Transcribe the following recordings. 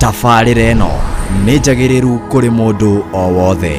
Tabarĩra ĩno nĩ njagĩrĩru kũrĩ mũndũ o wothe.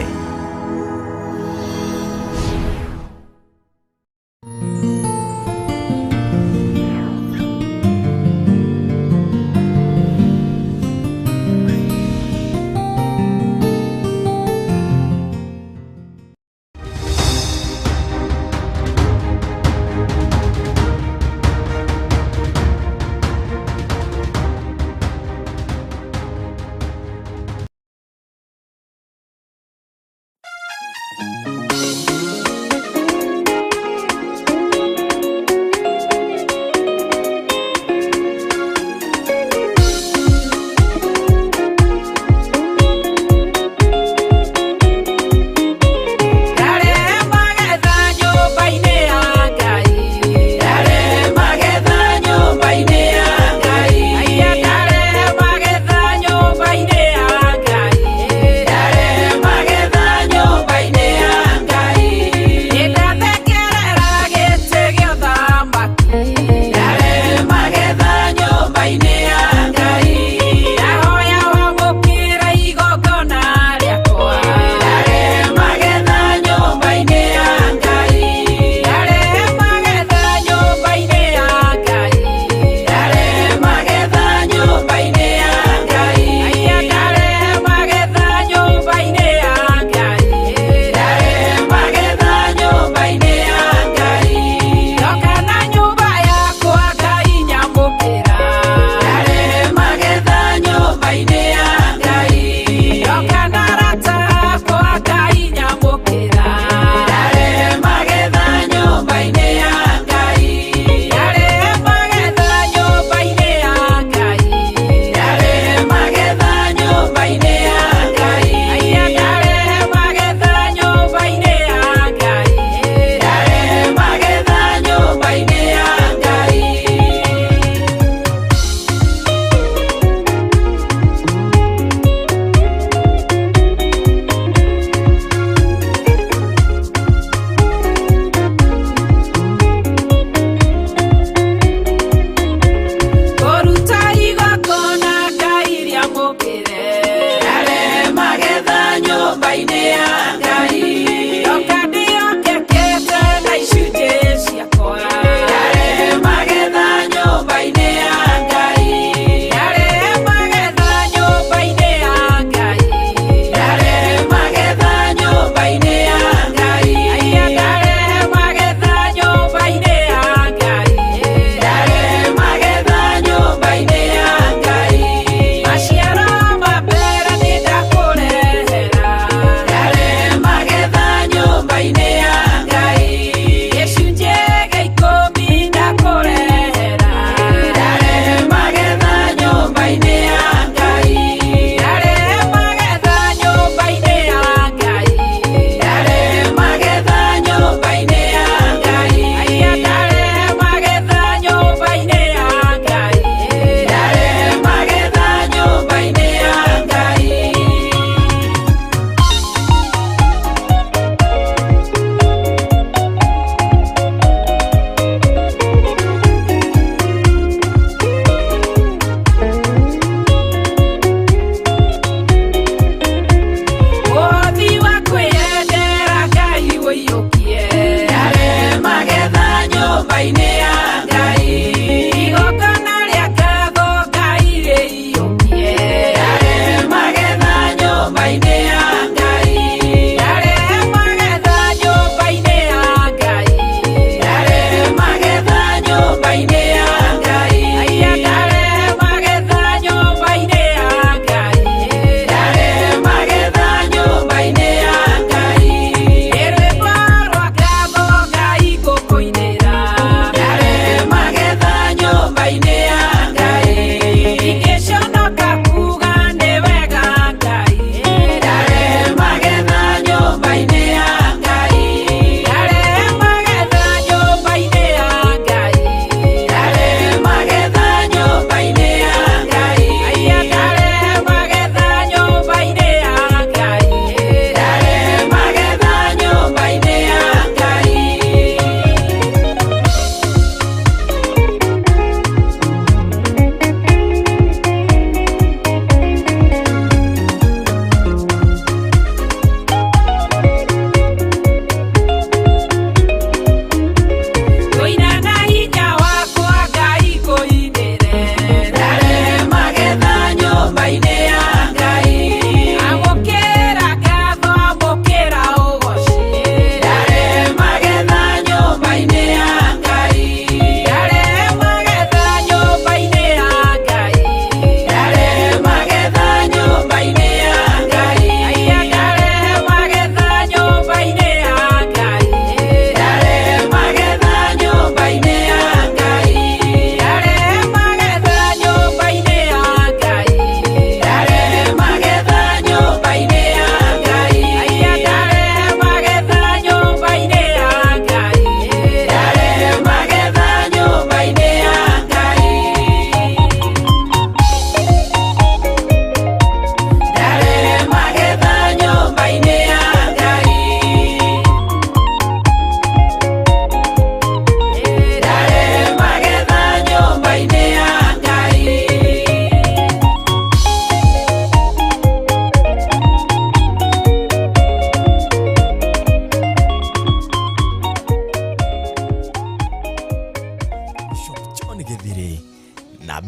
Ndarehe magetha nyũmba-inĩ ya Ngai. Ndarehe magetha nyũmba-inĩ ya Ngai. Aya ndarehe magetha nyũmba-inĩ ya Ngai. Ndarehe magetha nyũmba-inĩ ya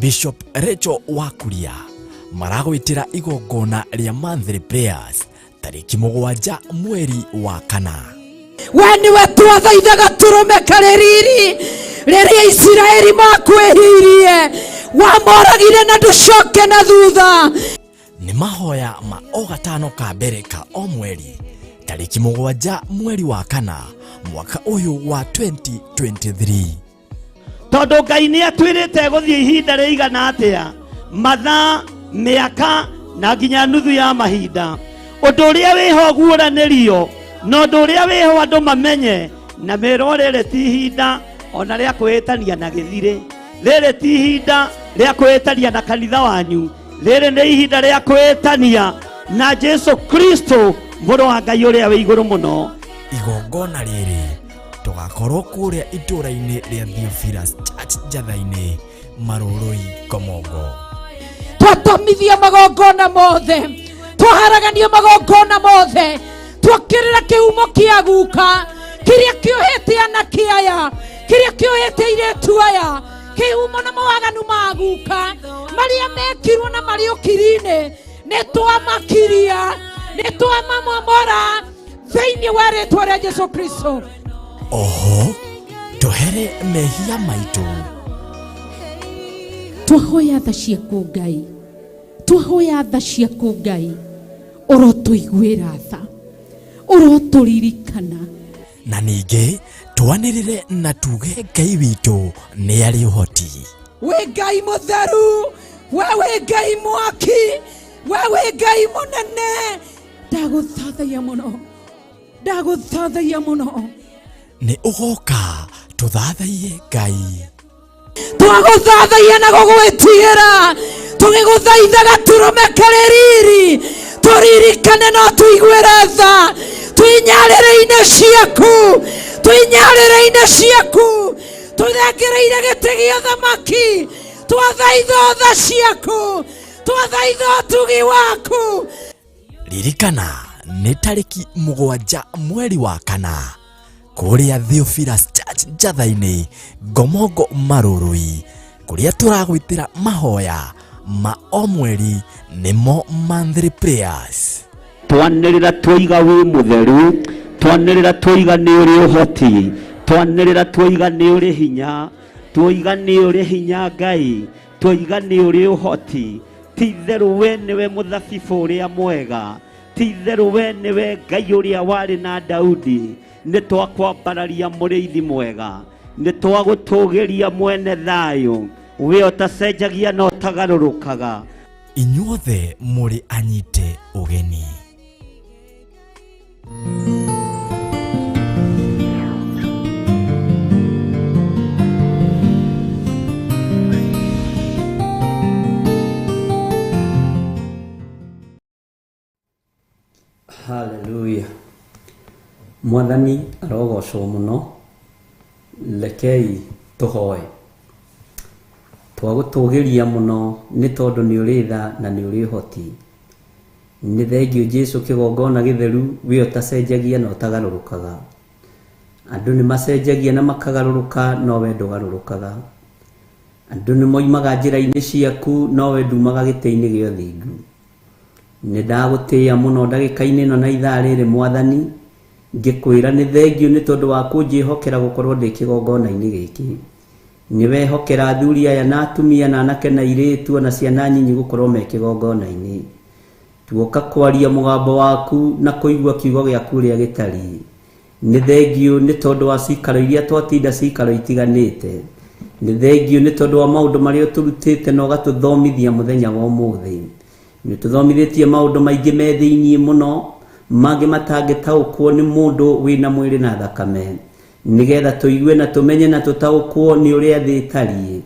Bishop Rachel Wakuria maragwĩtĩra igongona rĩa monthly prayers tarĩki 7 mweri wa 4. We nĩwe twathaithaga tũrũme karĩ riri rĩrĩa Isiraeli makwĩhirie, wamoragire na ndũcoke na thutha. Nĩ mahoya ma o gatano ka mbere ka o mweri tarĩki 7 mweri wa 4 mwaka ũyũ wa 2023. Tondũ Ngai nĩ atwĩrĩte gũthiĩ ihinda rĩigana atĩa, mathaa, mĩaka na nginya nuthu ya mahinda. Ũndũ ũrĩa wĩho guũranĩrio na ũndũ ũrĩa wĩho andũ mamenye na merwo rĩrĩ ti ihinda ona rĩa kwĩĩtania na gĩthirĩ, rĩrĩ ti ihinda rĩa kwĩĩtania na kanitha wanyu, rĩrĩ nĩ ihinda rĩa kwĩĩtania na Jesu Kristo mũrũ wa Ngai ũrĩa wĩ igũrũ mũno. Igongona rĩrĩ tũgakorwo kũrĩa itũũra-inĩ rĩa Theophilus Church Njatha-inĩ, Marũrũi, Komongo. Twatomithia magongona mothe, twaharagania magongona mothe, twokĩrĩra kĩhumo kĩa guka kĩrĩa kĩohete anake aya, kĩrĩa kĩohete airĩtu aya, kĩhumo na mawaganu ma guka marĩa mekirwo na marĩ ũkiri-inĩ, nĩ twamakiria, nĩ twamamomora thĩinĩ wa rĩtwa rĩa Jesu Kristo. Oho tũhere mehia maitũ. Twahoya tha ciaku Ngai, twahoya tha ciaku Ngai, ũrotũiguĩra tha, ũrotũririkana. Na ningĩ twanĩrĩre na tuge Ngai witũ nĩ arĩ ũhoti. Wĩ Ngai mũtheru, we wĩ Ngai mwaki, we wĩ Ngai mũnene. Ndagũthathaiya mũno, ndagũthathaiya mũno. Nĩ ũgoka tũthathaiye Ngai. Twagũthathaiya na gũgwĩtigĩra, tũgĩgũthaithaga tũrũme karĩ riri, tũririkane no tũiguĩre tha, twĩnyarĩrĩ-inĩ ciaku, twĩnyarĩrĩ-inĩ ciaku, tũthengereire gĩtĩ gĩa ũthamaki, twathaitha tha ciaku, twathaitha ũtugi waku. Ririkana nĩ tarĩki 7 mweri wa 4 kũrĩa Theophilus Church Njatha-inĩ, Ngomongo, Marũrũi, kũrĩa tũragwĩtĩra mahoya ma o mweri nĩmo monthly prayers. Twanĩrĩra twoiga wĩ mũtheru, twanĩrĩra twoiga nĩ ũrĩ ũhoti, twanĩrĩra twoiga nĩ ũrĩ hinya, twoiga nĩ ũrĩ hinya Ngai, twoiga nĩ ũrĩ ũhoti. Ti itherũ we nĩwe mũthabibũ ũrĩa mwega, ti itherũ we nĩwe Ngai ũrĩa warĩ na Daudi. Nĩ twakwambararia mũrĩithi mwega, nĩ twagũtũgĩria mwene thayũ, we ũtacenjagia na ũtagarũrũkaga. Inyuothe mũrĩ anyite ũgeni. Hallelujah. Mwathani arogocwo mũno, rekei tũhoe. Twagũtũgĩria mũno nĩ tondũ nĩ ũrĩ tha na nĩ ũrĩ ũhoti. Nĩ thengio Jesu kĩgongona gĩtheru, we ũtacenjagia na ũtagarũrũkaga. Andũ nĩ macenjagia na makagarũrũka, no we ndũgarũrũkaga. Andũ nĩ moimaga njĩra-inĩ ciaku, no we ndumaga gĩtĩ-inĩ gĩa ũthingu. Nĩ ndagũtĩĩa mũno ndagĩka-inĩ ĩno na ithaa rĩrĩ Mwathani, ngĩkwĩra nĩ thengio nĩ tondũ wa kũnjĩhokera gũkorwo ndĩ kĩgongona-inĩ gĩkĩ. Nĩ wehokera athuri aya na atumia na anake na airĩtu ona ciana nyinyi gũkorwo me kĩgongona-inĩ. Tuoka kwaria mũgambo waku na kũigua kiugo gĩaku ũrĩa gĩtariĩ. Nĩ thengio nĩ tondũ wa cikaro iria twatinda cikaro itiganĩte. Nĩ thengio nĩ tondũ wa maũndũ marĩa ũtũrutĩte na ũgatũthomithia mũthenya wa ũmũthĩ. Nĩ ũtũthomithĩtie maũndũ maingĩ me thĩiniĩ mũno, mangĩ matangĩtaũkwo nĩ mũndũ wĩna mwĩrĩ na thakame, nĩgetha tũigue na tũmenye na tũtaũkwo nĩ ũrĩa thĩ ĩtariĩ.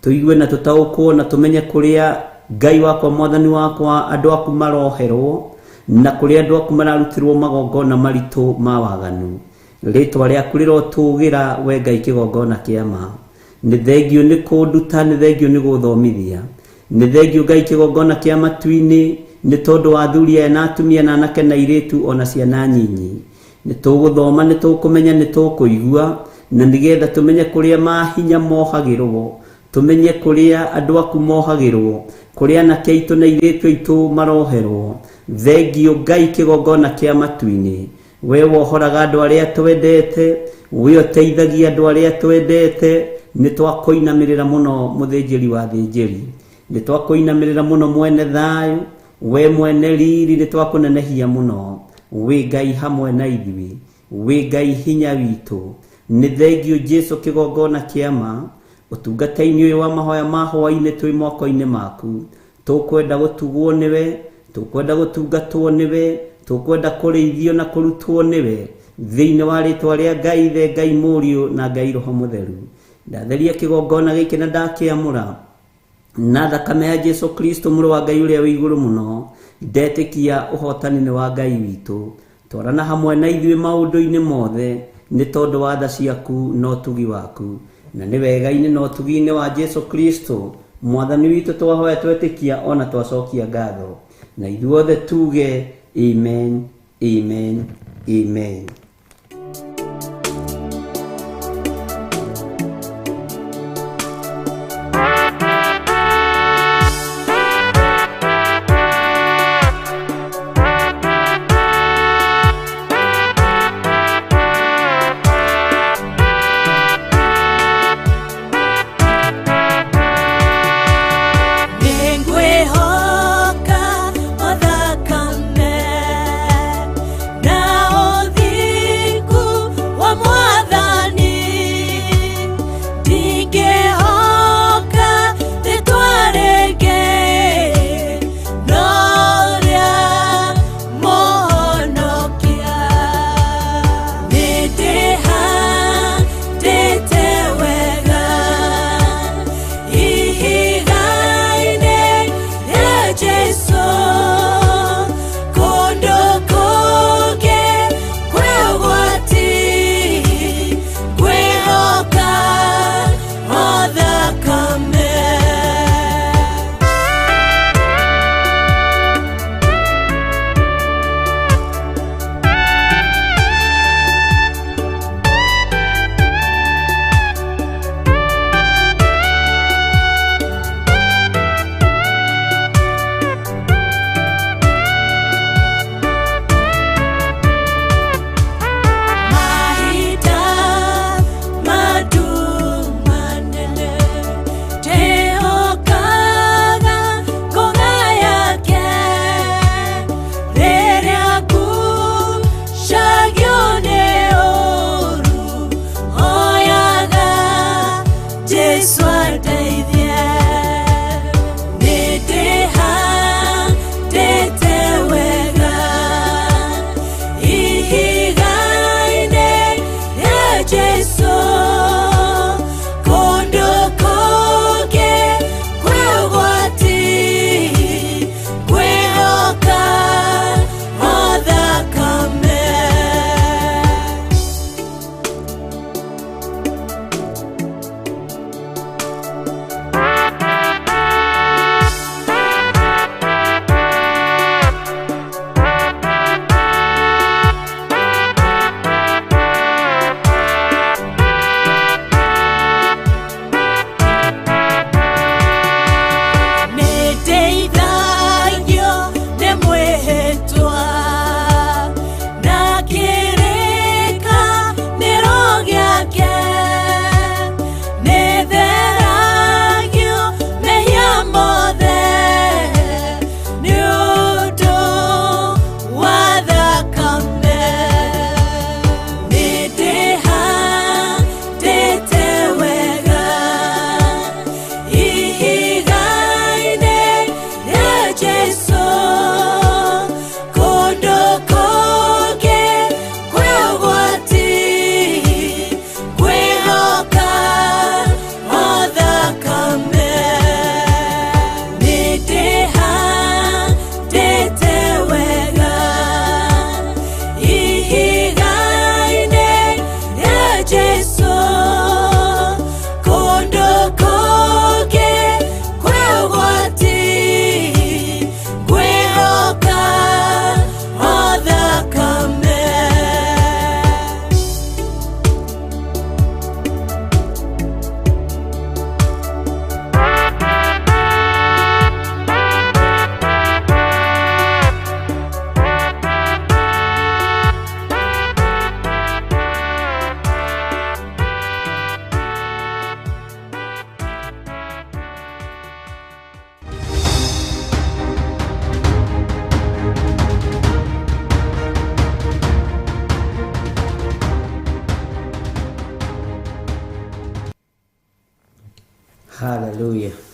Tũigue na tũtaũkwo na tũmenye kũrĩa Ngai wakwa Mwathani wakwa andũ aku maroherwo na kũrĩa andũ aku mararutĩrwo magongona maritũ ma waganu. Rĩtwa rĩaku rĩrotũgĩra we Ngai kĩgongona kĩa ma. Nĩ thengio nĩ kũnduta, nĩ thengio nĩ gũthomithia. Nĩ thengio Ngai kĩgongona kĩa matu-inĩ nĩ tondũ wa athuri aya na atumia na anake na airĩtu ona ciana nyinyi. Nĩ tũgũthoma, nĩ tũkũmenya, nĩ tũkũigua, na nĩgetha tũmenye kũrĩa mahinya mohagĩrwo. Tũmenye kũrĩa andũ aku mohagĩrwo, kũrĩa anake aitũ na airĩtu aitũ maroherwo. Thengiũ Ngai kĩgongona kĩa matu-inĩ. We wohoraga andũ arĩa twendete, we ũteithagia andũ arĩa twendete. Nĩ twakũinamĩrĩra mũno mũthĩnjĩri wa thĩnjĩri, nĩ twakũinamĩrĩra mũno mwene thayũ, we mwene riri, nĩ twakũnenehia mũno. Wĩ Ngai hamwe na ithuĩ, wĩ Ngai hinya witũ. Nĩ thengiũ Jesu kĩgongona kĩa ma. Ũtungata-inĩ ũyũ wa mahoya ma hwaĩ-inĩ twĩ moko-inĩ maku. Tũkwenda gũtugwo nĩwe, tũkwenda gũtungatwo nĩwe, tũkwenda kũrĩithio na kũrutwo nĩwe, thĩinĩ wa rĩtwa rĩa Ngai Ithe, Ngai Mũriũ na Ngai Roho Mũtheru. Ndatheria kĩgongona gĩkĩ na ndakĩamũra na thakame ya Jesu Kristo mũrũ wa Ngai ũrĩa wĩ igũrũ mũno. Ndetĩkia ũhotani nĩ wa Ngai witũ. Twarana hamwe na ithuĩ maũndũ-inĩ mothe, nĩ tondũ wa tha ciaku na ũtugi waku, na nĩ wega-inĩ na ũtugi-inĩ wa Jesu Kristo mwathani witũ twahoya twetĩkia ona twacokia ngatho, na ithuothe tuge amen, amen, amen. Nĩngwĩhoka o thakame na ũthingu.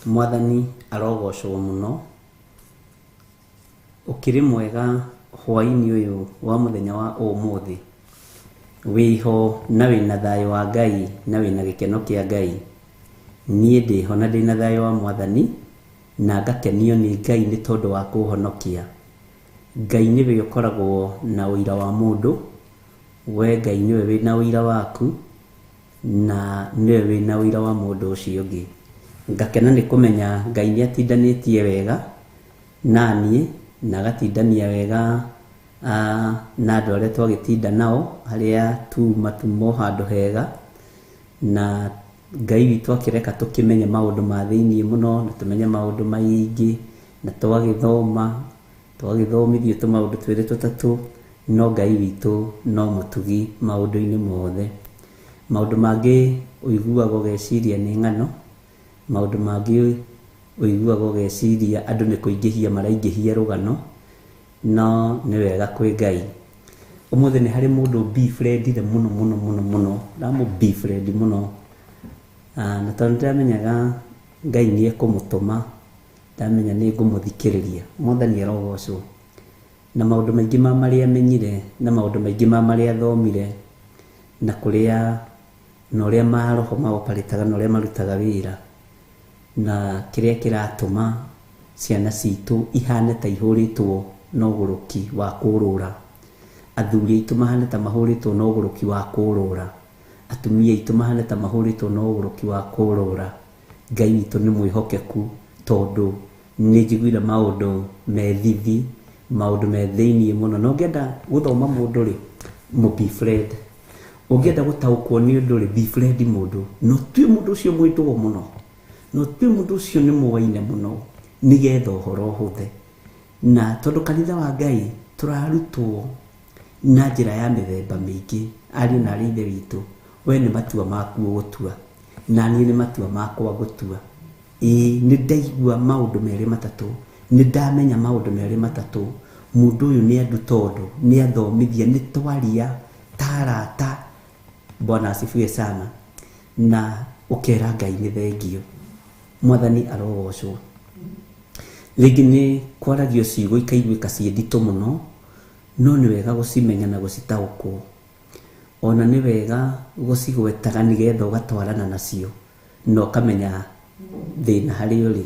Mwathani arogocwo mũno. Ũkĩrĩ mwega hwaĩ-inĩ ũyũ wa mũthenya wa ũmũthĩ. Wĩho na wĩna thayũ wa Ngai na wĩna gĩkeno kĩa Ngai. Niĩ ndĩho na ndĩna thayũ wa Mwathani na ngakenio nĩ Ngai nĩ tondũ wa kũhonokia. Ngai nĩwe ũkoragwo na ũira wa mũndũ, we Ngai nĩwe wĩna ũira waku na nĩwe wĩna ũira wa mũndũ ũcio ũngĩ. Ngakena nĩ kũmenya Ngai nĩ atindanĩtie wega naniĩ na agatindania wega na andũ arĩa twagĩtinda nao arĩa tuma tuma o handũ hega, na Ngai witũ akĩreka tũkĩmenye maũndũ ma thĩiniĩ mũno na tũmenye maũndũ maingĩ na twagĩthoma twagĩthomithio tũmaũndũ twĩrĩ tũtatũ, no Ngai witũ no mũtugi maũndũ-inĩ mothe. Maũndũ mangĩ ũiguaga ũgeciria nĩ ng'ano, maũndũ mangĩ ũiguaga ũgeciria andũ nĩ kũingĩhia maraingĩhia rũgano, no nĩ wega kwĩ Ngai. Ũmũthĩ nĩ harĩ mũndũ befriendire mũno mũno mũno mũno, ndamũ befriend mũno, na tondũ nĩndamenyaga Ngai nĩ ekũmũtũma, ndamenya nĩ ngũmũthikĩrĩria. Mwathani arogocwo. Na maũndũ maingĩ ma marĩa menyire na maũndũ maingĩ ma marĩa thomire na kũrĩa na ũrĩa maroho maoparĩtaga na ũrĩa marutaga wĩra na kĩrĩa kĩratũma ciana citũ ihane ta ihũrĩtwo na ũgũrũki wa kũrũra, athuri aitũ mahane ta mahũrĩtwo na ũgũrũki wa kũrũra, atumia aitũ mahane ta mahũrĩtwo na ũgũrũki wa kũrũra. Ngai witũ nĩ mwĩhokeku tondũ nĩ njiguire maũndũ me thithi, maũndũ me thĩiniĩ mũno. Na ũngĩenda gũthoma mũndũ rĩ, mũ befriend. Ũngĩenda gũtaũkwo nĩ ũndũ rĩ, befriend mũndũ. Na ũtue mũndũ ũcio mwĩndũo mũno, na ũtue mũndũ ũcio nĩ mũwaine mũno, nĩgetha ũhoro ũhũthe. Na tondũ kanitha wa Ngai tũrarutwo na njĩra ya mĩthemba mĩingĩ, ariũ na arĩ ithe witũ, we nĩ matua maku ũgũtua, na niĩ nĩ matua makwa ngũtua. Ĩĩ nĩ ndaigua maũndũ merĩ matatũ, nĩ ndamenya maũndũ merĩ matatũ, mũndũ ũyũ nĩ anduta ũndũ, nĩ athomithia, nĩ twaria ta arata. Bwana asifiwe sana. Na ũkera Ngai nĩ thengio. Mwathani arogocwo. Rĩngĩ nĩ kwaragio ciugo ikaiguĩka ciĩ nditũ mũno, no nĩ wega gũcimenya na gũcitaũkwo. Ona nĩ wega gũcigwetaga nĩgetha ũgatwarana nacio na ũkamenya thĩna harĩa ũrĩ.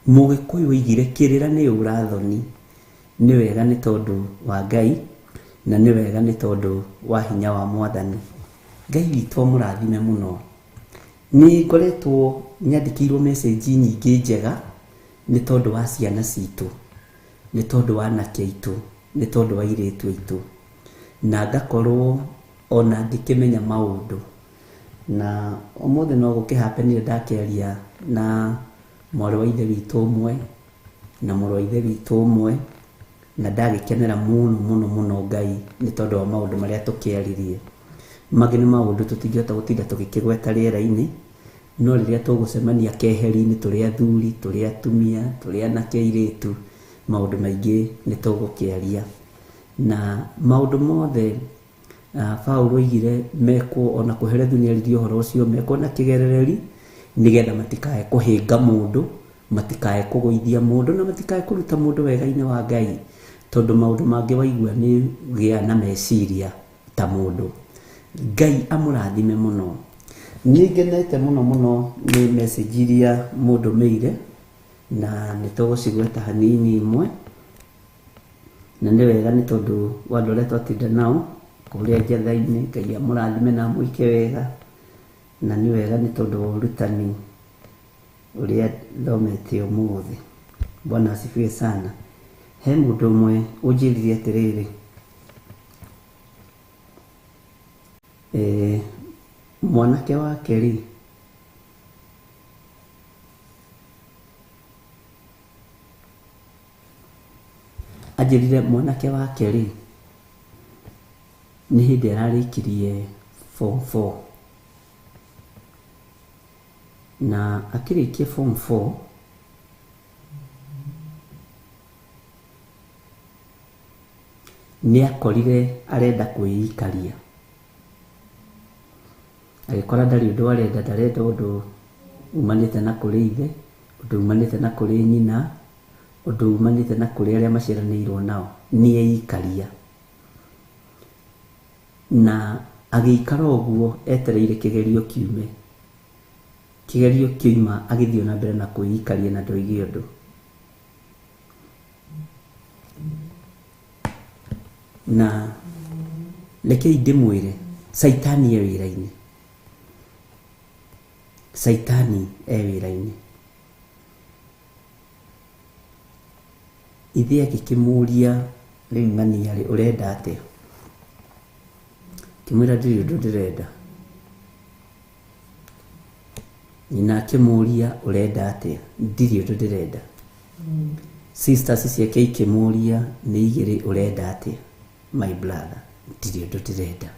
Mũgĩkũyũ oigire kĩrĩra nĩ ũra thoni. Nĩ wega nĩ tondũ wa Ngai na nĩ wega nĩ tondũ wa hinya wa Mwathani. Ngai witũ amũrathime mũno. Nĩ ngoretwo nyandĩkĩirwo message nyingĩ njega nĩ tondũ wa ciana citũ, nĩ tondũ wa anake aitũ, nĩ tondũ wa airĩtu aitũ, na ngakorwo ona ngĩkĩmenya maũndũ. Na ũmũthĩ no gũkĩhapenire ndakĩaria na mwarĩ wa ithe witũ ũmwe na mũrũ wa ithe witũ ũmwe, na ndagĩkenera mũno mũno mũno Ngai nĩ tondũ wa maũndũ marĩa tũkĩaririe. Mangĩ nĩ maũndũ tũtingĩhota gũtinda tũgĩkĩgweta rĩera-inĩ, no rĩrĩa tũgũcemania keheri-inĩ tũrĩ athuri, tũrĩ atumia, tũrĩ anake airĩtu, maũndũ maingĩ nĩ tũgũkĩaria. Na maũndũ mothe Paũlũ oigire mekwo, ona Kohelethu nĩ aririe ũhoro ũcio, mekwo na kĩgerereri nĩgetha matikae kũhĩnga mũndũ, matikae kũgũithia mũndũ, na matikae kũruta mũndũ wega-inĩ wa Ngai, tondũ maũndũ mangĩ waigua nĩ gĩa na meciria ta mũndũ. Ngai amũrathime mũno. Nĩ ngenete mũno mũno nĩ message iria mũndũmĩire, na nĩ tũgũcigweta hanini imwe, na nĩ wega nĩ tondũ wa andũ arĩa twatinda nao kũrĩa njatha-inĩ. Ngai amũrathime na amwĩke wega, na nĩ wega nĩ tondũ wa ũrutani ũrĩa thomete ũmũthĩ. Bwana asifiwe sana. He mũndũ ũmwe ũnjĩrire atĩrĩrĩ, mwanake wake rĩ, anjĩrire mwanake wake rĩ, nĩ hĩndĩ ararĩkirie form 4, na akĩrĩkia form 4 nĩ akorire arenda kwĩikaria, agĩkora ndarĩ ũndũ arenda, ndarenda ũndũ umanĩte na kũrĩ ithe, Ũndũ umanĩte na kũrĩ nyina, ũndũ umanĩte na kũrĩ arĩa maciaranĩirwo nao, nĩ eikaria. Na agĩikara ũguo etereire kĩgerio kiume. Kĩgerio kĩoima agĩthiĩ na mbere na kwĩikaria na ndoige ũndũ. Na rekei ndĩmwĩre, Caitani e wĩra-inĩ. Caitani e wĩra-inĩ. Ithe agĩkĩmũria, rĩu ng'ania rĩ, ũrenda atĩa? Akĩmwĩra ndirĩ ũndũ ndĩrenda. Nyina akĩmũria, ũrenda atĩa? Ndirĩ ũndũ ndĩrenda. Sisters ciake ikĩmũria, nĩ igĩrĩ, ũrenda atĩa? My brother, ndirĩ ũndũ ndĩrenda.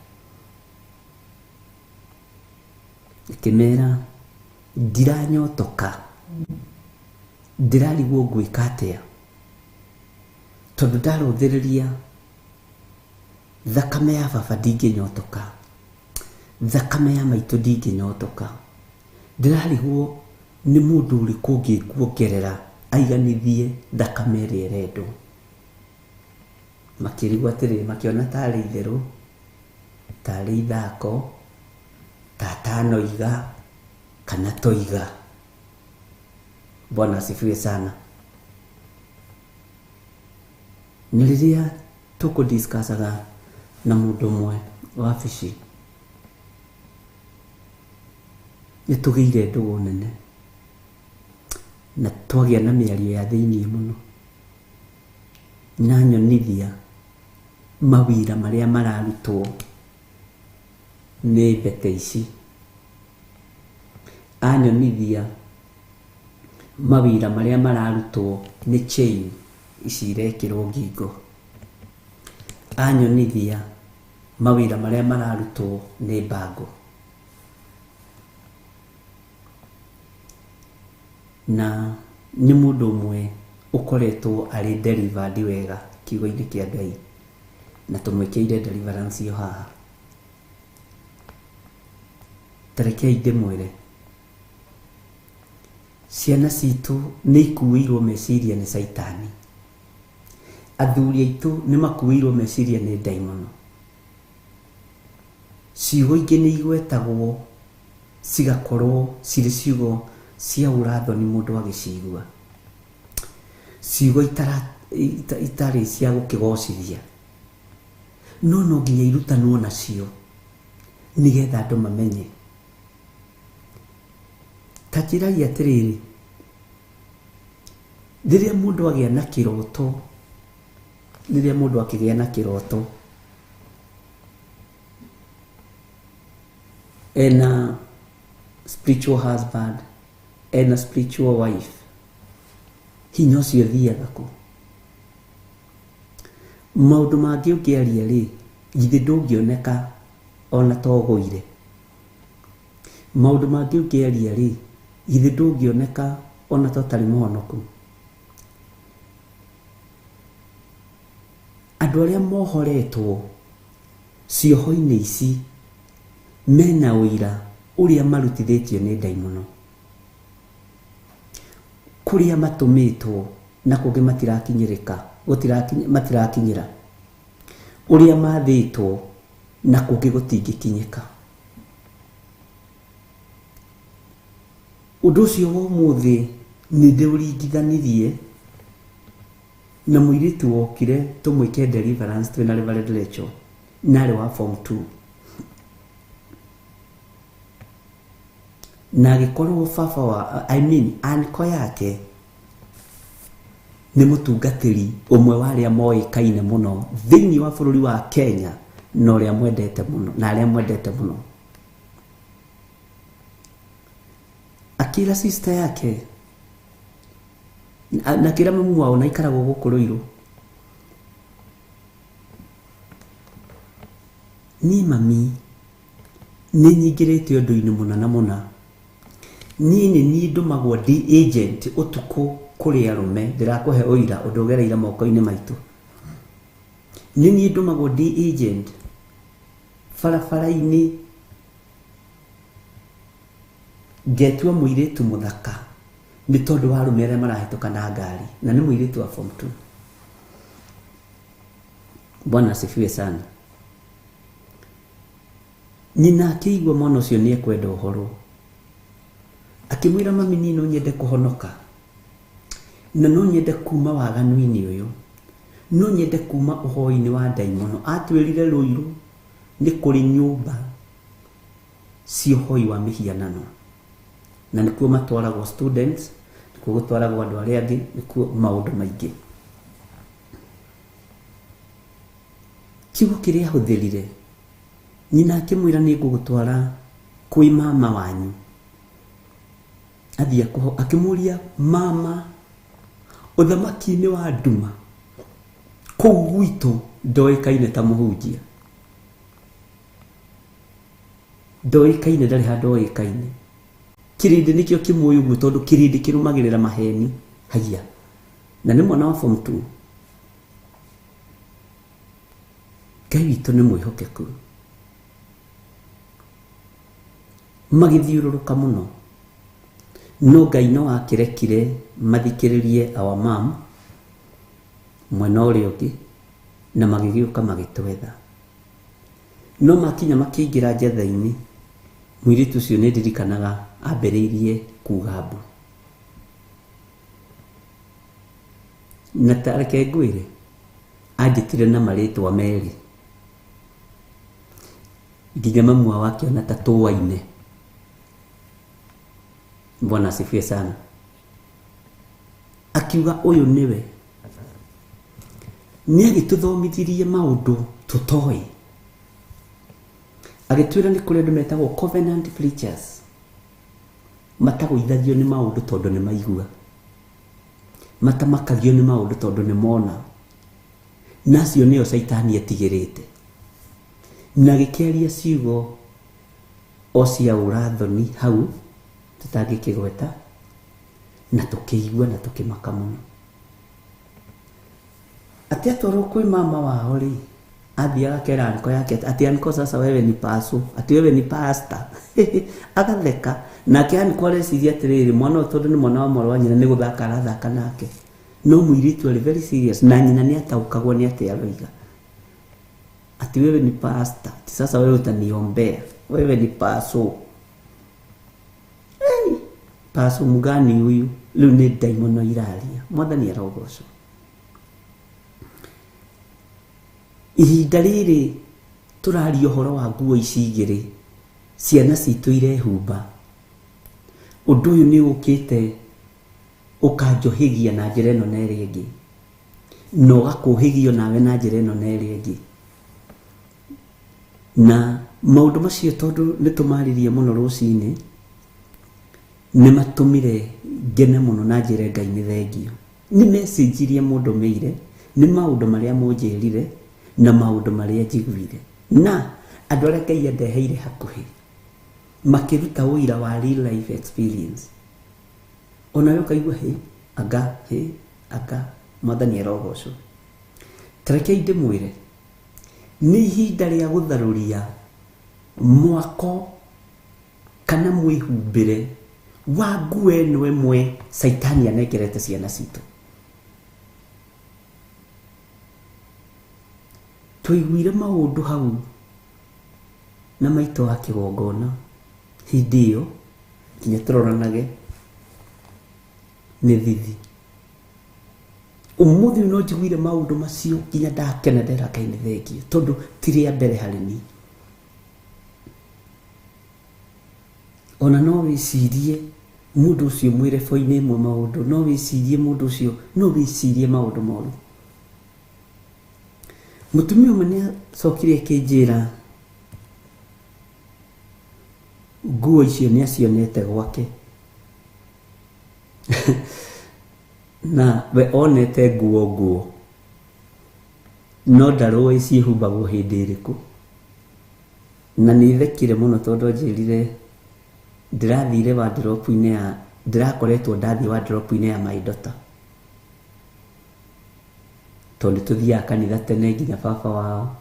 Akĩmera, ndiranyotoka, ndĩrarigwo ngwĩka atĩa, tondũ ndarũthĩrĩria thakame ya baba ndingĩnyotoka, thakame ya maitũ ndingĩnyotoka, ndĩrarigwo nĩ mũndũ ũrĩkũ ũngĩnguongerera aiganithie thakame ĩrĩa ĩrendwo. Makĩrigwo atĩrĩrĩ, makĩona tarĩ itherũ, tarĩ ithako, ta atanoiga kana toiga. Bwana asifiwe sana. Na rĩrĩa tũkũdiscussaga na mũndũ ũmwe wabici, nĩ tũgĩire ndũgũ nene na twagĩa na mĩario ya thĩiniĩ mũno, na nyonithia mawĩra marĩa mararutwo nĩ mbete ici, anyonithia mawĩra marĩa mararutwo nĩ chain ici irekĩrwo ngingo, anyonithia mawĩra marĩa mararutwo nĩ bango. Na nĩ mũndũ ũmwe ũkoretwo arĩ delivered wega kiugo-inĩ kĩa Ngai, na tũmwĩkĩire deliverance o haha. Ta rekei ndĩmwĩre, ciana citũ nĩ ikuĩirwo meciria nĩ Caitani, athuri aitũ nĩ makuĩirwo meciria nĩ ndaimono. Ciugo ingĩ nĩ igwetagwo cigakorwo cirĩ ciugo cia ũrathoni mũndũ agĩcigua, ciugo itarĩ cia gũkĩgocithia, no no nginya irutanwo nacio nĩgetha andũ mamenye. Ta njĩrai atĩrĩrĩ, rĩrĩa mũndũ agĩa na kĩroto, rĩrĩa mũndũ akĩgĩa na kĩroto ena spiritual husband, ena spiritual wife, hinya ũcio ũthiaga kũ? Maũndũ mangĩ ũngĩaria rĩ, githĩ ndũngĩoneka ona to ũgũire? Maũndũ mangĩ ũngĩaria rĩ, githĩ ndũngĩoneka ona to ũtarĩ mũhonoku? Andũ arĩa mohoretwo cioho-inĩ ici mena ũira ũrĩa marutithĩtio nĩ ndaimono, kũrĩa matũmĩtwo na kũngĩ matirakinyĩrĩka, matirakinyĩra, ũrĩa mathĩtwo na kũngĩ gũtingĩkinyĩka. Ũndũ ũcio wa ũmũthĩ nĩ ndĩũringithanirie na mũirĩtu wokire tũmwĩke deliverance twĩna Reverend Rachel, na arĩ wa form 2, na agĩkorwo baba wa, I mean, anko yake nĩ mũtungatĩri ũmwe wa arĩa moĩkaine mũno thĩinĩ wa bũrũri wa Kenya, na ũrĩa mwendete mũno, na arĩa mwendete mũno. Akĩra sister yake na akĩra mamu wao, na aikaragwo gũkũ Ruiru, niĩ mami nĩ nyingĩrĩte ũndũ-inĩ mũna na mũna, niĩ nĩ niĩ ndũmagwo ndĩ agent ũtukũ kũrĩ arũme, ndĩrakũhe ũira ũndũ ũgereire moko-inĩ maitũ. Nĩ niĩ ndũmagwo ndĩ agent barabara-inĩ, ngetua mũirĩtu mũthaka, Nĩ tondũ wa arũme arĩa marahĩtũka na ngari na nĩ mũirĩtu wa form 2. Bwana asifiwe sana. Nyina akĩigua mwana ũcio nĩ ekwenda ũhoro, akĩmwĩra mami niĩ no nyende kũhonoka na no nyende kuma waganu-inĩ ũyũ, no nyende kuma ũhoi-inĩ wa ndaimono. Atwĩrire Rũirũ nĩ kũrĩ nyũmba cia ũhoi wa mĩhianano na nĩkuo matwaragwo students, nĩkuo gũtwaragwo andũ arĩa angĩ, nĩkuo maũndũ maingĩ. Kiugo kĩrĩa ahũthĩrire, nyina akĩmwĩra nĩ ngũgũtwara kwĩ mama wanyu. Athiĩ akĩmũria mama ũthamaki-inĩ wa nduma kũu gwitũ ndoĩkaine ta mũhunjia, ndoĩkaine, ndarĩ handũ oĩkaine. Kĩrĩndĩ nĩkĩo kĩmũĩ ũguo tondũ kĩrĩndĩ kĩrũmagĩrĩra maheni. Haiya, na nĩ mwana wa form 2. Ngai witũ nĩ mwĩhokeku. Magĩthiũrũrũka mũno, no Ngai no akĩrekire mathikĩrĩrie our mom mwena ũrĩa ũngĩ na magĩgĩũka magĩtwetha. No makinya makĩingĩra njetha-inĩ, mũirĩtu ũcio nĩ ndirikanaga ambĩrĩirie kuga mbu. Na ta reke ngwĩre, anjĩtire na marĩtwa merĩ nginya mamu wao akĩona ta tũaine. Bwana asifiwe sana. Akiuga ũyũ nĩwe. Nĩ agĩtũthomithirie maũndũ tũtoĩ. Agĩtwĩra nĩ kũrĩ andũ metagwo covenant preachers, matagũithagio nĩ maũndũ tondũ nĩ maigua, matamakagio nĩ maũndũ tondũ nĩ mona, na acio nĩo caitani etigĩrĩte. Na agĩkĩaria ciugo o cia ũrathoni hau tũtangĩkĩgweta, na tũkĩigua na tũkĩmaka mũno. Atĩ atwarwo kwĩ mama wao rĩ, athiaga akera anko yake atĩ anko sasa wewe ni paso, atĩ wewe ni pastor. Agatheka. Nake anko areciria atĩrĩrĩ, mwana ũyũ tondũ nĩ mwana wa mwarĩ wa nyina nĩ gũthaka arathaka nake. No mũirĩtu arĩ very serious, na nyina nĩ ataũkagwo nĩ atĩ aroiga ati wewe ni pastor, ati sasa wewe utaniombea, wewe ni paso. Hey, paso mgani huyu? Rĩu nĩ ndaimono iraria. Mwathani arogocwo. Ihinda rĩrĩ tũraria ũhoro wa nguo ici igĩrĩ ciana citũ irehumba, ũndũ ũyũ nĩ ũkĩte ũkanjohĩgia na njĩra ĩno na ĩrĩa ĩngĩ, na ũgakũhĩgio nawe na njĩra ĩno na ĩrĩa ĩngĩ. Na maũndũ macio tondũ nĩ tũmaririe mũno rũcinĩ, nĩ matũmire ngene mũno na njĩra Ngai nĩ thengio. Nĩ message iria mũndũmĩire, nĩ maũndũ marĩa mũnjĩrire na maũndũ marĩa njiguire, na andũ arĩa Ngai andeheire hakuhĩ makĩruta ũira wa real life experience. Onawe ũkaigua hĩ anga hĩ anga, Mwathani arogocwo. Ta rekei ndĩmwĩre, nĩ ihinda rĩa gũtharũria mwako kana mwĩhumbĩre wa nguo ĩno ĩmwe caitani anengerete ciana citũ. Twaiguire maũndũ hau na maitũ wa kĩgongona hĩndĩ ĩyo nginya tũroranage nĩ thithi. Ũmũthĩ ũyũ no njiguire maũndũ macio nginya ndakena ndera Ngai nĩ thengio, tondũ ti rĩa mbere harĩ niĩ. Ona no wĩcirie mũndũ ũcio mwĩre boinĩ ĩmwe maũndũ, no wĩcirie mũndũ ũcio, no wĩcirie maũndũ moru. Mũtumia ũmwe nĩ acokire akĩnjĩra nguo icio nĩ acionete gwake. Na we onete nguo nguo, no ndarũĩ ciĩhumbagwo hĩndĩ ĩrĩkũ. Na nĩ thekire mũno tondũ anjĩrire ndĩrathire wardrobe-inĩ ya, ndĩrakoretwo ndathiĩ wardrobe-inĩ ya my daughter, tondũ tũthiaga kanitha tene nginya baba wao.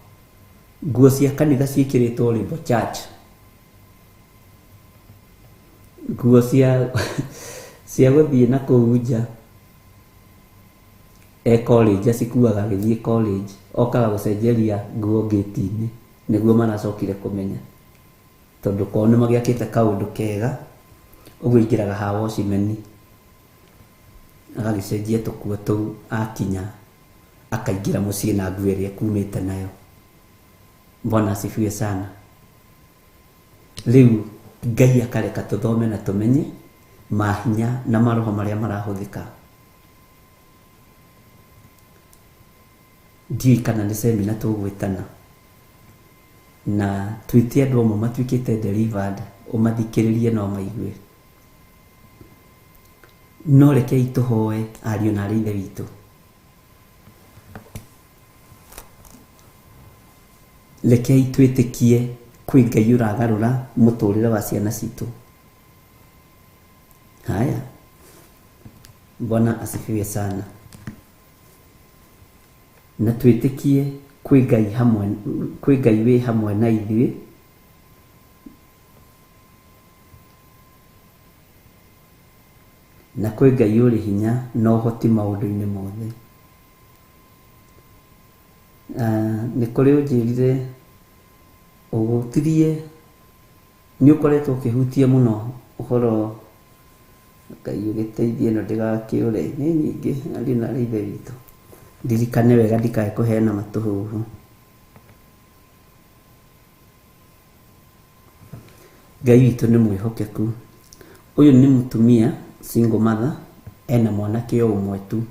Nguo cia kanitha ciĩkĩrĩtwo Rainbow Church, nguo cia Cia gũthiĩ na kũu nja e college, acikuaga agĩthiĩ college, okaga gũcenjeria nguo ngĩti-inĩ, nĩguo maracokire kũmenya tondũ kwao nĩ magĩakĩte kaũndũ kega ũguo aingĩraga ha watchman agagĩcenjia tũkuo tũu, akinya akaingĩra mũciĩ na nguo ĩrĩa ekumĩte nayo. Bwana asifiwe sana. Rĩu Ngai akareka tũthome na tũmenye mahinya na maroho marĩa marahũthĩka. Ndiũĩ kana nĩ semina tũgwĩtana na twĩte andũ amwe matuĩkĩte delivered, ũmathikĩrĩrie no maigue. No rekei tũhoe ariũ na arĩ ithe witũ. Rekei twĩtĩkie kwĩ Ngai ũragarũra mũtũrĩre wa ciana citũ. Haya, Bwana asifiwe sana. Na twĩtĩkie kwĩ Ngai hamwe, kwĩ Ngai wĩ hamwe na ithuĩ. Na kwĩ Ngai ũrĩ hinya na ũhoti maũndũ-inĩ mothe. Nĩ kũrĩ ũnjĩrire ũgũtirie, nĩ ũkoretwo ũkĩhutia mũno ũhoro Ngai ũgĩteithie ĩno ndĩgakĩũre, nĩ nyingĩ ariũ na arĩ ithe witũ. Ndirikane wega ndikae kũheana matũhũhũ. Ngai witũ nĩ mwĩhokeku. Ũyũ nĩ mũtumia single mother, ena mwanake o ũmwe tu,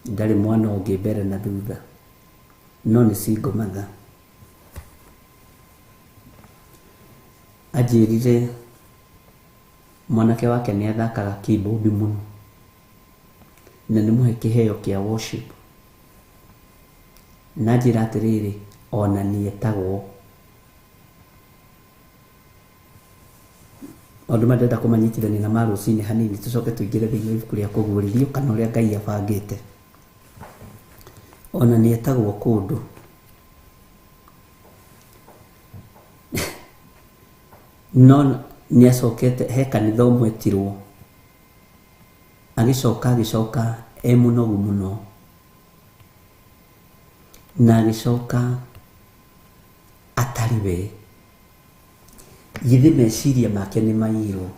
ndarĩ mwana ũngĩ mbere na thutha, no nĩ single mother. Anjĩrire mwanake wake nĩ athakaga keyboard mũno na nĩ mũhe kĩheo kĩa worship, na anjĩra atĩrĩrĩ, ona nĩ etagwo. Maũndũ maya ndĩrenda kũmanyitithania na ma rũcinĩ hanini, tũcoke tũingĩre thĩinĩ wa ibuku rĩa kũguũrĩrio kana ũrĩa Ngai abangĩte. Ona nĩ etagwo kũndũ. No nĩ acokete he kanitha ũmwe etirwo, agĩcoka agĩcoka e mũnogu mũno, na agĩcoka atarĩ we. Githĩ meciria make nĩ maiyirwo,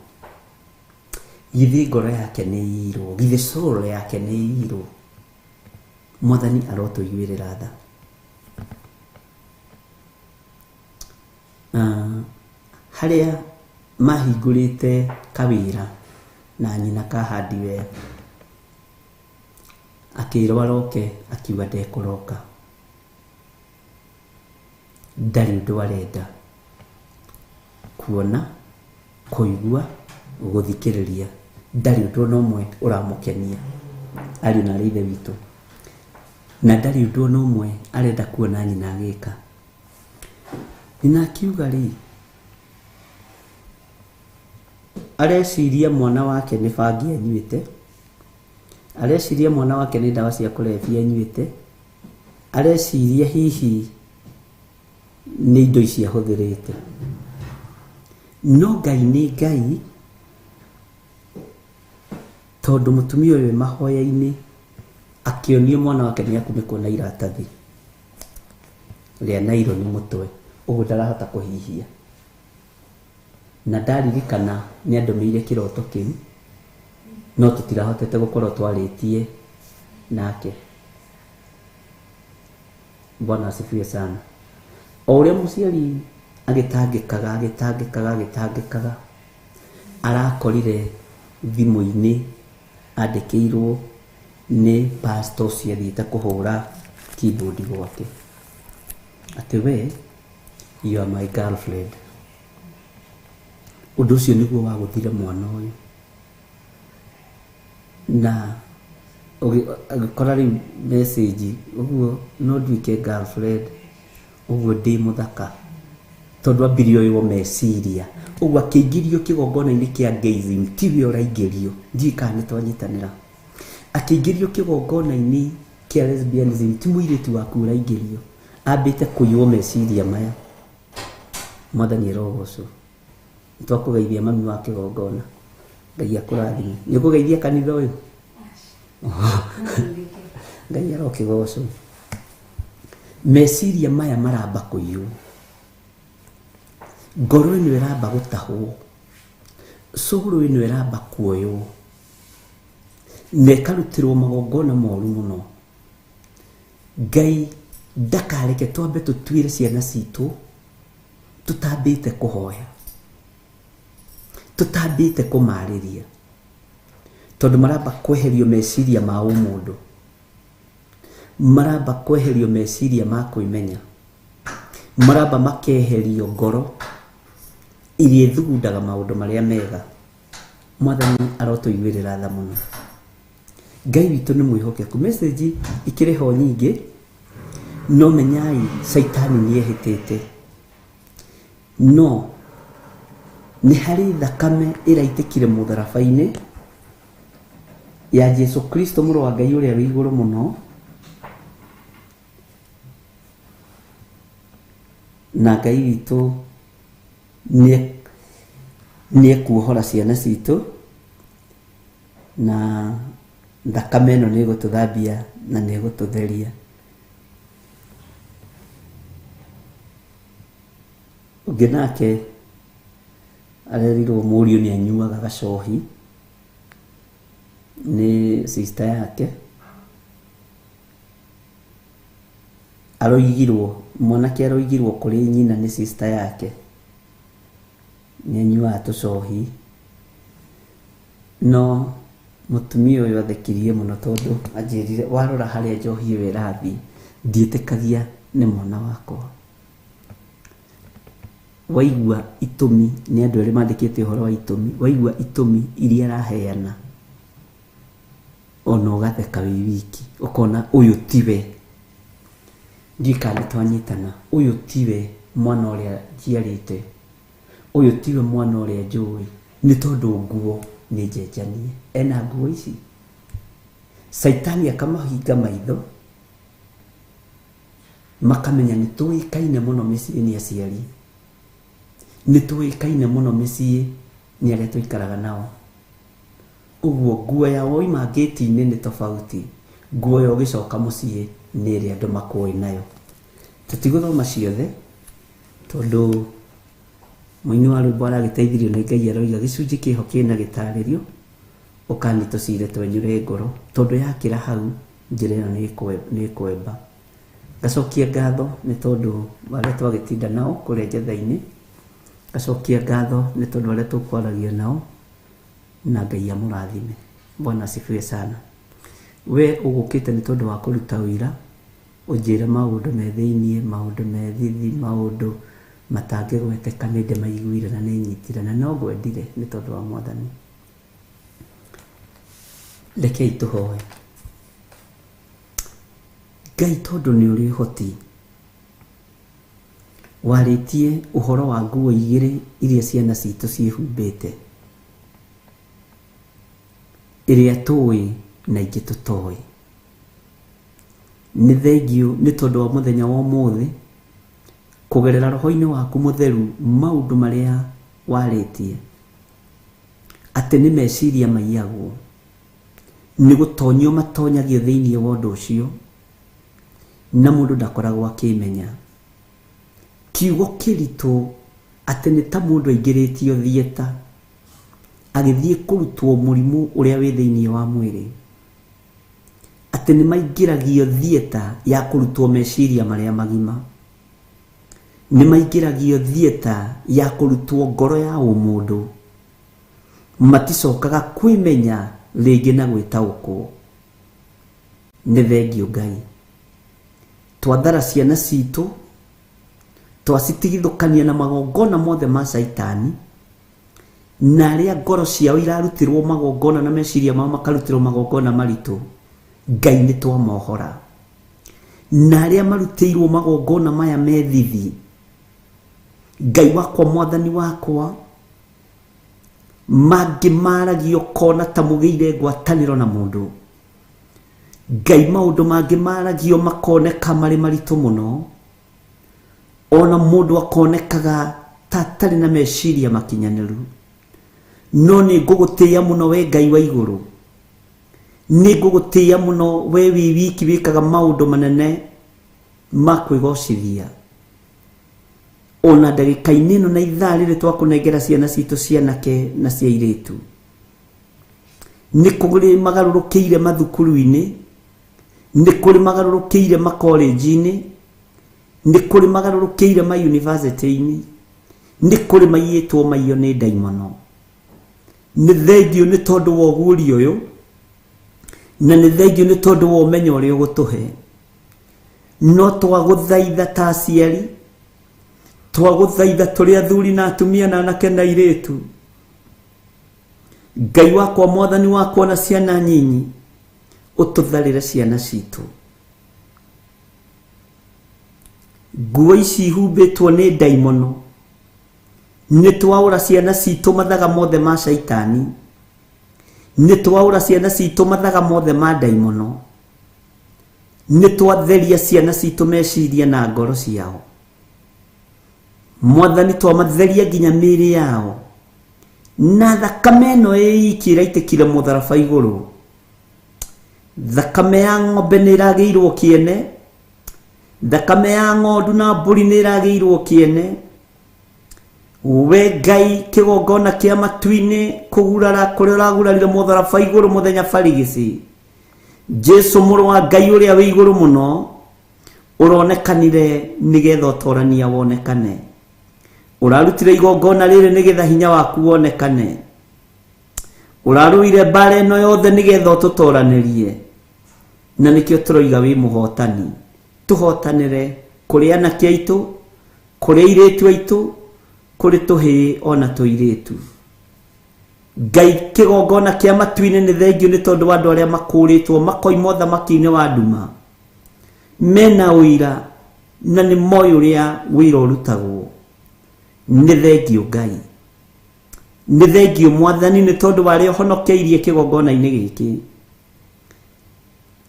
githĩ ngoro yake nĩ ĩiyirwo, githĩ soul yake nĩ ĩiyirwo. Mwathani arotũiguĩrĩra tha. Harĩa mahingũrĩte kawĩra na nyina ka hardware, akĩrwo aroke, akiuga ndekũroka, ndarĩ ũndũ arenda kuona, kũigua, gũthikĩrĩria, ndarĩ ũndũ ona ũmwe ũramũkenia ariũ na arĩ ithe witũ, na ndarĩ ũndũ ona ũmwe arenda kuona nyina agĩka. Nyina akiuga rĩ, areciria mwana wake nĩ bangi anyuĩte, areciria mwana wake nĩ ndawa cia kũrebia anyuĩte, areciria hihi nĩ indo ici ahũthĩrĩte. No Ngai nĩ Ngai, tondũ mũtumia ũyũ mahoya-inĩ akĩonio mwana wake nĩ akunĩkwo na iratathi rĩa naironi mũtwe, ũguo ndarahota kũhihia. Na ndaririkana nĩ andũmĩire kĩroto kĩu, no tũtirahotete gũkorwo twarĩtie nake. Bwana asifiwe sana. O ũrĩa mũciari agĩtangĩkaga agĩtangĩkaga agĩtangĩkaga, arakorire thimũ-inĩ andĩkĩirwo nĩ pastor ũcio athiĩte kũhũra keyboard gwake, atĩ we you are my girlfriend. Ũndũ ũcio nĩguo wagũthire mwana ũyũ, na agĩkora rĩu message ũguo no nduĩke girlfriend, ũguo ndĩ mũthaka, tondũ ambirie oywo meciria ũguo akĩingĩrio kĩgongona-inĩ kĩa gayism, tiwe ũraingĩrio, ndiũĩ kana nĩ twanyitanĩra. Akĩingĩrio kĩgongona-inĩ kĩa lesbianism, ti mũirĩtu waku ũraingĩrio, ambĩte kũiywo meciria maya. Mwathani arogocwo. Twakũgeithia mami wa kĩgongona. Ngai akũrathime. Nĩ ũkũgeithia kanitha ũyũ? Ngai arokĩgocwo. Meciria maya maramba kũiywo, ngoro ĩno ĩramba gũtahwo, cũrũ ĩno ĩramba kuoywo na ĩkarutĩrwo magongona moru mũno. Ngai ndakareke twambe tũtuĩre ciana citũ tũtambĩte kũhoya, tũtambĩte kũmarĩria, tondũ maramba kweherio meciria ma ũmũndũ, maramba kweherio meciria ma kwĩmenya, maramba makeherio ngoro iria ithugundaga maũndũ marĩa mega. Mwathani arotũiguĩrĩra tha mũno. Ngai witũ nĩ mwĩhokeku. Message ikĩrĩ ho nyingĩ, no menyai caitani nĩ ehĩtĩte, no nĩ harĩ thakame ĩraitĩkire mũtharaba-inĩ ya Jesu Kristo mũrũ wa Ngai ũrĩa wĩ igũrũ mũno, na Ngai witũ nĩ ekuohora ciana citũ, na thakame ĩno nĩ ĩgũtũthambia na nĩ ĩgũtũtheria. Ũngĩ nake arerirwo mũriũ nĩ anyuaga gacohi, nĩ sister yake. Aroigirwo, mwanake aroigirwo kũrĩ nyina nĩ sister yake nĩ anyuaga tũcohi, no mũtumia ũyũ athekirie mũno tondũ anjĩrire warora harĩa njohi ĩyo ĩrathiĩ ndiĩtĩkagia nĩ mwana wakwa. Waigua itũmi, nĩ andũ erĩ mandĩkĩte ũhoro wa itũmi, waigua itũmi iria araheana ona ũgatheka wĩ wiki, ũkona ũyũ tiwe. Ndiũĩ kana nĩ twanyitana, ũyũ tiwe mwana ũrĩa njiarĩte, ũyũ tiwe mwana ũrĩa njũĩ, nĩ tondũ nguo nĩ njenjanie. Ena nguo ici, caitani akamahinga maitho, makamenya nĩ tũĩkaine mũno mĩciĩ nĩ aciari, nĩ tũĩkaine mũno mĩciĩ nĩ arĩa tũikaraga nao. Ũguo nguo ya woima ngĩti-inĩ nĩ tofauti, nguo ya ũgĩcoka mũciĩ nĩ ĩrĩa andũ makũĩ nayo. Tũtigũthoma ciothe tondũ mũini wa rwĩmbo aragĩteithirio nĩ Ngai aroiga gĩcunjĩ kĩho kĩna gĩtarĩrio, ũkani tũcire twenyũre ngoro, tondũ yakĩra hau njĩra ĩno nĩ ĩkwemba. Ngacokia ngatho nĩ tondũ arĩa twagĩtinda nao kũrĩa njetha-inĩ, ngacokia ngatho nĩ tondũ arĩa tũkwaragia nao, na Ngai amũrathime. Bwana asifiwe sana. We ũgũkĩte nĩ tondũ wa kũruta ũira, ũnjĩre maũndũ me thĩiniĩ, maũndũ me thithi, maũndũ matangĩgweteka, nĩ ndĩmaiguire na nĩ nyitire na no ngwendire nĩ tondũ wa Mwathani. Rekei tũhoe. Ngai, tondũ nĩ ũrĩ ũhoti, warĩtie ũhoro wa nguo igĩrĩ iria ciana citũ ciĩhumbĩte, ĩrĩa tũĩ na ingĩ tũtoĩ. Nĩ thengiũ nĩ tondũ wa mũthenya wa ũmũthĩ, kũgerera roho-inĩ waku mũtheru, maũndũ marĩa warĩtie atĩ nĩ meciria maiyagwo, nĩ gũtonyio matonyagio thĩinĩ wa ũndũ ũcio, na mũndũ ndakoragwo akĩmenya. Kiugo kĩritũ atĩ nĩ ta mũndũ aingĩrĩtio thieta, agĩthiĩ kũrutwo mũrimũ ũrĩa wĩ thĩinĩ wa mwĩrĩ, atĩ nĩ maingĩragio thieta ya kũrutwo meciria marĩa magima, nĩ maingĩragio thieta ya kũrutwo ngoro ya ũmũndũ, maticokaga kwĩmenya rĩngĩ na gwĩtaũkwo. Nĩ thengio Ngai, twathara ciana citũ, twacitigithũkania na magongona mothe ma caitani, na arĩa ngoro ciao irarutirwo magongona na meciria mao makarutirwo magongona maritũ, Ngai nĩ twamohora. Na arĩa marutĩirwo magongona maya me thithi, Ngai wakwa, Mwathani wakwa, mangĩ maragio kona ta mũgĩire ngwatanĩro na mũndũ. Ngai, maũndũ mangĩ maragio makoneka marĩ maritũ mũno, ona mũndũ akonekaga ta atarĩ na meciria makinyanĩru. No nĩ ngũgũtĩĩa mũno we Ngai wa igũrũ, nĩ ngũgũtĩĩa mũno we wĩ wiki wĩkaga maũndũ manene ma kwĩgocithia. Ona ndagĩka-inĩ ĩno na ithaa rĩrĩ twakũnengera ciana citũ cianake na cia airĩtu, nĩ kũrĩ magarũrũkĩire mathukuru-inĩ, nĩ kũrĩ magarũrũkĩire makorenji-inĩ, nĩ kũrĩ magarũrũkĩire mayunivasĩtĩ-inĩ, nĩ kũrĩ maiyĩtwo maiyo nĩ ndaimono. Nĩ thengiũ nĩ tondũ wa ũguũrio ũyũ, na nĩ thengiũ nĩ tondũ wa ũmenyo ũrĩa ũgũtũhe. No twagũthaitha ta aciari, twagũthaitha tũrĩ athuri na atumia na anake na airĩtu, Ngai wakwa, mwathani wakwa na ciana nyinyi, ũtũtharĩre ciana citũ. Nguo ici ihumbĩtwo nĩ ndaimono, nĩ twaũra ciana citũ mathaga mothe ma caitani, nĩ twaũra ciana citũ mathaga mothe ma ndaimono, nĩ twatheria ciana citũ meciria na ngoro ciao. Mwathani, twamatheria nginya mĩĩrĩ yao, na thakame ĩno ĩiki ĩraitĩkire mũtharaba igũrũ. Thakame ya ng'ombe nĩ ĩragĩirwo kĩene, thakame ya ng'ondu na mbũri nĩ ĩragĩirwo kĩene. We Ngai, kĩgongona kĩa matu-inĩ kũgurara kũrĩa ũragurarire mũtharaba igũrũ mũthenya barigĩci, Jesu mũrũ wa Ngai ũrĩa wĩ igũrũ mũno, ũronekanire nĩgetha ũtorania wonekane. Ũrarutire igongona rĩrĩ nĩgetha hinya waku wonekane. Ũrarũire mbara ĩno yothe nĩgetha ũtũtoranĩrie, na nĩkĩo tũroiga wĩ mũhotani. Tũhotanĩre kũrĩ anake aitũ, kũrĩ airĩtu aitũ, kũrĩ tũhĩĩ ona tũirĩtu. Ngai, kĩgongona kĩa matu-inĩ nĩ thengiũ nĩ tondũ wa andũ arĩa makũrĩtwo makoima ũthamaki-inĩ wa nduma, mena ũira na nĩ moĩ ũrĩa wĩra ũrutagwo. Nĩ thengiũ Ngai, nĩ thengiũ Mwathani nĩ tondũ wa arĩa ũhonokeirie kĩgongona-inĩ gĩkĩ.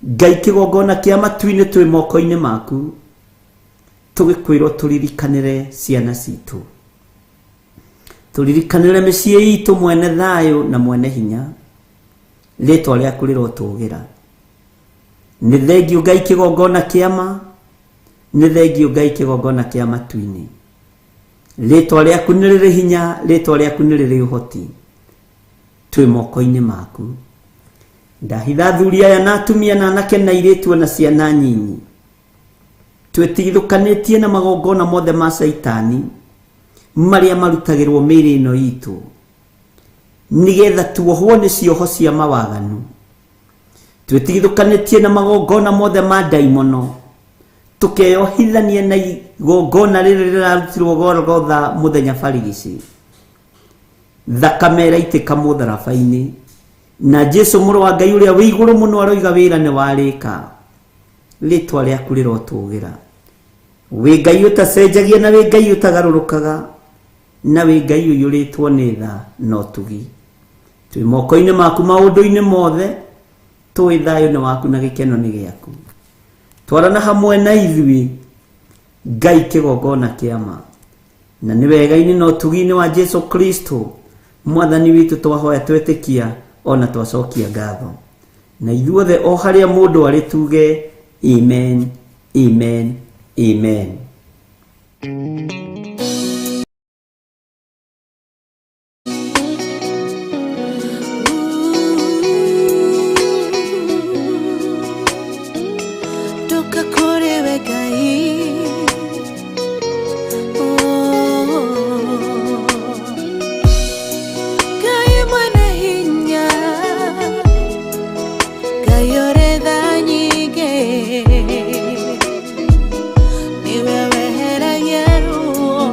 Ngai, kĩgongona kĩa matu-inĩ twĩ moko-inĩ maku, tũgĩkwĩrwo tũririkanĩre ciana citũ, tũririkanĩre mĩciĩ itũ, mwene thayũ na mwene hinya, rĩtwa rĩaku rĩrotũgĩra. Nĩ thengiũ Ngai, kĩgongona kĩama, nĩ thengiũ Ngai, kĩgongona kĩa matu-inĩ. Rĩtwa rĩaku nĩ rĩrĩ hinya, rĩtwa rĩaku nĩ rĩrĩ ũhoti, twĩ moko-inĩ maku. Ndahitha athuri aya na atumia na anake na airĩtu na ciana nyinyi, twĩtigithũkanĩtie na magongona mothe ma caitani marĩa marutagĩrwo mĩĩrĩ ĩno itũ, nĩgetha tuohwo nĩ cioho cia mawaganu. Twĩtigithũkanĩtie na magongona mothe ma ndaimono, tũkeyohithania na igongona rĩrĩ rĩrarutirwo Golgotha mũthenya barigici. Thakame ĩraitĩka mũtharaba-inĩ, na Jesu mũrũ wa Ngai ũrĩa wĩ igũrũ mũno aroiga wĩra nĩ warĩka. Rĩtwa rĩaku rĩrotũgĩra. Wĩ Ngai ũtacenjagia na wĩ Ngai ũtagarũrũkaga, na wĩ Ngai ũiyũrĩtwo nĩ tha na ũtugi. Twĩ moko-inĩ maku maũndũ-inĩ mothe, tũĩ thayũ nĩ waku na gĩkeno nĩ gĩaku. Twarana hamwe na ithuĩ Ngai, kĩgongona kĩama, na nĩ wega-inĩ na ũtugi-inĩ wa Jesu Kristo mwathani witũ twahoya twetĩkia ona twacokia ngatho, na ithuothe o harĩa mũndũ arĩ tuge amen, amen, amen. Ndoka kũrĩ we Ngai. Oh. Ngai mwene hinya, Ngai ũrĩ tha nyingĩ, nĩwe weheragia ruo.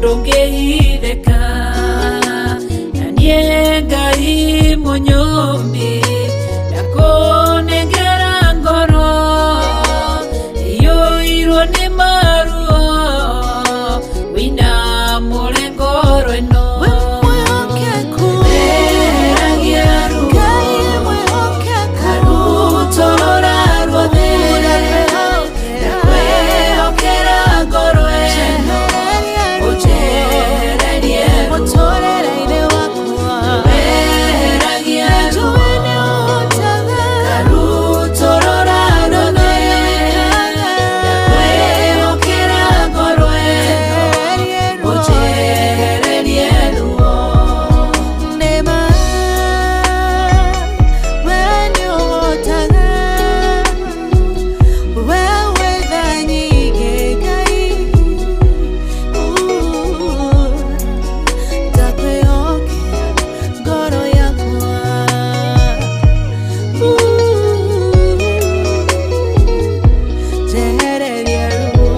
Ndũngĩhithĩka na niĩ Ngai mũnyũmbi ndakũnengera ngoro iyũirwo nĩ maruo wĩna mũrengoro ĩno. We mwĩhokeku. Weheragia ruo. Ngai mwĩhokeku. Karutorora ruothe. Ndakwĩhokera ngoro ĩno. Ũnjehererie ruo. Mũtũrĩre-inĩ wakwa. Weheragia ruo. Njũĩ nĩ ũhotaga. Karutorora ruothe. Ndakwĩhokera ngoro ĩno. Ũnjehererie ruo. Nĩma, we nĩũhotaga. We wĩ tha nyingĩ, Ngai. Ndakwĩhokera ngoro yakwa. Njehererie ruo.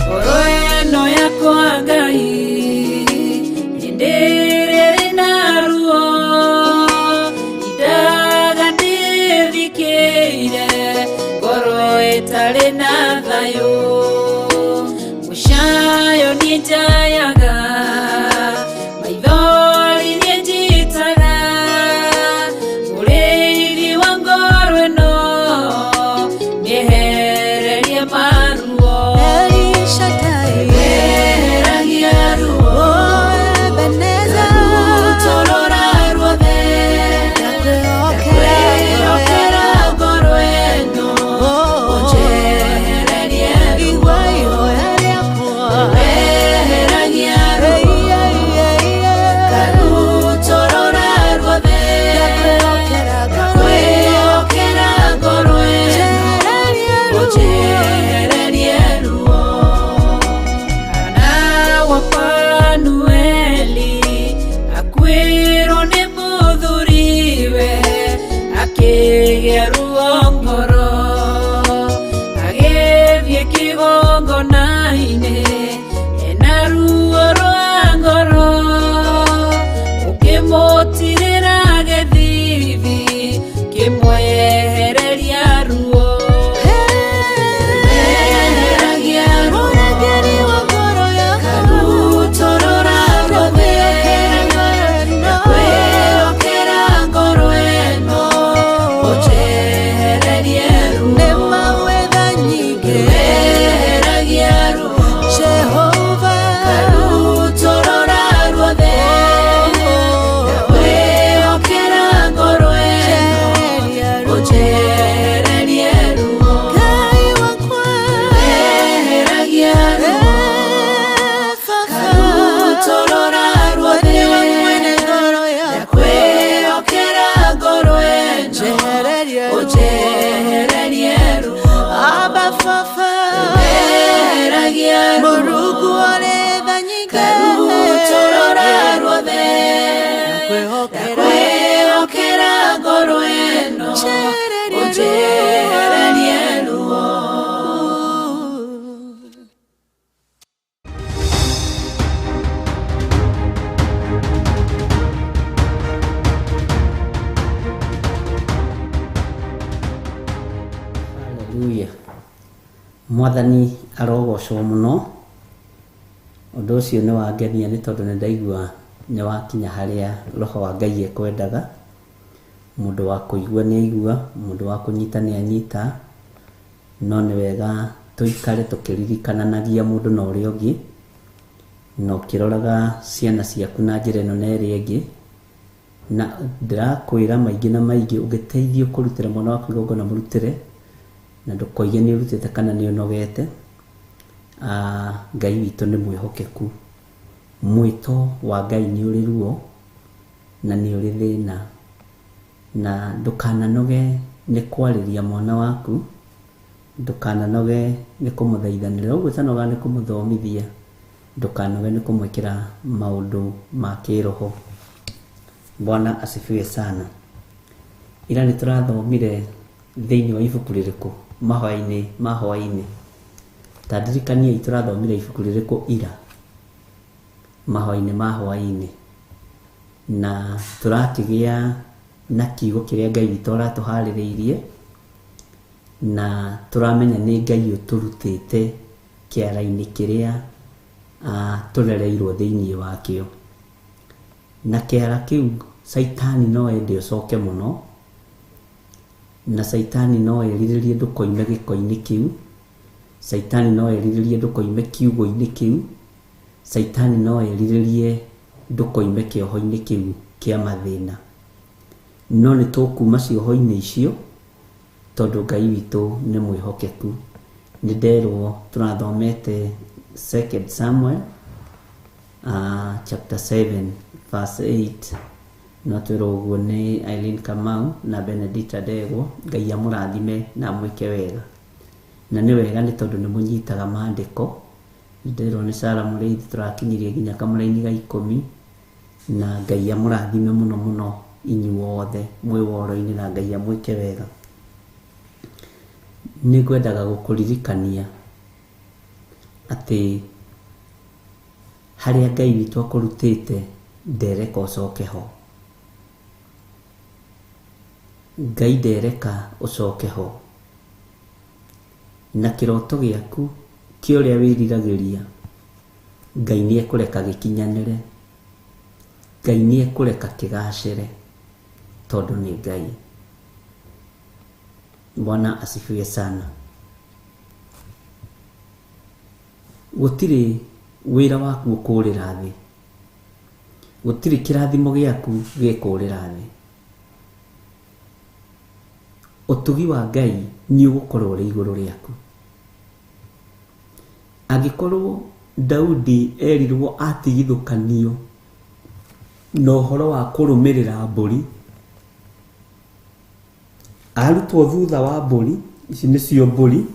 Ngoro ĩno yakwa Ngai hĩndĩ ĩrĩa ĩrĩ na ruo indaga ndĩthikĩire ngoro ĩtarĩ na thayũ mũcayo niĩ njayaga maithori niĩ njitaga mũrĩithi wa ngoro ĩno mĩehererie maruo. El Shaddai. Weheragia ruo. Oh, Ebenezer. Karutorora ruothe. Ndakwĩhokera Ndakwĩhokera ngoro ĩno. Oh, Ũnjehererie ruo. Igua ihoya rĩakwa. Weheragia ruo. Ei, ei, ei, ei. Karutorora ruothe. Ndakwĩhokera ngoro ĩno. Ndakwĩhokera ngoro ĩno. Njehererie ruo. Ũnjehererie ruo. Hana wa Fanueli akuĩrwo nĩ mũthuriwe akĩgĩa ruo ngoro agĩthiĩ kĩgongona-inĩ ena ruo rwa ngoro ũkĩmũtirĩra gĩthithi kĩmwehereria ruo. Weheragia ruo. Mũrangĩri wa ngoro yakwa. Karutorora ruothe. Ndakwĩhokera ngoro ĩno. Ũnjehererie ruo. Nĩma wĩ tha nyingĩ. Weheragia ruo. Jehova. Karutorora ruothe. Ndakwĩhokera ngoro ĩno. Njehereria ruo. Ũnjehererie ruo. Ngai wakwa. Weheragia ruo. Eh, Baba. Karutorora ruothe. Nĩwe mwene ngoro yakwa. Ndakwĩhokera ngoro ĩno. Njehererie ruo. Ũnjehererie ruo. Abba Baba. Weheragia ruo. Mũrungu ũrĩ tha nyingĩ. Karutorora ruothe. Ndakwĩhokera. Ndakwĩhokera ngoro ĩno. Njehererie ruo. Ũnjehererie ruo. Haleluya. Mwathani arogocwo mũno. Ũndũ ũcio nĩ wangenia nĩ tondũ nĩ ndaigua nĩ wakinya harĩa roho wa Ngai ekwendaga. Mũndũ wa kũigua nĩ aigua, mũndũ wa kũnyita nĩ anyita. No nĩ wega tũikare tũkĩririkananagia mũndũ na ũrĩa ũngĩ, na ũkĩroraga ciana ciaku na njĩra ĩno na ĩrĩa ĩngĩ. Na ndĩrakwĩra maingĩ na maingĩ ũngĩteithio kũrutĩra mwana waku igongona mũrutĩre, na ndũkoige nĩ ũrutĩte kana nĩ ũnogete. Ngai witũ nĩ mwĩhokeku. Mwĩto wa Ngai nĩ ũrĩ ruo na nĩ ũrĩ thĩna, na ndũkananoge nĩ kwarĩria mwana waku, ndũkananoge nĩ kũmũthaithanĩra, ũguo ũtanoga nĩ kũmũthomithia, ndũkanoge nĩ kũmwĩkĩra maũndũ ma kĩroho. Bwana asifiwe sana. Ira nĩ tũrathomire Thĩinĩ wa ibuku rĩrĩkũ? Mahoya-inĩ ma hwaĩ-inĩ. Ta ndirikaniai tũrathomire ibuku rĩrĩkũ ira mahoya-inĩ ma hwaĩ-inĩ. Na tũrakĩgĩa na kiugo kĩrĩa Ngai witũ aratũharĩrĩirie, na tũramenya nĩ Ngai ũtũrutĩte kĩara-inĩ kĩrĩa tũrereirwo thĩinĩ wakĩo. Na kĩara kĩu Caitani no ende ũcoke mũno, na Caitani no erirĩrie ndũkoime gĩko-inĩ kĩu, Caitani no erirĩrie ndũkoime kiugo-inĩ kĩu, Caitani no erirĩrie ndũkoime kĩoho-inĩ kĩu kĩa mathĩna. No nĩ tũkuma cioho-inĩ icio tondũ Ngai witũ nĩ mwĩhokeku. Nĩ nderwo tũrathomete 2 Samuel chapter 7 verse 8. No twĩrwo ũguo nĩ Eileen Kamau na Benedicta Ndegwa. Ngai amũrathime na amwĩke wega. Na nĩ wega nĩ tondũ nĩ mũnyitaga maandĩko. Nĩ nderwo nĩ Sarah Mũrĩithi tũrakinyirie nginya kamũraini ga 10. Na Ngai amũrathime mũno mũno inyuothe mwĩ woro-inĩ, na Ngai amwĩke wega. Nĩ ngwendaga gũkũririkania atĩ harĩa Ngai witũ akũrutĩte ndereka ũcoke ho. Ngai ndereka ũcoke ho. Na kĩroto gĩaku kĩa ũrĩa wĩriragĩria, Ngai nĩ ekũreka gĩkinyanĩre. Ngai nĩ ekũreka kĩgacĩre tondũ nĩ Ngai. Bwana asifiwe sana. Gũtirĩ wĩra waku ũkũrĩra thĩ, gũtirĩ kĩrathimo gĩaku gĩkũrĩra thĩ. Ũtugi wa Ngai nĩ ũgũkorwo ũrĩ igũrũ rĩaku. Angĩkorwo Daudi erirwo atigithũkanio na ũhoro wa kũrũmĩrĩra mbũri, arutwo thutha wa mbũri, ici nĩcio mbũri,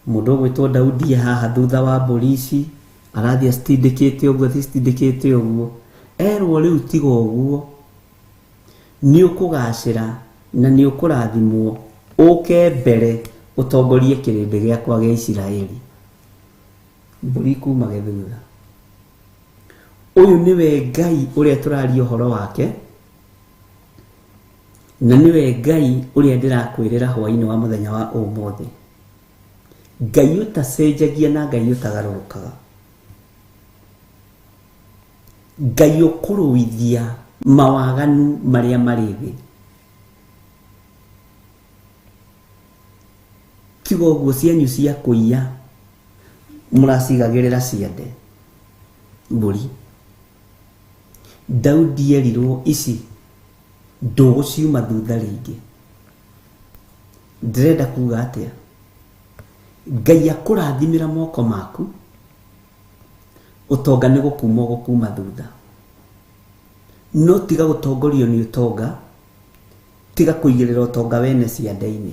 mũndũ ũgwĩtwo Daudi e haha thutha wa mbũri ici, arathiĩ acitindĩkĩte ũguo, acitindĩkĩte ũguo, erwo rĩu tiga ũguo, nĩ ũkũgacĩra na nĩ ũkũrathimwo, ũke mbere ũtongorie kĩrĩndĩ gĩakwa gĩa Isiraeli. Mbũri kumage thutha. Ũyũ nĩwe Ngai ũrĩa tũraria ũhoro wake, na nĩwe Ngai ũrĩa ndĩrakwĩrĩra hwaĩ-inĩ wa mũthenya wa ũmũthĩ. Ngai ũtacenjagia na Ngai ũtagarũrũkaga. Ngai ũkũrũithia mawaganu marĩa marĩ thĩ. Tiga ũguo cianyu cia kũiya mũracigagĩrĩra ciande mbũri. Daudi erirwo ici ndũgũciuma thutha rĩngĩ. Ndĩrenda kuga atĩa? Ngai akũrathimĩra moko maku, ũtonga nĩ gũkuma ũgũkuma thutha. No tiga gũtongorio nĩ ũtonga, tiga kũigĩrĩra ũtonga wene ciande-inĩ.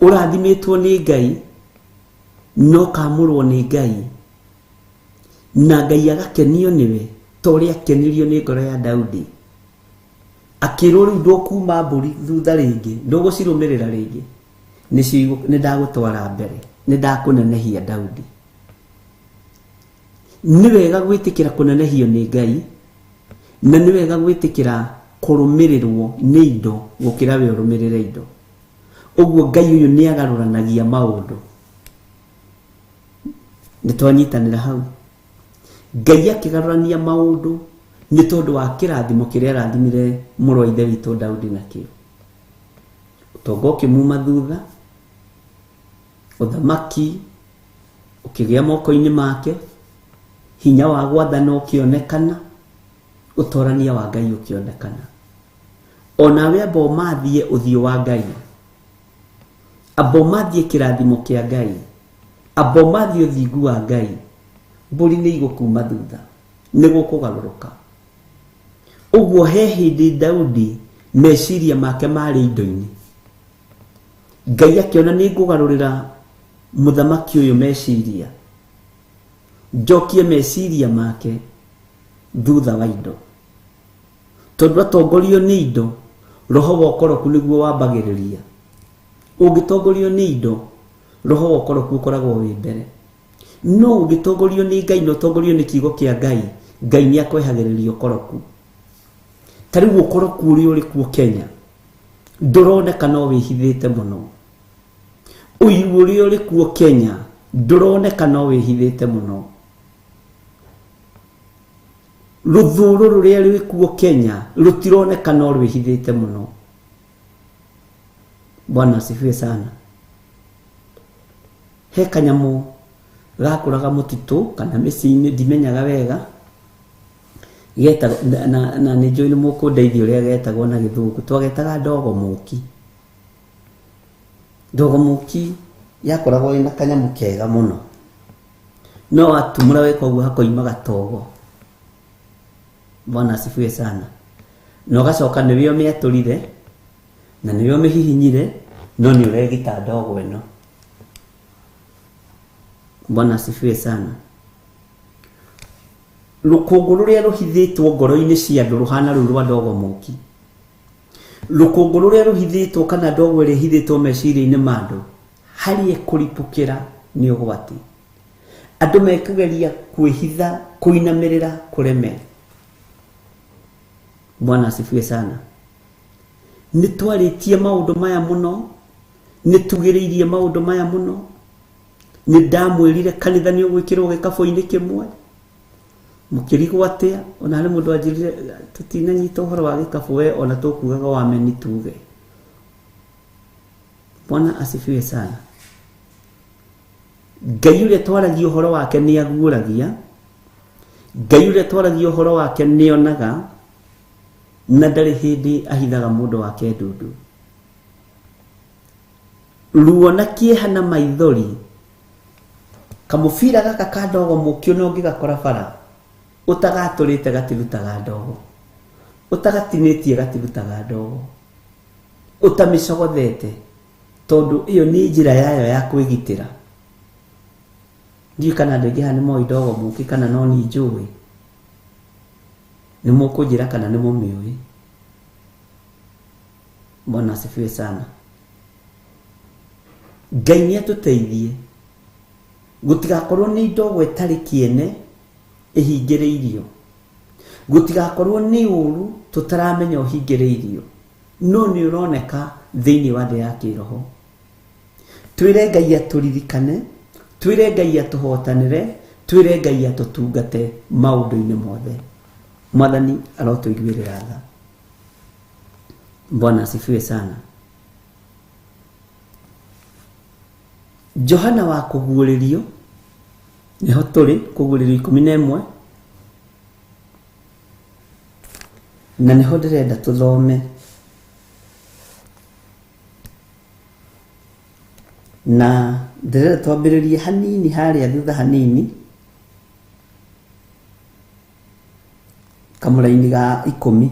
Ũrathimĩtwo nĩ Ngai, no ũkamũrwo nĩ Ngai, na Ngai agakenio nĩwe ta ũrĩa akenirio nĩ ngoro ya Daudi. Akĩrwo rĩu ndũkuma mbũri thutha rĩngĩ, ndũgũcirũmĩrĩra rĩngĩ, nĩcio nĩ ndagũtwara mbere, nĩ ndakũnenehia Daudi. Nĩ wega gwĩtĩkĩra kũnenehio nĩ Ngai, na nĩ wega gwĩtĩkĩra kũrũmĩrĩrwo nĩ indo gũkĩra we ũrũmĩrĩre indo. Ũguo Ngai ũyũ nĩ agarũranagia maũndũ. Nĩ twanyitanĩra hau. Ngai akĩgarũrania maũndũ nĩ tondũ wa kĩrathimo kĩrĩa arathimire mũrũ wa ithe witũ Daudi nakĩo. Ũtonga ũkĩmuma thutha, ũthamaki ũkĩgĩa moko-inĩ make, hinya wa gwathana ũkĩonekana, ũtorania wa Ngai ũkĩonekana. Onawe amba ũmathie ũthiũ wa Ngai, amba ũmathie kĩrathimo kĩa Ngai, amba ũmathie ũthingu wa Ngai, mbũri nĩ igũkuma thutha, nĩ gũkũgarũrũka. Ũguo he hĩndĩ Daudi meciria make marĩ indo-inĩ. Ngai akĩona nĩ ngũgarũrĩra mũthamaki ũyũ meciria, njokie meciria make thutha wa indo. Tondũ atongorio nĩ indo, roho wa ũkoroku nĩguo wambagĩrĩria. Ũngĩtongorio nĩ indo, roho wa ũkoroku ũkoragwo wĩ mbere. No ũngĩtongorio nĩ Ngai na ũtongorio nĩ kiugo kĩa Ngai, Ngai nĩ akwehagĩrĩria ũkoroku. Ta rĩu ũkoroku ũrĩa ũrĩ kuo Kenya ndũroneka no wĩhithĩte mũno. Ũiru ũrĩa ũrĩ kuo Kenya ndũroneka no wĩhithĩte mũno. Rũthũũro rũrĩa rwĩ kuo Kenya rũtironeka no rwĩhithĩte mũno. Bwana asifiwe sana. He kanyamũ gakũraga mũtitũ kana mĩciĩ-inĩ, ndimenyaga wega, getagwo na nĩ njũĩ nĩ mũkũndeithia ũrĩa getagwo na gĩthũngũ. Twagetaga ndogo mũki. Ndogo mũki yakoragwo ĩna kanyamũ kega mũno, no watumũra weka ũguo hakoima gatogo. Bwana asifiwe sana. Na ũgacoka nĩwe ũmĩatũrire na nĩwe ũmĩhihinyire, no nĩ ũregita ndogo ĩno. Bwana asifiwe sana. Rũkũngũ rũrĩa rũhithĩtwo ngoro-inĩ cia andũ rũhana rũu rwa ndogo mũki. Rũkũngũ rũrĩa rũhithĩtwo kana ndogo ĩrĩa ĩhithĩtwo meciria-inĩ ma andũ, harĩa ĩkũripũkĩra nĩ ũgwati. Andũ mekũgeria kwĩhitha, kũinamĩrĩra, kũreme. Bwana asifiwe sana. Nĩ twarĩtie maũndũ maya mũno, nĩ tugĩrĩirie maũndũ maya mũno. Nĩ ndamwĩrire kanitha nĩ ũgwĩkĩrwo gĩkabũ-inĩ kĩmwe. Mũkĩrigwo atĩa? Ona harĩ mũndũ anjĩrire tũtinanyita ũhoro wa gĩkabũ, we ona tũkugaga wameni tuge. Bwana asifiwe sana. Ngai ũrĩa twaragia ũhoro wake nĩ aguũragia. Ngai ũrĩa twaragia ũhoro wake nĩ onaga, na ndarĩ hĩndĩ ahithaga mũndũ wake ndundu. Ruo na kĩeha na maithori, kamũbira gaka ka ndogo mũkĩ ona ũngĩgakora bara, ũtagatũrĩte gatirutaga ndogo, ũtagatinĩtie gatirutaga ndogo, ũtamĩcogothete, tondũ ĩyo nĩ njĩra yayo ya kwĩgitĩra. Ndiũĩ kana andũ aingĩ haha nĩ moĩ ndogo mũkĩ kana no niĩ njũĩ. Nĩ mũkũnjĩra kana nĩ mũmĩũĩ. Bwana asifiwe sana. Ngai nĩ atũteithie gũtigakorwo nĩ ndogo ĩtarĩ kĩene ĩhingĩrĩirio, gũtigakorwo nĩ ũru tũtaramenya ũhingĩrĩirio, no nĩ ũroneka thĩinĩ wa thĩ ya kĩroho. Twĩre Ngai atũririkane, twĩre Ngai atũhotanĩre, twĩre Ngai atũtungate maũndũ-inĩ mothe. Mwathani arotũiguĩrĩra tha. Bwana asifiwe sana. Johana wa kũguũrĩrio, nĩho tũrĩ, kũguũrĩrio 11, na nĩho ndĩrenda tũthome. Na ndĩrenda twambĩrĩrie hanini harĩa thutha hanini, kamũraini ga 10.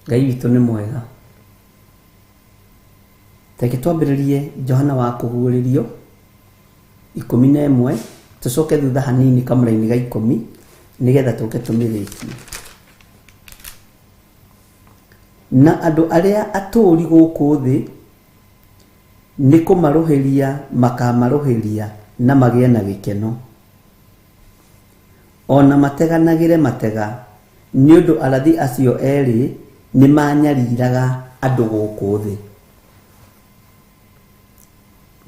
Ngai witũ nĩ mwega. Reke twambĩrĩrie Johana wa kũguũrĩrio 11, tũcoke thutha hanini kamũraini ga 10, nĩgetha tũke tũmĩrĩkie. Na andũ arĩa atũũri gũkũ thĩ nĩ kũmarũhĩria makamarũhĩria na magĩe na gĩkeno, ona mateganagĩre matega, nĩ ũndũ arathi acio erĩ nĩ manyariraga andũ gũkũ thĩ.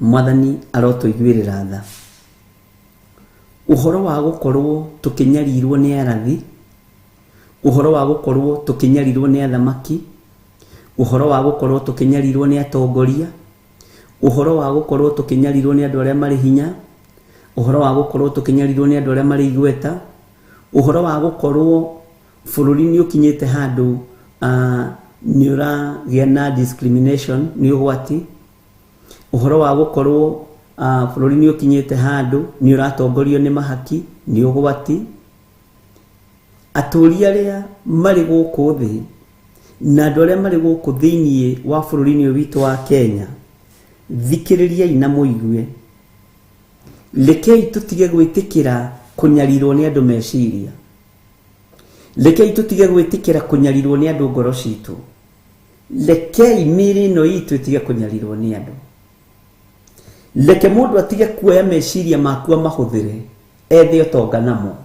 Mwathani arotũiguĩrĩra tha. Ũhoro wa gũkorwo tũkĩnyarirwo nĩ arathi, ũhoro wa gũkorwo tũkĩnyarirwo nĩ athamaki, ũhoro wa gũkorwo tũkĩnyarirwo nĩ atongoria, ũhoro wa gũkorwo tũkĩnyarirwo nĩ andũ arĩa marĩ hinya, ũhoro wa gũkorwo tũkĩnyarirwo nĩ andũ arĩa marĩ igweta, ũhoro wa gũkorwo bũrũri nĩ ũkinyĩte handũ nĩ ũragĩa na discrimination, nĩ ũgwati. Ũhoro wa gũkorwo bũrũri nĩ ũkinyĩte handũ nĩ ũratongorio nĩ mahaki, nĩ ũgwati. Atũũri arĩa marĩ gũkũ thĩ na andũ arĩa marĩ gũkũ thĩinĩ wa bũrũri-inĩ ũyũ witũ wa Kenya, thikĩrĩriai na mũigue. Rekei tũtige gwĩtĩkĩra kũnyarirwo nĩ andũ meciria. Rekei tũtige gwĩtĩkĩra kũnyarirwo nĩ andũ ngoro citũ. Rekei mĩĩrĩ ĩno itũ ĩtige kũnyarirwo nĩ andũ. Reke mũndũ atige kuoya meciria maku amahũthĩre ethe ũtonga namo.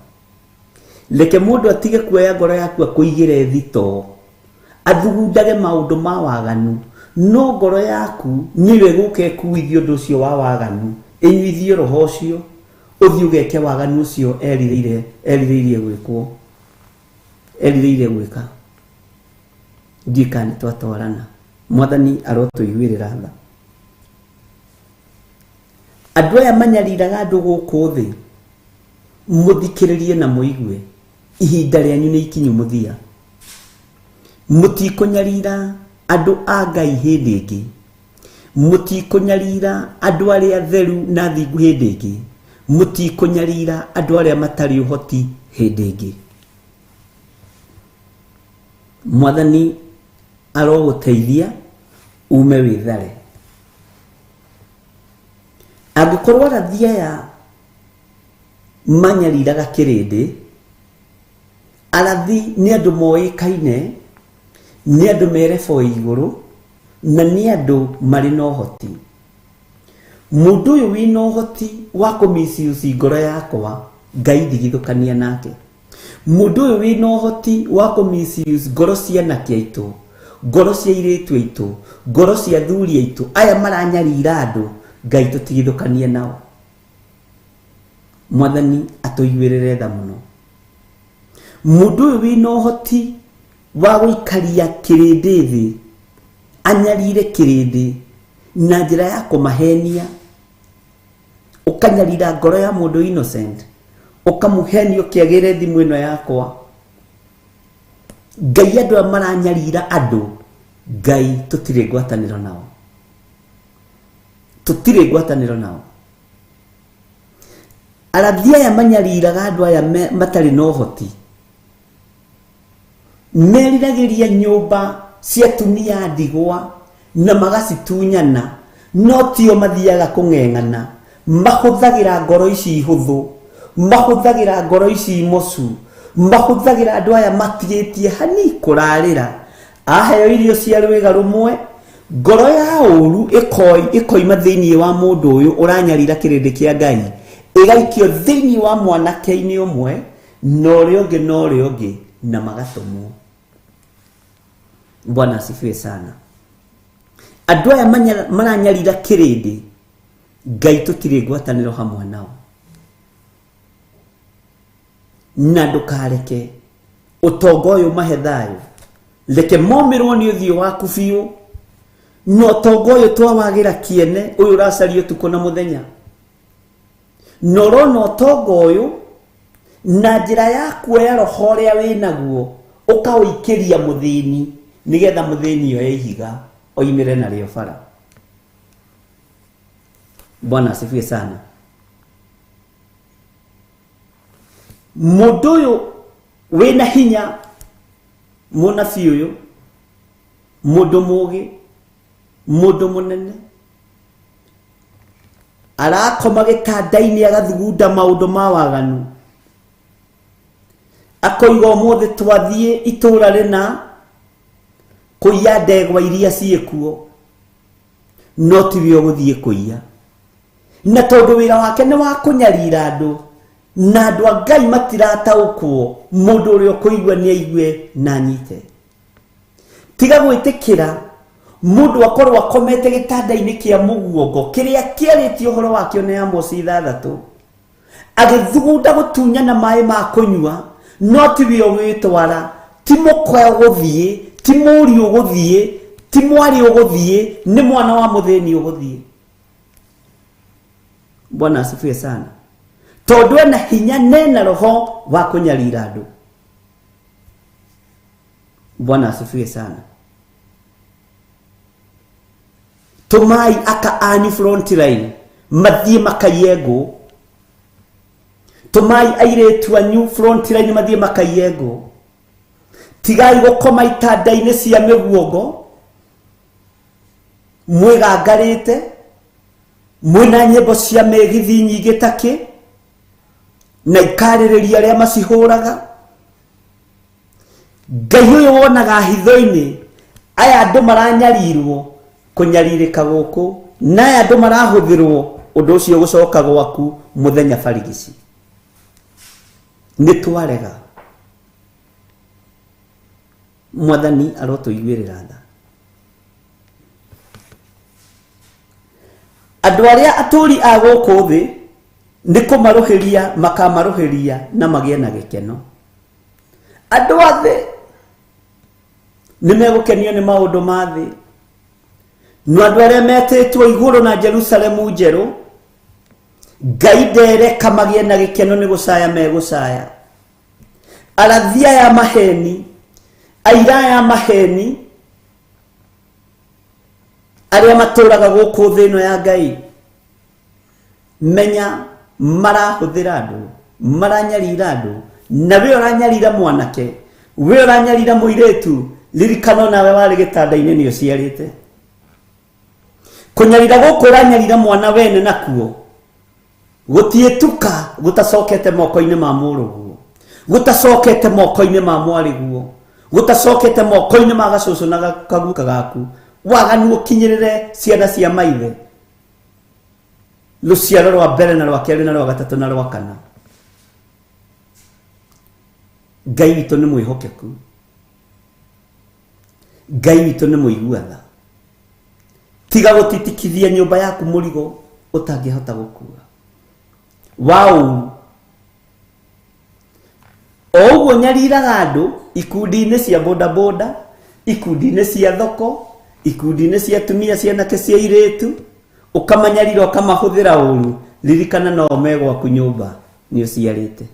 Reke mũndũ atige kuoya ngoro yaku akũigĩre thitoo, athugundage maũndũ ma waganu, no ngoro yaku nĩyo ĩgũka ĩkuithie ũndũ ũcio wa waganu, ĩnyuithie roho ũcio, ũthiĩ ũgeke waganu ũcio erirĩirie gwĩkwo, erirĩirie gwĩka. Ndiũĩ kana nĩ twatwarana. Mwathani arotũiguĩrĩra tha. Andũ aya manyariraga andũ gũkũ thĩ, mũthikĩrĩrie na mũigue, ihinda rĩanyu nĩ ikinyu mũthia. Mũtikũnyarira andũ a Ngai hĩndĩ ĩngĩ, mũtikũnyarira andũ arĩa atheru na athingu hĩndĩ ĩngĩ, mũtikũnyarira andũ arĩa matarĩ ũhoti hĩndĩ ĩngĩ. Mwathani arogũteithia ume wĩthare. Angĩkorwo arathi aya manyariraga kĩrĩndĩ, arathi nĩ andũ moĩkaine, nĩ andũ merebo igũrũ, na nĩ andũ marĩ na ũhoti. Mũndũ ũyũ wĩna ũhoti wa kũmisuse ngoro yakwa, Ngai ndigithũkania nake. Mũndũ ũyũ wĩna ũhoti wa kũmisuse ngoro cia anake aitũ, ngoro cia airĩtu aitũ, ngoro cia athuri aitũ, aya maranyarira andũ, Ngai tũtigithũkanie nao. Mwathani atũiguĩrĩre tha mũno. Mũndũ ũyũ wĩna ũhoti wa gũikaria kĩrĩndĩ thĩ, anyarire kĩrĩndĩ na njĩra ya kũmahenia, ũkanyarira ngoro ya mũndũ innocent, ũkamũhenia ũkĩagĩre thimũ ĩno yakwa. Ngai andũ aya maranyarira andũ, Ngai tũtirĩ ngwatanĩro nao. Tũtirĩ ngwatanĩro nao. Arathi aya manyariraga andũ aya matarĩ na ũhoti, meriragĩria nyũmba cia atumia a ndigwa na magacitunyana, no tio mathiaga kũng'eng'ana. Mahũthagĩra ngoro ici hũthũ, mahũthagĩra ngoro ici mocu, mahũthagĩra andũ aya matigĩtie hani kũrarĩra. Aheo irio cia rwĩga rũmwe, ngoro ya ũru ĩkoima thĩinĩ wa mũndũ ũyũ ũranyarira kĩrĩndĩ kĩa Ngai, ĩgaikio thĩinĩ wa mwanake-inĩ ũmwe na ũrĩa ũngĩ na ũrĩa ũngĩ, na magatũmwo. Bwana asifiwe sana. Andũ aya maranyarira kĩrĩndĩ, Ngai tũtirĩ ngwatanĩro hamwe nao. Na ndũkareke ũtonga ũyũ mahe thayũ, reke momĩrwo nĩ ũthiũ waku biũ, na ũtonga ũyũ twawagĩra kĩene, ũyũ ũracaria ũtukũ na mũthenya. Na ũrona ũtonga ũyũ na njĩra ya kuoya roho ũrĩa wĩnaguo ũkaũikĩria mũthĩni, nĩgetha mũthĩni oe ihiga oimĩre narĩo bara. Bwana asifiwe sana. Mũndũ ũyũ wĩna hinya, mũnabii ũyũ, mũndũ mũgĩ, mũndũ mũnene, arakoma gĩtanda-inĩ agathugunda maũndũ ma waganu, akoiga ũmũthĩ twathiĩ itũũra rĩna kũiya ndegwa iria ciĩkuo, no tiwe ũgũthiĩ kũiya. Na tondũ wĩra wake nĩ wa kũnyarira andũ, na andũ a Ngai matirataũkwo, mũndũ ũrĩa ũkũigua nĩ aigue na anyite. Tiga gwĩtĩkĩra mũndũ akorwo akomete gĩtanda-inĩ kĩa mũguongo kĩrĩa kĩarĩtie ũhoro wakĩo nĩ Amosi 6, agĩthugunda gũtunyana maĩ ma kũnyua, no tiwe ũgwĩtwara, ti mũkwa ũgũthiĩ, ti mũriũ ũgũthiĩ, ti mwarĩ ũgũthiĩ, nĩ mwana wa mũthĩni ũgũthiĩ. Bwana asifiwe sana. Tondũ ena hinya nena roho wa kũnyarira andũ. Bwana asifiwe sana. Tũmai aka anyu front line mathiĩ makaiye ngũ. Tũmai airĩtu anyu front line mathiĩ makaiye ngũ. Tigai gũkoma itanda-inĩ cia mĩguongo mwĩgangarĩte, mwĩna nyĩmbo cia mĩgithi nyingĩ takĩ, na ikarĩrĩria arĩa macihũraga. Ngai ũyũ wonaga hitho-inĩ aya andũ maranyarirwo kũnyarirĩka gũkũ na aya andũ marahũthĩrwo ũndũ ũcio gũcoka gwaku mũthenya barigici. Nĩ twarega. Mwathani arotũiguĩrĩra tha. Andũ arĩa atũũri a gũkũ thĩ nĩ kũmarũhĩria makamarũhĩria na magĩe na gĩkeno. Andũ a thĩ nĩ megũkenio nĩ maũndũ ma thĩ. No andũ arĩa metĩtwo igũrũ na Jerusalemu njerũ, Ngai ndereka magĩe na gĩkeno nĩ gũcaya megũcaya. Arathi aya maheni, aira aya maheni, arĩa matũraga gũkũ thĩ ĩno ya Ngai, menya marahũthĩra andũ, maranyarira andũ, na we ũranyarira mwanake, we ũranyarira mũirĩtu, ririkana nawe warĩ gĩtanda-inĩ nĩ ũciarĩte. Kũnyarira gũkũ ũranyarira mwana wene nakuo gũtiĩtuka gũtacokete moko-inĩ ma mũrũguo, gũtacokete moko-inĩ ma mwarĩguo, gũtacokete moko-inĩ ma gacũcũ na kaguka gaku. Waganu ũkinyĩrĩre ciana cia maithe, rũciaro rwa mbere na rwa kerĩ na rwa gatatũ na rwa kana. Ngai witũ nĩ mwĩhokeku, Ngai witũ nĩ mũigua tha. Tiga gũtitikithia nyũmba yaku mũrigo ũtangĩhota gũkua wa ũru. O ũguo nyariraga andũ ikundi-inĩ cia bodaboda, ikundi-inĩ cia thoko, ikundi-inĩ cia atumia, cianake, cia airĩtu, ũkamanyarira ũkamahũthĩra ũru, ririkana no me gwaku nyũmba nĩ ũciarĩte.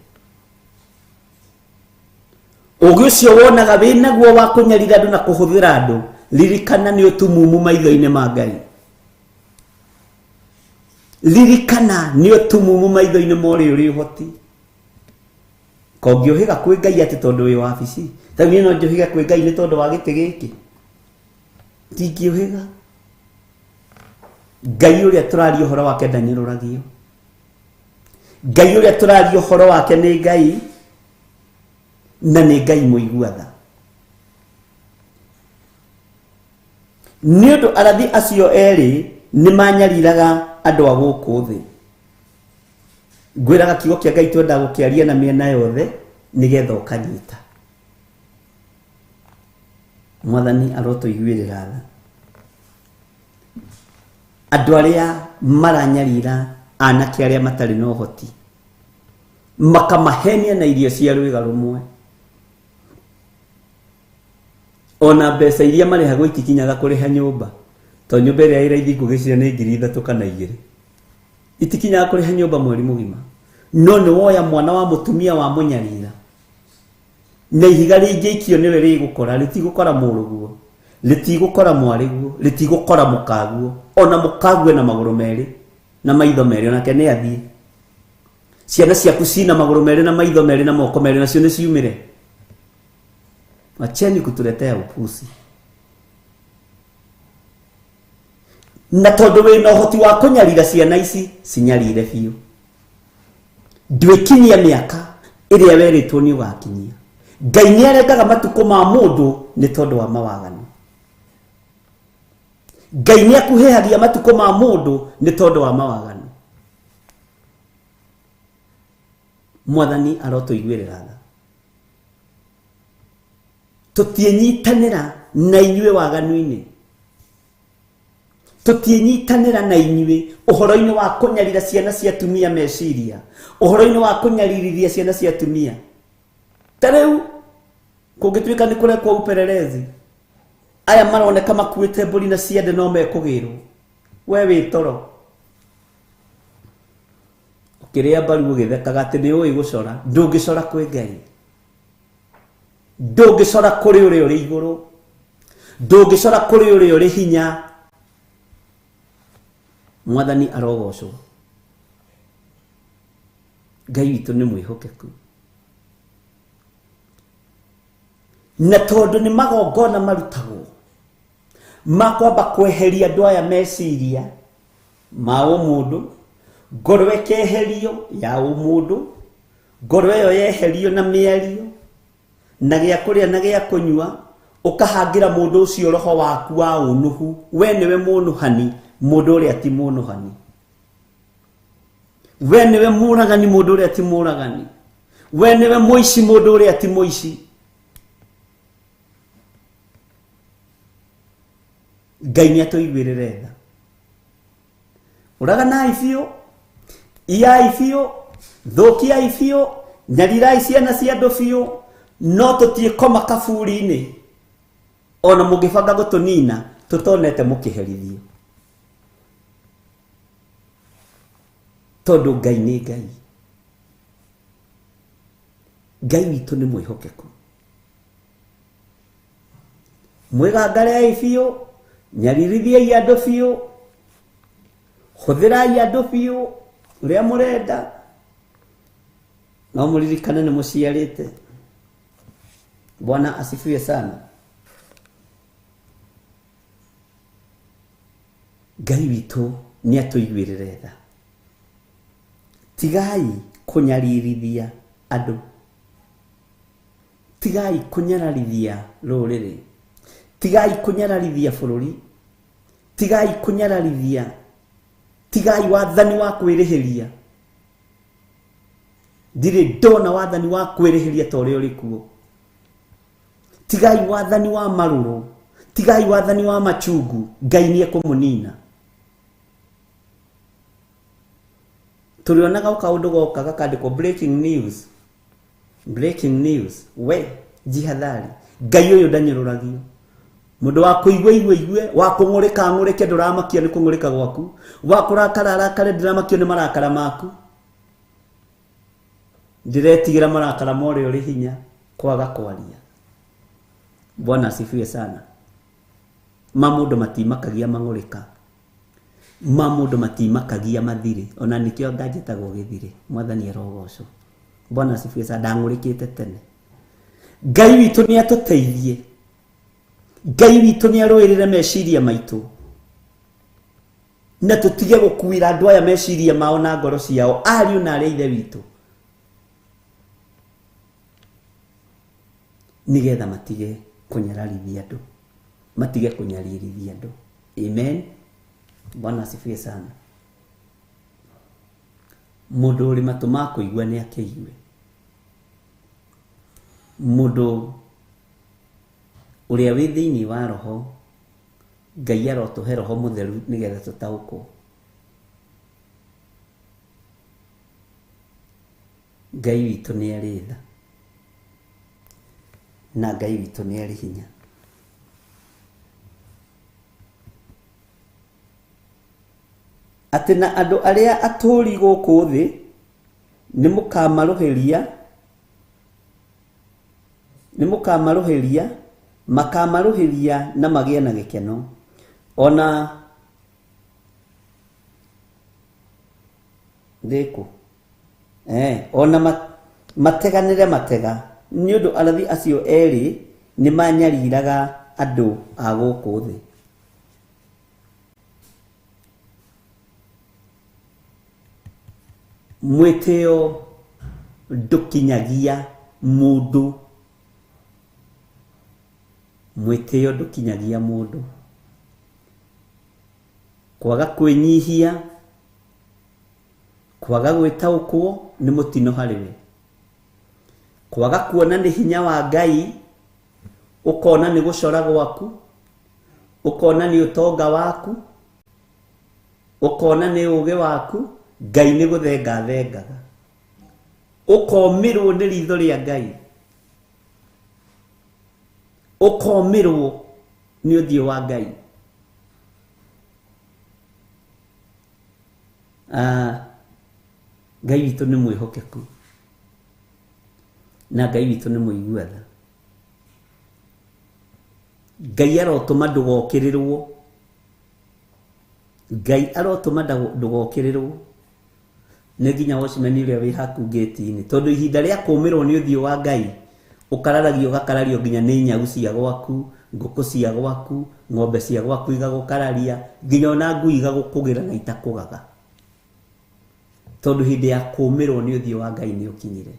Ũgĩ ũcio wonaga wĩnaguo wa kũnyarira andũ na kũhũthĩra andũ, ririkana nĩ ũtumumu maitho-inĩ ma Ngai. Ririkana nĩ ũtumumu maitho-inĩ ma ũrĩa ũrĩ ũhoti. Kongĩũhĩga kwĩ Ngai atĩ tondũ wĩ wabici, ta niĩ no njũhĩge kwĩ Ngai nĩ tondũ wa gĩtĩ gĩkĩ, ndingĩũhĩga. Ngai ũrĩa tũraria ũhoro wake ndanyũrũragio. Ngai ũrĩa tũraria ũhoro wake nĩ Ngai, na nĩ Ngai mũigua tha. Nĩ ũndũ arathi acio erĩ nĩ manyariraga andũ a gũkũ thĩ. Ngwĩraga kiugo kĩa Ngai twendaga gũkĩaria na mĩena yothe nĩgetha ũkanyita. Mwathani arotũiguĩrĩra tha. Andũ arĩa maranyarira anake arĩa matarĩ na ũhoti, makamahenia na irio cia rwĩga rũmwe, ona mbeca iria marĩhagwo itikinyaga kũrĩha nyũmba, tondũ nyũmba ĩrĩa ĩ raithi ngũgĩciria nĩ 3,000 kana 2, itikinyaga kũrĩha nyũmba mweri mũgima. No nĩ woya mwana wa mũtumia wa mũnyarira, na ihiga rĩngĩikio nĩwe rĩgũkora, rĩtigũkora mũrũguo, rĩtigũkora mwarĩguo, rĩtigũkora mũkaguo, ona mũkague na magũrũ merĩ na maitho merĩ, onake nĩ athiĩ. Ciana ciaku cina magũrũ merĩ na maitho merĩ na moko merĩ, nacio nĩ ciumĩre. Wacheni kutuletea upusi. Na tondũ wĩna ũhoti wa kũnyarira ciana ici, cinyarire biũ. Ndwĩkinyia mĩaka ĩrĩa werĩtwo nĩ ũgakinyia. Ngai nĩ arengaga matukũ ma mũndũ nĩ tondũ wa mawaganu. Ngai nĩ akuhĩhagia matukũ ma mũndũ nĩ tondũ wa mawaganu. Mwathani arotũiguĩrĩra tha. Tũtiĩnyitanĩra na inyuĩ waganu-inĩ. Tũtiĩnyitanĩra na inyuĩ ũhoro-inĩ wa kũnyarira ciana cia atumia meciria, ũhoro-inĩ wa kũnyaririthia ciana cia atumia. Ta rĩu kũngĩtuĩka nĩ kũrekwo upelelezi, aya maroneka makuĩte mbũri na ciande no mekũgĩrwo. We wĩ toro ũkĩrĩa mbaru ũgĩthekaga atĩ nĩ ũĩ gũcora. Ndũngĩcora kwĩ Ngai, ndũngĩcora kũrĩ ũrĩa ũrĩ igũrũ, ndũngĩcora kũrĩ ũrĩa ũrĩ hinya. Mwathani arogocwo. Ngai witũ nĩ mwĩhokeku, na tondũ nĩ magongona marutagwo ma kwamba kweheria andũ aya meciria ma ũmũndũ, ngoro ĩkeherio ya ũmũndũ, ngoro ĩyo yeherio na mĩario na gĩa kũrĩa na gĩa kũnyua ũkahangĩra mũndũ ũcio roho waku wa ũnũhu. We nĩwe mũnũhani, mũndũ ũrĩa ti mũnũhani. We nĩwe mũragani, mũndũ ũrĩa ti mũragani. We nĩwe mũici, mũndũ ũrĩa ti mũici. Ngai nĩ atũiguĩrĩre tha. Ũraganai biũ, iyai biũ, thũkiai biũ, nyarirai ciana cia andũ biũ, no tũtiĩkoma kaburi-inĩ ona mũngĩbanga gũtũnina tũtonete mũkĩherithio, tondũ Ngai nĩ Ngai. Ngai witũ nĩ mwĩhokeku. Mwĩgangarei biũ, nyaririthiai andũ biũ, hũthĩrai andũ biũ ũrĩa mũrenda, no mũririkane nĩ mũciarĩte. Bwana asifiwe sana. Ngai witũ nĩ atũiguĩrĩre tha. Tigai kũnyaririthia andũ, tigai kũnyararithia rũrĩrĩ, tigai kũnyararithia bũrũri, tigai kũnyararithia, tigai wathani wa kwĩrĩhĩria. Ndirĩ ndona wathani wa kwĩrĩhĩria ta ũrĩa ũrĩ kuo. Tigai wathani wa marũrũ, tigai wathani wa machungu. Ngai nĩ ekũmũnina. Tũrĩonaga o kaũndũ goka gakandĩkwo breaking news, breaking news. We jihadhari, Ngai ũyũ ndanyũrũragio. Mũndũ wa kũigua igue igue, wa kũng'ũrĩka ang'ũrĩke, ndũramakio nĩ kũng'ũrĩka gwaku, wa kũrakara arakare, ndũramakio nĩ marakara maku. Ndĩretigĩra marakara ma ũrĩa ũrĩ hinya kwaga kwaria. Bwana asifiwe sana. Ma mũndũ matimakagia mang'ũrĩka, ma mũndũ matimakagia mathirĩ, ona nĩkĩo nganjĩtagwo gĩthirĩ. Mwathani arogocwo. Bwana asifiwe sana. Ndang'ũrĩkĩte tene. Ngai witũ nĩ atũteithie. Ngai witũ nĩ arũĩrĩre meciria maitũ, na tũtige gũkuĩra andũ aya meciria mao na ngoro ciao, ariũ na arĩa ithe witũ, nĩgetha matige kũnyararithia andũ, matige kũnyaririthia andũ. Amen. Bwana asifiwe sana. Mũndũ ũrĩ matũ ma kũigua nĩ akĩigue. Mũndũ ũrĩa wĩ thĩinĩ wa roho, Ngai arotũhe roho mũtheru nĩgetha tũtaũkwo. Ngai witũ nĩ arĩ tha, na Ngai witũ nĩ arĩ hinya. Atĩ na andũ arĩa atũũri gũkũ thĩ nĩ mũkamarũhĩria, nĩ mũkamarũhĩria, makamarũhĩria na magĩe na gĩkeno. Ona ndĩkũ ona mateganĩre matega, nĩ ũndũ arathi acio erĩ nĩ manyariraga andũ a gũkũ thĩ. Mwĩtĩo ndũkinyagia mũndũ, mwĩtĩo ndũkinyagia mũndũ. Kwaga kwĩnyihia, kwaga gwĩtaũkwo nĩ mũtino harĩ we. Kwaga kuona nĩ hinya wa Ngai, ũkona nĩ gũcora gwaku, ũkona nĩ ũtonga waku, ũkona nĩ ũũgĩ waku, Ngai nĩ gũthenga thengaga. Ũkomĩrwo nĩ ritho rĩa Ngai, ũkomĩrwo nĩ ũthiũ wa Ngai. Ngai witũ nĩ mwĩhokeku, na Ngai witũ nĩ mũigua tha. Ngai arotũma ndũgokĩrĩrwo, Ngai arotũma ndũgokĩrĩrwo nĩ nginya watchman ũrĩa wĩ haku gate-inĩ, tondũ ihinda rĩa kũmĩrwo nĩ ũthiũ wa Ngai ũkararagio, ũgakarario nginya nĩ nyau cia gwaku, ngũkũ cia gwaku, ng'ombe cia gwaku igagũkararia, nginya ona ngui igagũkũgĩra na itakũgaga, tondũ hĩndĩ ya kũmĩrwo nĩ ũthiũ wa Ngai nĩ ũkinyire.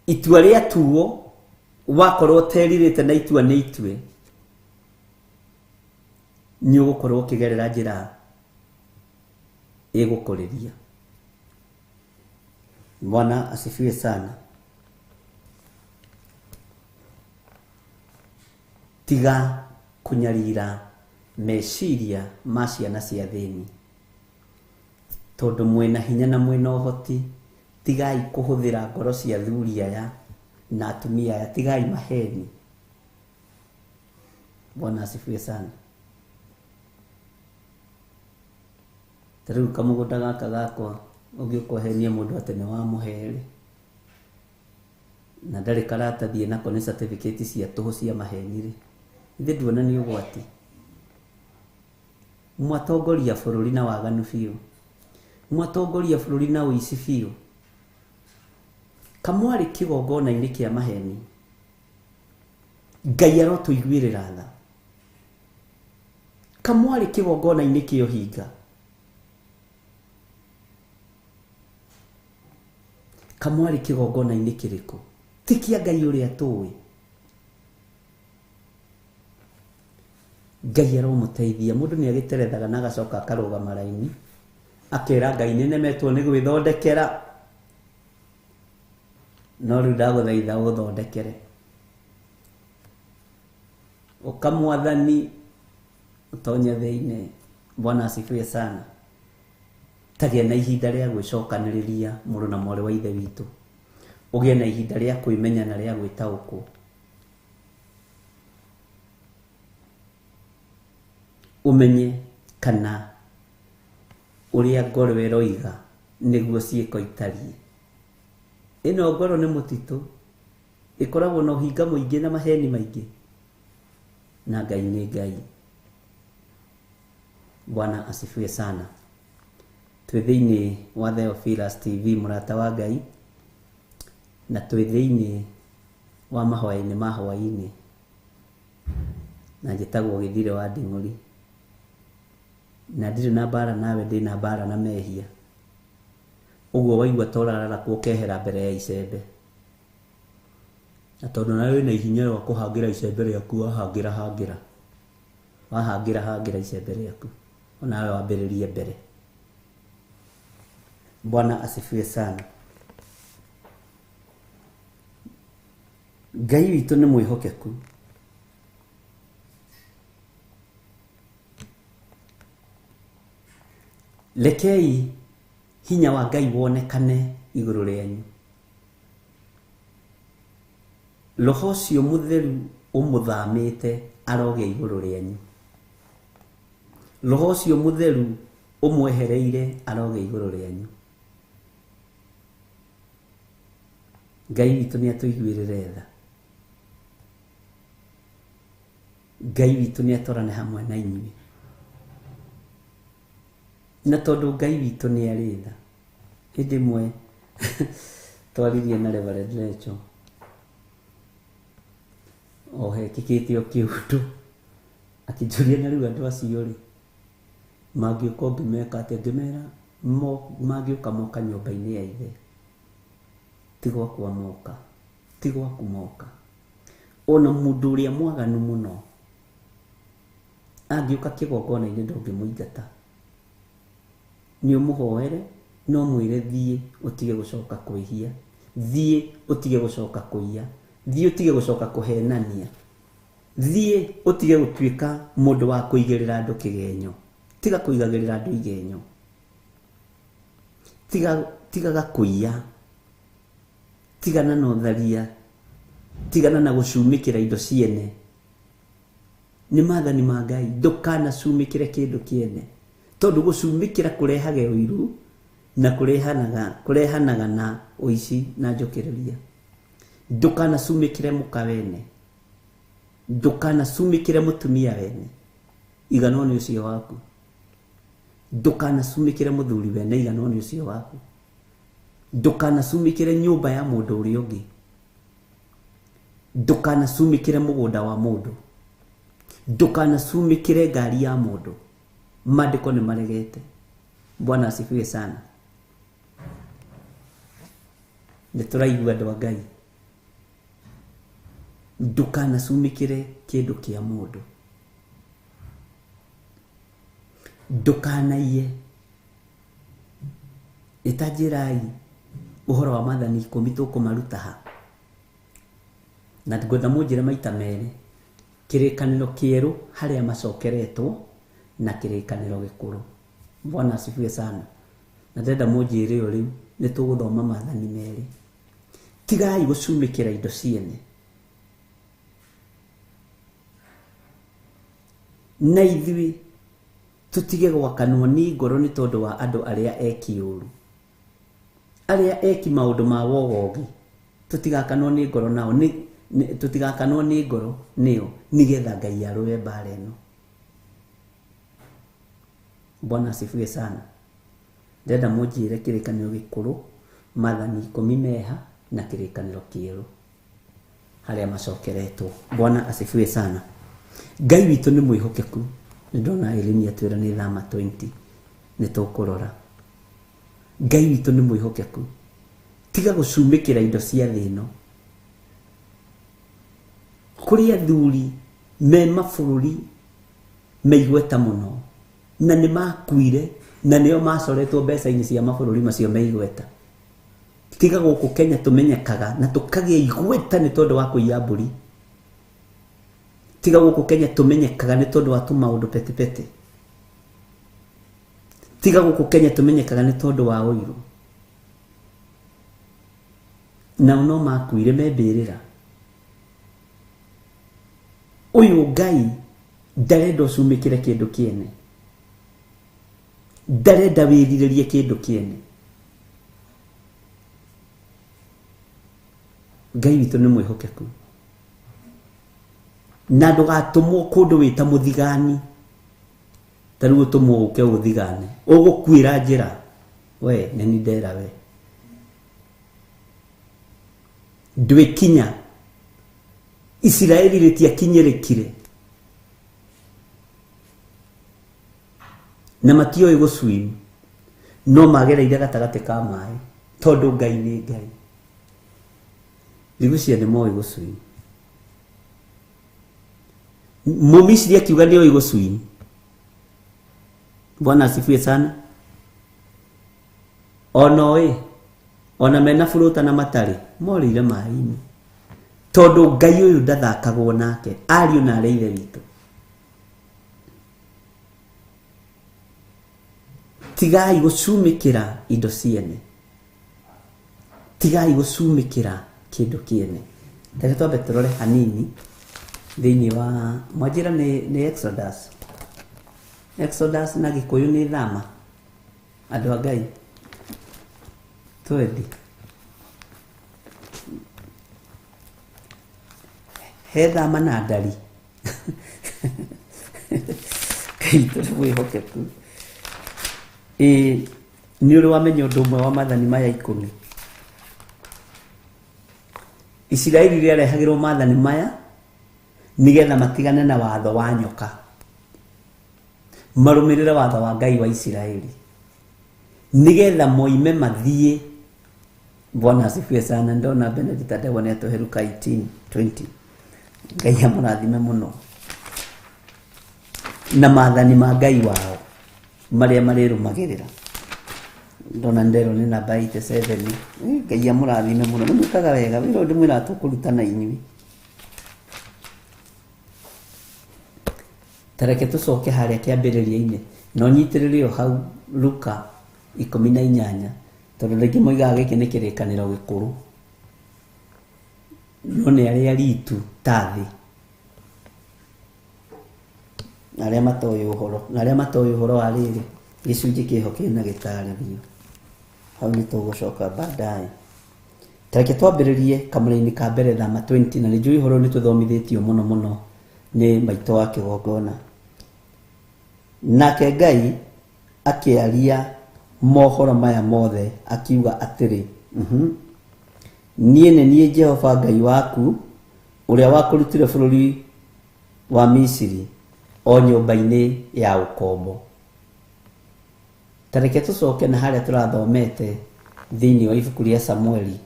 Itua rĩatuo wakorwo ũterirĩte na itua nĩ itue, nĩ ũgũkorwo ũkĩgerera njĩra ĩgũkũrĩria. Bwana asifiwe sana. Tiga kũnyarira meciria ma ciana cia thĩni, tondũ mwĩna hinya na mwĩna ũhoti. Tigai kũhũthĩra ngoro cia athuri aya na atumia aya, tigai maheni. Bwana asifiwe sana. Ta rĩu kamũgũnda gaka gakwa ũngĩũka ũhenie mũndũ atĩ nĩ wamũhe-rĩ, na ndarĩ karatathi nako nĩ certificate cia tũhũ cia maheni-rĩ, ithe nduona nĩ ũgwati. Mwatongoria bũrũri na waganu biũ, mwatongoria bũrũri na ũici biũ. Kamwarĩ kĩgongona-inĩ kĩa maheni, Ngai arotũiguĩrĩra tha. Kamwarĩ kĩgongona-inĩ kĩa ũhinga, kamwarĩ kĩgongona-inĩ kĩrĩkũ? Ti kĩa Ngai ũrĩa tũĩ. Ngai aromũteithia. Mũndũ nĩ agĩterethaga na agacoka akarũgama raini akera Ngai nĩnemetwo nĩ gwĩthondekera, no rĩu ndagũthaitha ũthondekere. Ũka mwathani ũtonye thĩinĩ. Bwana asifiwe sana. Tagĩa na ihinda rĩa gwĩcokanĩrĩria mũrũ na mwarĩ wa ithe witũ, ũgĩe na ihinda rĩa kwĩmenya na rĩa gwĩtaũkwo. Ũmenye kana ũrĩa ngoro ĩroiga nĩguo ciĩko itariĩ. Ĩno ngoro nĩ mũtitũ, ĩkoragwo na ũhinga mũingĩ na maheni maingĩ, na Ngai nĩ Ngai. Bwana asifiwe sana. Twĩ thĩinĩ wa Theophilus TV, mũrata wa Ngai, na twĩ thĩinĩ wa mahoya-inĩ ma hwaĩ-inĩ, na njĩtagwo Gĩthire wa Nding'ũri, na ndirĩ na mbara nawe, ndĩna mbara na mehia. Ũguo waigua ta ũrararakwo ũkehera mbere ya icembe, na tondũ nawe wĩna ihinya rĩa kũhangĩra icembe rĩaku, wahangĩra hangĩra, wahangĩra hangĩra icembe rĩaku, onawe wambĩrĩrie mbere. Bwana asifiwe sana. Ngai witũ nĩ mwĩhokeku. Rekei hinya wa Ngai wonekane igũrũ rĩanyu. Roho ũcio mũtheru ũmũthamĩte arogĩa igũrũ rĩanyu. Roho ũcio mũtheru ũmwehereire arogĩa igũrũ rĩanyu. Ngai witũ nĩ atũiguĩrĩre tha. Ngai witũ nĩ atwarane hamwe na inyuĩ. Na tondũ Ngai witũ nĩ arĩ tha. Hĩndĩ ĩmwe twaririe na Reverend Rachel o hekĩkĩte o kĩũndũ, akĩnjũria na rĩu andũ acio rĩ mangĩũka ũngĩmeka atĩa? Ngĩmera mangĩũka moka nyũmba-inĩ ya ithe, ti gwakwa moka, ti gwaku moka. Ona mũndũ ũrĩa mwaganu mũno angĩũka kĩgongona-inĩ ndũngĩmũingata, nĩ ũmũhoere no mwĩre thiĩ ũtige gũcoka kwĩhia, thiĩ ũtige gũcoka kũiya, thiĩ ũtige gũcoka kũhenania, thiĩ ũtige gũtuĩka mũndũ wa kũigĩrĩra andũ kĩgenyo. Tiga kũigagĩrĩra andũ igenyo, tigaga kũiya, tigana na ũtharia, tigana na gũcumĩkĩra indo ciene. Nĩ maathani ma Ngai, ndũkanacumĩkĩre kĩndũ kĩene, tondũ gũcumĩkĩra kũrehage ũiru na kũrehanaga na ũici na njũkĩrĩria. Ndũkanacumĩkĩre mũka wene, ndũkanacumĩkĩre mũtumia wene, iganwo nĩ ũcio waku. Ndũkanacumĩkĩre mũthuri wene, iganwo nĩ ũcio waku. Ndũkanacumĩkĩre nyũmba ya mũndũ ũrĩa ũngĩ, ndũkanacumĩkĩre mũgũnda wa mũndũ, ndũkanacumĩkĩre ngari ya mũndũ. Maandĩko nĩ maregete. Bwana asifiwe sana. Nĩ tũraigua andũ a Ngai. Ndũkanacumĩkĩre kĩndũ kĩa mũndũ. Ndũkanaiye. Ĩtanjĩrai ũhoro wa maathani 10 tũkũmaruta ha. Na ngwenda mũnjĩre maita merĩ kĩrĩkanĩro kĩerũ harĩa macokeretwo na kĩrĩkanĩro gĩkũrũ. Bwana asifiwe sana. Na ndĩrenda mũnjĩre o rĩu nĩ tũgũthoma maathani merĩ. Tigai gũcumĩkĩra indo ciene. Na ithuĩ tũtige gwakanwo nĩ ngoro nĩ tondũ wa andũ arĩa eki ũru, arĩa eki maũndũ ma wogogi. Tũtigakanwo nĩ ngoro nao, tũtigakanwo nĩ ngoro nĩo, nĩgetha Ngai arũe mbara ĩno. Bwana asifiwe sana. Ndĩrenda mũnjĩre kĩrĩkanĩro gĩkũrũ maathani 10 meha na kĩrĩkanĩro kĩerũ harĩa macokeretwo. Bwana asifiwe sana. Ngai witũ nĩ mwĩhokeku. Nĩndona Eleni atwĩra nĩ thama 20 nĩ tũkũrora. Ngai witũ nĩ mwĩhokeku. Tiga gũcumĩkĩra indo cia thĩ ĩno. Kũrĩ athuri me mabũrũri me igweta mũno na nĩ makuire na nĩo macoretwo mbeca-inĩ cia mabũrũri macio me igweta. Tiga gũkũ Kenya tũmenyekaga na tũkagĩa igweta nĩ tondũ wa kũiya mbũri. Tiga gũkũ Kenya tũmenyekaga nĩ tondũ wa tũmaũndũ petepete. Tiga gũkũ Kenya tũmenyekaga nĩ tondũ wa ũiru. Nao no makuire me mbĩrĩra. Ũyũ Ngai ndarenda ũcumĩkĩre kĩndũ kĩene. Ndarenda wĩrirĩrie kĩndũ kĩene. Ngai witũ nĩ mwĩhokeku. Na ndũgatũmwo kũndũ wĩta mũthigani. Ta rĩu ũtũmwo ũke ũthigane. Ũgũkuĩra njĩra. We, nĩ ndera we. Ndwĩkinya. Isiraeli rĩtiakinyĩrĩkire. Na matioĩ gũswim. No magereire gatagatĩ ka maĩ. Tondũ Ngai nĩ Ngai. Ngwĩciria nĩ moĩ gũswim. Mũmisiri akiuga nĩ oĩ gũswim. Bwana asifiwe sana. Ona oĩ, ona mena burũta na matarĩ, morĩire maĩ-inĩ. Tondũ Ngai ũyũ ndathakagwo nake, ariũ na arĩa ithe witũ. Tigai gũcumĩkĩra indo ciene. Tigai gũcumĩkĩra kĩndũ kĩene. Reke twambe tũrore hanini thĩinĩ wa mwanjĩra nĩ Exodus. Exodus na Gĩkũyũ nĩ thama. Andũ a Ngai. Twendi. He thama na ndari. Ngai witũ nĩ mwĩhokeku. Ĩ nĩ ũrĩ wamenya ũndũ ũmwe wa maathani maya 10. Isiraeli rĩarehagĩrwo maathani maya nĩgetha matigane na watho wa nyoka. Marũmĩrĩre watho wa Ngai wa Isiraeli. Nĩgetha moime mathiĩ. Bwana asifiwe sana. Ndona Benedict Ndegwa nĩ atũhe Luka 18:20. Ngai amũrathime mũno. Na maathani ma Ngai wao marĩa marĩrũmagĩrĩra. Ndona nderwo nĩ namba 87. Ngai amũrathime mũno. Nĩ mwĩkaga wega. Wĩra ũyũ ndĩmwĩraga tũkũruta na inyuĩ. Ta reke tũcoke harĩa kĩambĩrĩria-inĩ. Na ũnyitĩrĩre o hau Luka 18. Tondũ rĩngĩ moigaga gĩkĩ nĩ kĩrĩkanĩro gĩkũrũ. No nĩ arĩa ritu ta thĩ. Na arĩa matoĩ ũhoro. Na arĩa matoĩ ũhoro wa rĩrĩ, gĩcunjĩ kĩho kĩna gĩtarĩrio. Hau nĩ tũgũcoka baadaye. Ta reke twambĩrĩrie kamũra-inĩ ka mbere thama 20 na nĩ njũĩ ũhoro nĩ tũthomithĩtio mũno mũno nĩ maitũ wa kĩgongona. Nake Ngai akĩaria mohoro maya mothe akiuga atĩrĩ, niĩ nĩ niĩ Jehova Ngai waku ũrĩa wakũrutire bũrũri wa Misiri o nyũmba-inĩ ya ũkombo. Ta reke tũcoke na harĩa tũrathomete thĩinĩ wa ibuku rĩa Samueli.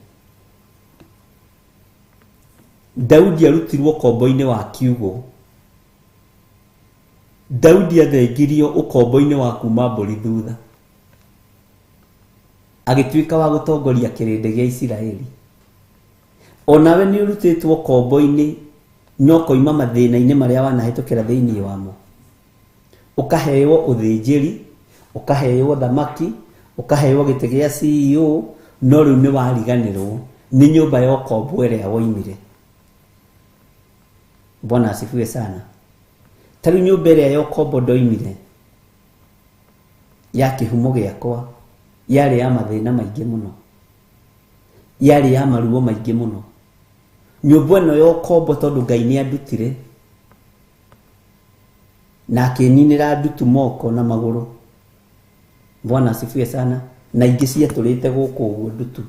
Daudi arutirwo ũkombo-inĩ wa kiugo. Daudi athengirio ũkombo-inĩ wa kuma mbũri thutha, agĩtuĩka wa gũtongoria kĩrĩndĩ gĩa Isiraeli. Onawe nĩ ũrutĩtwo ũkombo-inĩ no koima mathĩna-inĩ marĩa wanahĩtũkĩra thĩinĩ wamo, ũkaheo ũthĩnjĩri, ũkaheo thamaki, ũkaheo gĩtĩ gĩa CEO, no rĩu nĩ wariganĩrwo nĩ nyũmba ya ũkombo ĩrĩa woimire. Bwana asifiwe sana. Ta rĩu nyũmba ĩrĩa ya ũkombo ndoimire ya kĩhumo gĩakwa yarĩ ya mathĩna maingĩ mũno, yarĩ ya maruo maingĩ mũno. Nyũmba ĩno ya ũkombo tondũ Ngai nĩ andutire na akĩninĩra ndutu moko na magũrũ. Bwana asifiwe sana. Na ingĩ ciatũrĩte gũkũ ũguo ndutu,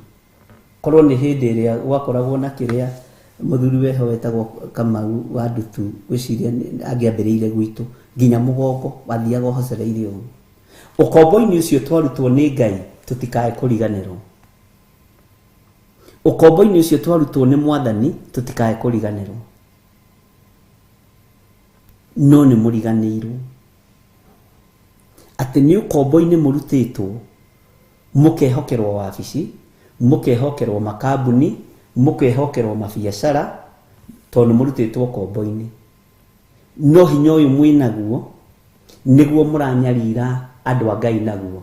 korwo nĩ hĩndĩ ĩrĩa gwakoragwo na kĩrĩa mũthuri weho wetagwo Kamau wa ndutu, gwĩciria angĩambĩrĩire gwitũ nginya mũgongo wathiaga ũhocereire ũguo. Ũkombo-inĩ ũcio twarutwo nĩ Ngai tũtikae kũriganĩrwo. Ũkombo-inĩ ũcio twarutwo nĩ Mwathani tũtikae kũriganĩrwo. No nĩ mũriganĩirwo atĩ nĩ ũkombo-inĩ mũrutĩtwo, mũkehokerwo wabici, mũkehokerwo makambuni, mũkehokerwo mabiacara, tondũ mũrutĩtwo ũkombo-inĩ. No hinya ũyũ mwĩnaguo nĩguo mũranyarira andũ a Ngai naguo.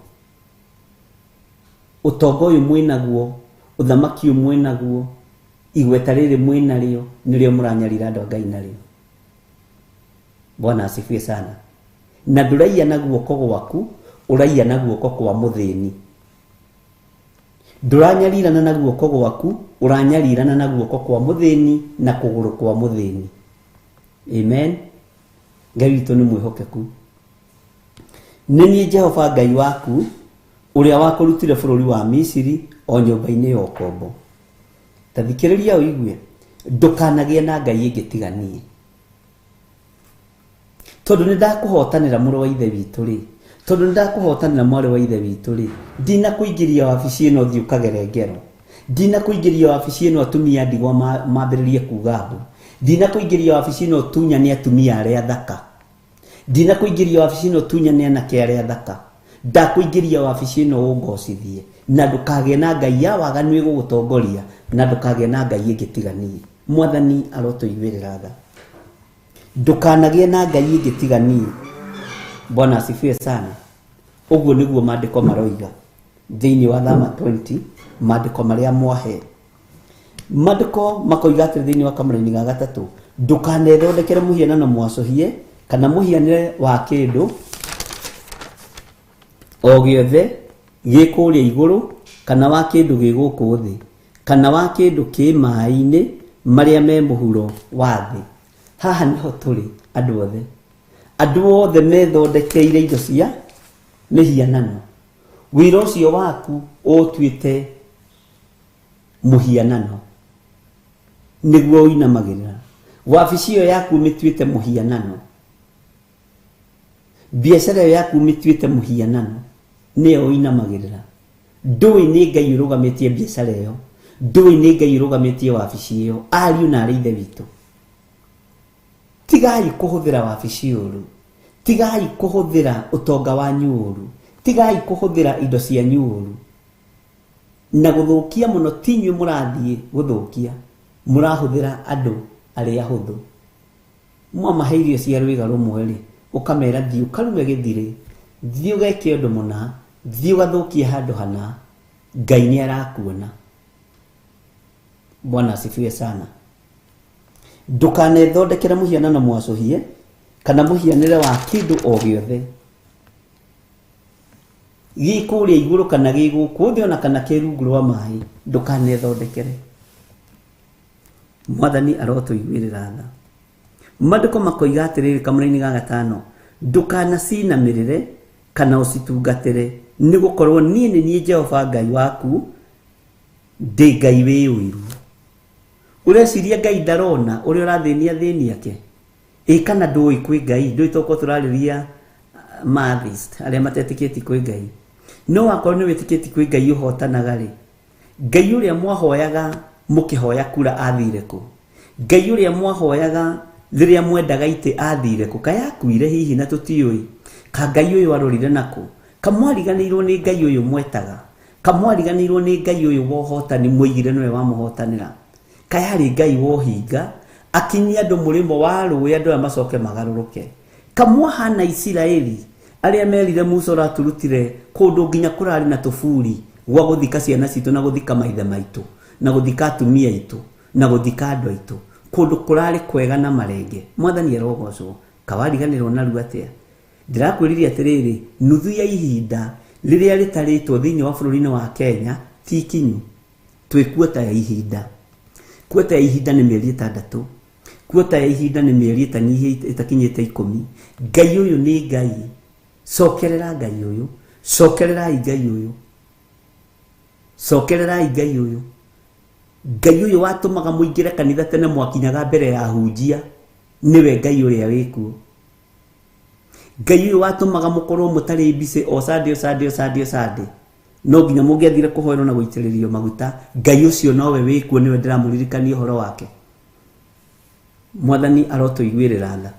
Ũtonga ũyũ mwĩnaguo, ũthamaki ũyũ mwĩnaguo, igweta rĩrĩ mwĩnarĩo, nĩrĩo mũranyarira andũ a Ngai narĩo. Bwana asifiwe sana. Na ndũraiya na guoko gwaku, ũraiya na guoko kwa mũthĩni. Ndũranyarirana na guoko gwaku, ũranyarirana na guoko kwa mũthĩni na kũgũrũ kwa mũthĩni. Amen. Ngai witũ nĩ mwĩhokeku. Nĩ niĩ Jehova Ngai waku, ũrĩa wakũrutire bũrũri wa Misiri o nyũmba-inĩ ya ũkombo. Ta thikĩrĩria ũigue, ndũkanagĩe na Ngai ĩngĩ tiga niĩ. Tondũ nĩ ndakũhotanĩra mũrũ wa ithe witũ rĩ, tondũ nĩ ndakũhotanĩra mwarĩ wa ithe witũ rĩ, ndinakũingĩria wabici ĩno ũthiĩ ũkagere ngero, ndinakũingĩria wabici ĩno atumia ndigwa mambĩrĩrie kuga mbu, ndinakũingĩria wabici ĩno ũtunyane atumia arĩa athaka, ndinakũingĩria wabici ĩno ũtunyane anake arĩa athaka, ndakũingĩria wabici ĩno ũngocithie, na ndũkagĩe na Ngai ya waganu ĩgũgũtongoria, na ndũkagĩe na Ngai ĩngĩ tiga niĩ. Mwathani arotũiguĩrĩra tha. Ndũkanagĩe na Ngai ĩngĩ tiga niĩ. Bwana asifiwe sana. Ũguo nĩguo maandĩko maroiga thĩinĩ wa Thama 20, maandĩko marĩa mwahe. Maandĩko makoiga atĩrĩ thĩinĩ wa kamũraini ga gatatũ, ndũkanethondekere mũhianano mwacũhie kana mũhianĩre wa kĩndũ o gĩothe gĩ kũrĩa igũrũ, kana wa kĩndũ gĩ gũkũ thĩ, kana wa kĩndũ kĩ maĩ-inĩ marĩa me mũhuro wa thĩ. Haha nĩho tũrĩ andũ othe. Andũ othe methondekeire indo cia mĩhianano. Wĩra ũcio waku ũtuĩte mũhianano nĩguo ũinamagĩrĩra. Wabici ĩyo yaku ũmĩtuĩte mũhianano, biacara ĩyo yaku ũmĩtuĩte mũhianano, nĩyo ũinamagĩrĩra. Ndũĩ nĩ Ngai ũrũgamĩtie biacara ĩyo, ndũĩ nĩ Ngai ũrũgamĩtie wabici ĩyo. Ariũ na arĩ ithe witũ, tigai kũhũthĩra wabici ũru, tigai kũhũthĩra ũtonga wanyu ũru, tigai kũhũthĩra indo cianyu ũru na gũthũkia mũno. Ti inyuĩ mũrathiĩ gũthũkia, mũrahũthĩra andũ arĩa ahũthũ. Mwamahe irio cia rwĩga rũmwe rĩ, ũkamera thiĩ ũkaruge gĩthirĩ, thiĩ ũgeke ũndũ mũna, thiĩ ũgathũkie handũ hana. Ngai nĩ arakuona. Bwana asifiwe sana. Ndũkanethondekere mũhianano mwacũhie kana mũhianĩre wa kĩndũ o gĩothe gĩ kũrĩa igũrũ kana gĩ gũkũ thĩ ona kana kĩ rungu rwa maĩ, ndũkanethondekere. Mwathani arotũiguĩrĩra tha. Maandĩko makoiga atĩrĩrĩ kamũra-inĩ ga gatano, ndũkanacinamĩrĩre kana ũcitungatĩre, nĩ gũkorwo niĩ nĩ niĩ Jehova Ngai waku, ndĩ Ngai wĩ ũiru. Ũreciria Ngai ndarona ũrĩa ũrathĩnia athĩni ake? Ĩ kana ndũĩ kwĩ Ngai? Ndũĩ tokorwo tũrarĩria ma-atheist arĩa matetĩkĩtie kwĩ Ngai. No wakorwo nĩ wĩtĩkĩtie kwĩ Ngai ũhotanaga rĩ, Ngai ũrĩa mwahoyaga mũkĩhoya kura athire kũ? Ngai ũrĩa mwahoyaga rĩrĩa mwendaga itĩ athire kũ? Kaĩ akuire hihi na tũtiũĩ? Ka Ngai ũyũ arorire nakũ? Kamwariganĩirwo nĩ Ngai ũyũ mwetaga? Kamwariganĩirwo nĩ Ngai ũyũ wa ũhotani mwoigire nĩwe wamũhotanĩra? Kaĩ arĩ Ngai wa ũhinga akinyie andũ mũrĩmo wa rũĩ andũ aya macoke magarũrũke? Kamwahana Isiraeli arĩa merire Musa ũraturutire kũndũ nginya kũrarĩ na tũburi gwa gũthika ciana citũ na gũthika maithe maitũ na gũthika atumia aitũ na gũthika andũ aitũ kũndũ kũrarĩ kwega na marenge. Mwathani arogocwo. Kawariganĩrwo narua atĩa? Ndĩrakwĩrire atĩrĩrĩ, nuthu ya ihinda rĩrĩa rĩtarĩtwo thĩinĩ wa bũrũri-inĩ wa Kenya ti ikinyu. Twĩ kuota ya ihinda. Kuota ya ihinda nĩ mĩeri 6. Kuota ya ihinda nĩ mĩeri ĩtakinyĩte 10. Ngai ũyũ nĩ Ngai. Cokerera Ngai ũyũ. Cokererai Ngai ũyũ. Cokererai Ngai ũyũ. Ngai ũyũ watũmaga mũingĩre kanitha tene mwakinyaga mbere ya hunjia nĩwe Ngai ũrĩa wĩkuo. Ngai ũyũ watũmaga mũkorwo mũtarĩ busy o Sunday, o Sunday, o Sunday, o Sunday. No nginya mũngĩathire kũhoerwo na gũitĩrĩrio maguta, Ngai ũcio nowe wĩkuo, nĩwe ndĩramũririkania ũhoro wake. Mwathani arotũiguĩrĩra tha.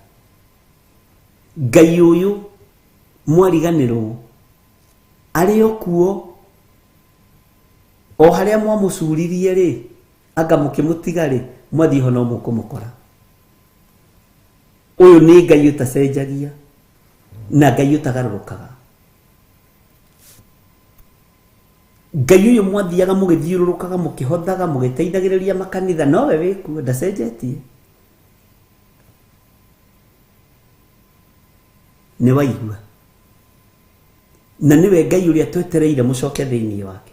Ngai ũyũ mwariganĩrwo arĩ o kuo o harĩa mwamũcuririe rĩ, anga mũkĩmũtiga rĩ, mwathiĩ ho no mũkũmũkora. Ũyũ nĩ Ngai ũtacenjagia na Ngai ũtagarũrũkaga. Ngai ũyũ mwathiaga mũgĩthiũrũrũkaga mũkĩhothaga mũgĩteithagĩrĩria makanitha nowe wĩkuo, ndacenjetie. Nĩ waigua. Na nĩwe Ngai ũrĩa twetereire mũcoke thĩinĩ wake.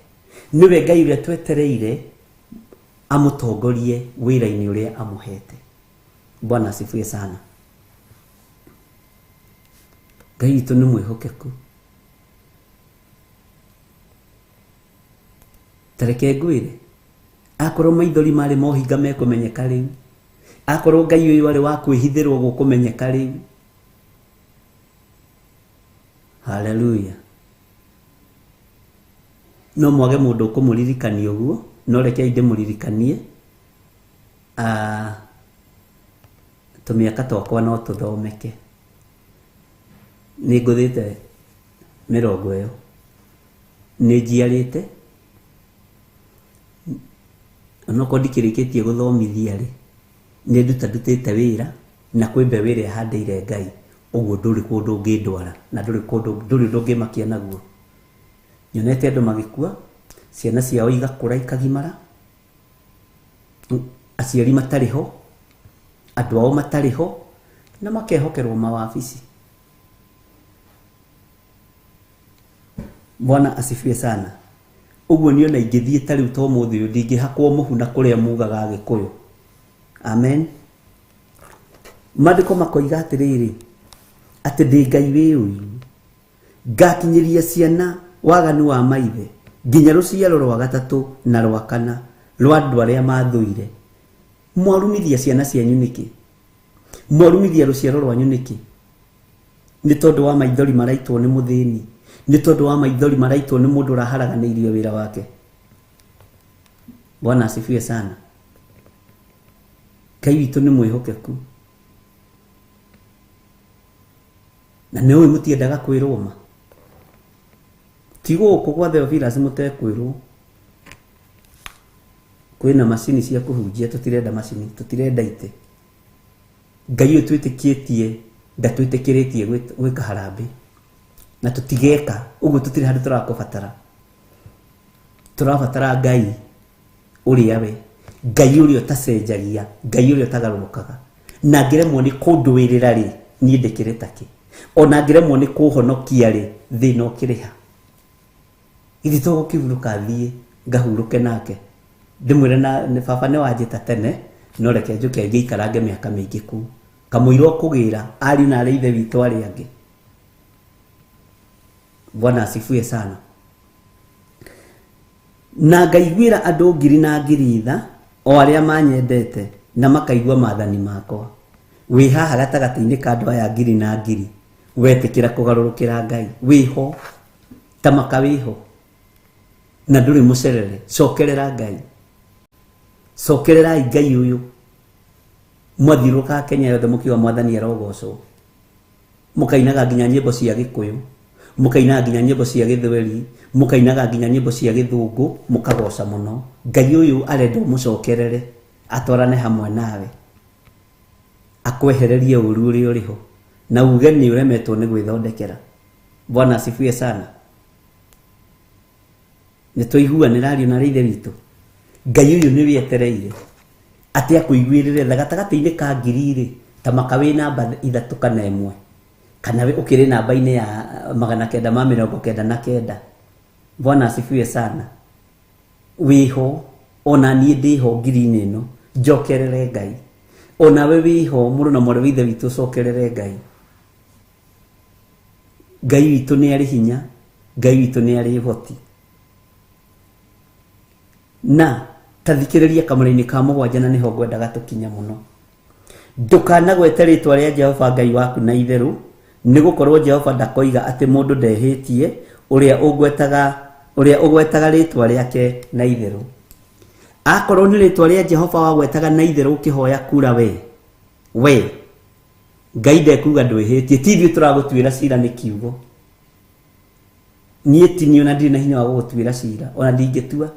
Nĩwe Ngai ũrĩa twetereire amũtongorie wĩra-inĩ ũrĩa amũhete. Bwana asifiwe sana. Ngai witũ nĩ mwĩhokeku. Tareke ngwĩre, akorwo maithori marĩ mohinga mekũmenyeka rĩu, akorwo Ngai ũyũ arĩ wa kwĩhithĩrwo gũkũmenyeka rĩu. Haleluya. No mwage mũndũ ũkũmũririkania ũguo, no rekei ndĩmũririkanie. Tũmĩaka twakwa no tũthomeke. Nĩ ngũthĩte mĩrongo ĩyo. Nĩ njiarĩte. Onokorwo ndikĩrĩkĩtie gũthomithia rĩ, nĩ nduta ndutĩte wĩra na kwĩ mbeũ ĩrĩa handĩire Ngai. Ũguo ndũrĩ kũndũ ũngĩndwara na ndũrĩ kũndũ, ndũrĩ ũndũ ũngĩmakia naguo. Nyonete andũ magĩkua, ciana ciao igakũra ikagimara, aciari matarĩ ho, andũ ao matarĩ ho, na makehokerwo mawabici. Bwana asifiwe sana. Ũguo niĩ ona ingĩthiĩ ta rĩu ta ũmũthĩ ũyũ ndingĩhakwo mũhu na kũrĩa mugaga Agĩkũyũ. Amen. Maandĩko makoiga atĩrĩrĩ, atĩ ndĩ Ngai wĩ ũiru, ngakinyĩria ciana waganu wa maithe nginya rũciaro rwa gatatũ na rwa kana rwa andũ arĩa mathũire. Mwarumithia ciana cianyu nĩkĩ? Mwarumithia rũciaro rwanyu nĩkĩ? Nĩ tondũ wa maithori maraitwo nĩ mũthĩni, nĩ tondũ wa maithori maraitwo nĩ mũndũ ũraharaganĩirio wĩra wake. Bwana asifiwe sana. Ngai witũ nĩ mwĩhokeku. Na nĩ ũĩ mũtiendaga kwĩrwo ma. Ti gũkũ gwa Theophilus mũtekwĩrwo. Kwĩna macini cia kũhunjia, tũtirenda macini, tũtirenda itĩ. Ngai ũyũ twĩtĩkĩtie ndatwĩtĩkĩrĩtie gwĩka harambĩ na tũtigeka ũguo, tũtirĩ handũ tũrakũbatara. Tũrabatara Ngai ũrĩa we, Ngai ũrĩa ũtacenjagia, Ngai ũrĩa ũtagarũrũkaga. Na angĩremwo nĩ kũndũĩrĩra rĩ, niĩ ndĩkĩrĩ takĩ? Ona angĩremwo nĩ kũhonokia rĩ, thĩna ũkĩrĩ ha? Githĩ to gũkĩhurũka thiĩ ngahurũke nake, ndĩmwĩre na baba nĩ wanjĩta tene, no reke njũke ngĩikarange mĩaka mĩingĩ kũu. Kamũira ũkũgĩra ariũ na arĩ ithe witũ arĩa angĩ. Bwana asifiwe sana. Na ngaiguĩra andũ ngiri na ngiri tha, o arĩa manyendete na makaigua maathani makwa. Wĩ haha gatagatĩ-inĩ ka andũ aya ngiri na ngiri, wetĩkĩra kũgarũrũkĩra Ngai, wĩho ta maka, wĩho na ndũrĩ mũcerere. Cokerera Ngai, cokererai Ngai ũyũ. Mwathiũrũrũkaga Kenya yothe mũkiuga mwathani arogocwo. Mũkainaga nginya nyĩmbo cia Gĩkũyũ, mũkainaga nginya nyĩmbo cia Gĩthweri, mũkainaga nginya nyĩmbo cia Gĩthũngũ, mũkagoca mũno. Ngai ũyũ arenda ũmũcokerere, atwarane hamwe nawe, akwehererie ũru ũrĩa ũrĩ ho, na uge nĩ ũremetwo nĩ gwĩthondekera. Bwana asifiwe sana. Nĩ twaiguanĩra ariũ na ithe witũ. Ngai ũyũ nĩwe etereire atĩ akũiguĩrĩre tha gatagatĩ-inĩ ka ngiri rĩ, ta maka wĩ namba 3 kana 1, kana ũkĩrĩ namba-inĩ ya 999. Bwana asifiwe sana. Wĩho ona niĩ ndĩho ngiri-inĩ ĩno, njokerere Ngai. Onawe wĩho mũrũ na mwarĩ wa ithe witũ, ũcokerere Ngai. Ngai witũ nĩ arĩ hinya, Ngai witũ nĩ arĩ ũhoti. Na ta thikĩrĩria kamũra-inĩ ka 7, na nĩho ngwendaga tũkinye mũno. Ndũkanagwete rĩtwa rĩa Jehova Ngai waku na itherũ, nĩ gũkorwo Jehova ndakoiga atĩ mũndũ ndehĩtie ũrĩa ũgwetaga rĩtwa rĩake na itherũ. Akorwo nĩ rĩtwa rĩa Jehova wagwetaga na itherũ ũkĩhoya kura we Ngai ndekuga ndwĩhĩtie, ti ithuĩ tũragũtuĩra cira nĩ kiugo. Niĩ ti niĩ ona ndirĩ na hinya wa gũgũtuĩra cira, ona ndingĩtua,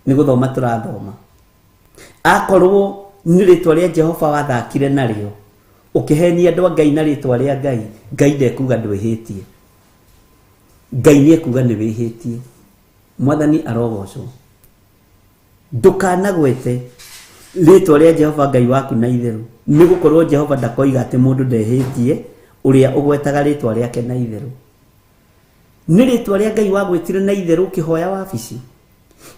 nĩ gũthoma tũrathoma. Akorwo nĩ rĩtwa rĩa Jehova wathakire narĩo, ũkĩhenia andũ a Ngai na rĩtwa rĩa Ngai, Ngai ndekuga ndwĩhĩtie. Ngai nĩ ekuga nĩ wĩhĩtie. Mwathani arogocwo. Ndũkanagwete rĩtwa rĩa Jehova Ngai waku na itherũ, nĩ gũkorwo Jehova ndakoiga atĩ mũndũ ndehĩtie ũrĩa ũgwetaga rĩtwa rĩake na itherũ. Nĩ rĩtwa rĩa Ngai wagwetire na itherũ ũkĩhoya wabici.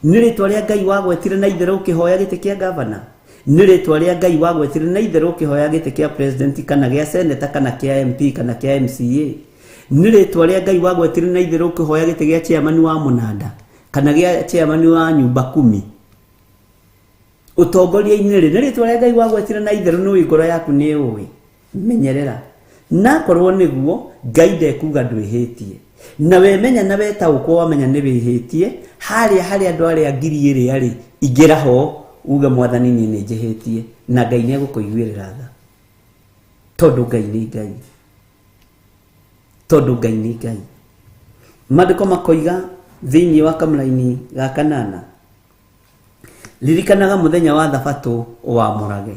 Nĩ rĩtwa rĩa Ngai wagwetire na itherũ ũkĩhoya gĩtĩ kĩa gavana. Nĩ rĩtwa rĩa Ngai wagwetire na itherũ ũkĩhoya gĩtĩ kĩa president kana gĩa senator kana kĩa MP kana kĩa MCA. Nĩ rĩtwa rĩa Ngai wagwetire na itherũ ũkĩhoya gĩtĩ gĩa chairman wa mũnanda kana gĩa chairman wa nyumba 10. Ũtongoria-inĩ rĩ, nĩ rĩtwa rĩa Ngai wagwetire na itherũ, nĩ ngoro yaku nĩ ũĩ. Menyerera. Na akorwo nĩguo, Ngai ndekuga ndwĩhĩtie. Na wemenya na wetaũkwo wamenya nĩ wĩhĩtie, harĩa harĩa andũ arĩa ngiri ĩrĩa rĩ, ingĩra ho uge mwathani niĩ nĩ njĩhĩtie, na Ngai nĩ egũkũiguĩrĩra tha. Tondũ Ngai nĩ Ngai. Tondũ Ngai nĩ Ngai. Maandĩko makoiga thĩinĩ wa kamũraini ga 8, ririkanaga mũthenya wa thabatũ ũwamũrage.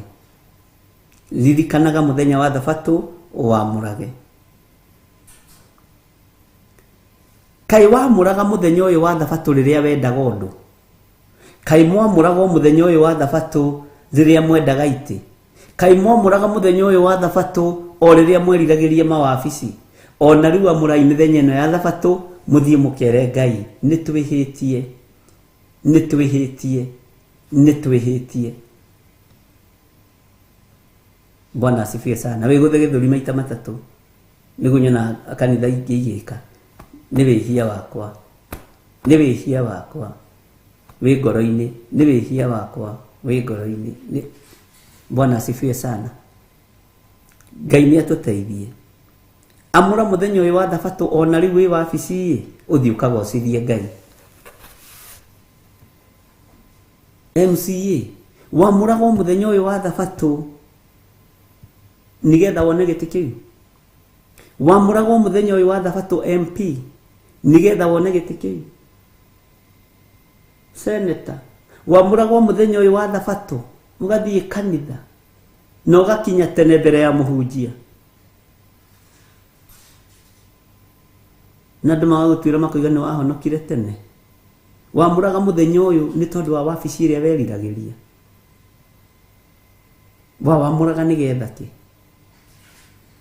Ririkanaga mũthenya wa thabatũ ũwamũrage. Kaĩ wamũraga mũthenya ũyũ wa thabatũ rĩrĩa wendaga ũndũ? Kaĩ mwamũraga mũthenya ũyũ wa thabatũ rĩrĩa mwendaga itĩ? Kaĩ mwamũraga mũthenya ũyũ wa thabatũ o rĩrĩa mweriragĩria mawabici? Ona rĩu amũrai mĩthenya ĩno ya thabatũ, mũthiĩ mũkere Ngai, nĩ twĩhĩtie, nĩ twĩhĩtie, nĩ twĩhĩtie. Bwana asifiwe sana. Wĩgũthe gĩthũri maita 3 nĩguo nyona kanitha ingĩ igĩka. Nĩ wĩhia wakwa, nĩ wĩhia wakwa wĩ ngoro-inĩ, nĩ wĩhia wakwa wĩ ngoro-inĩ. Bwana asifiwe sana. Ngai nĩ atũteithie. Amũra mũthenya ũyũ wa thabatũ ona rĩu wĩ wabici-ĩ, ũthiĩ ũkagocithie Ngai. MCA wamũragwo mũthenya ũyũ wa thabatũ nĩgetha wone gĩtĩ kĩu. Wamũragwo mũthenya ũyũ wa thabatũ MP nĩgetha wone gĩtĩ kĩu. Senator wamũragwo mũthenya ũyũ wa thabatũ ũgathiĩ kanitha na ũgakinya tene mbere ya mũhunjia, na andũ magagũtuĩra makoiga nĩ wahonokire tene. Wamũraga mũthenya ũyũ nĩ tondũ wa wabici ĩrĩa weriragĩria. Wamũraga nĩgetha kĩ?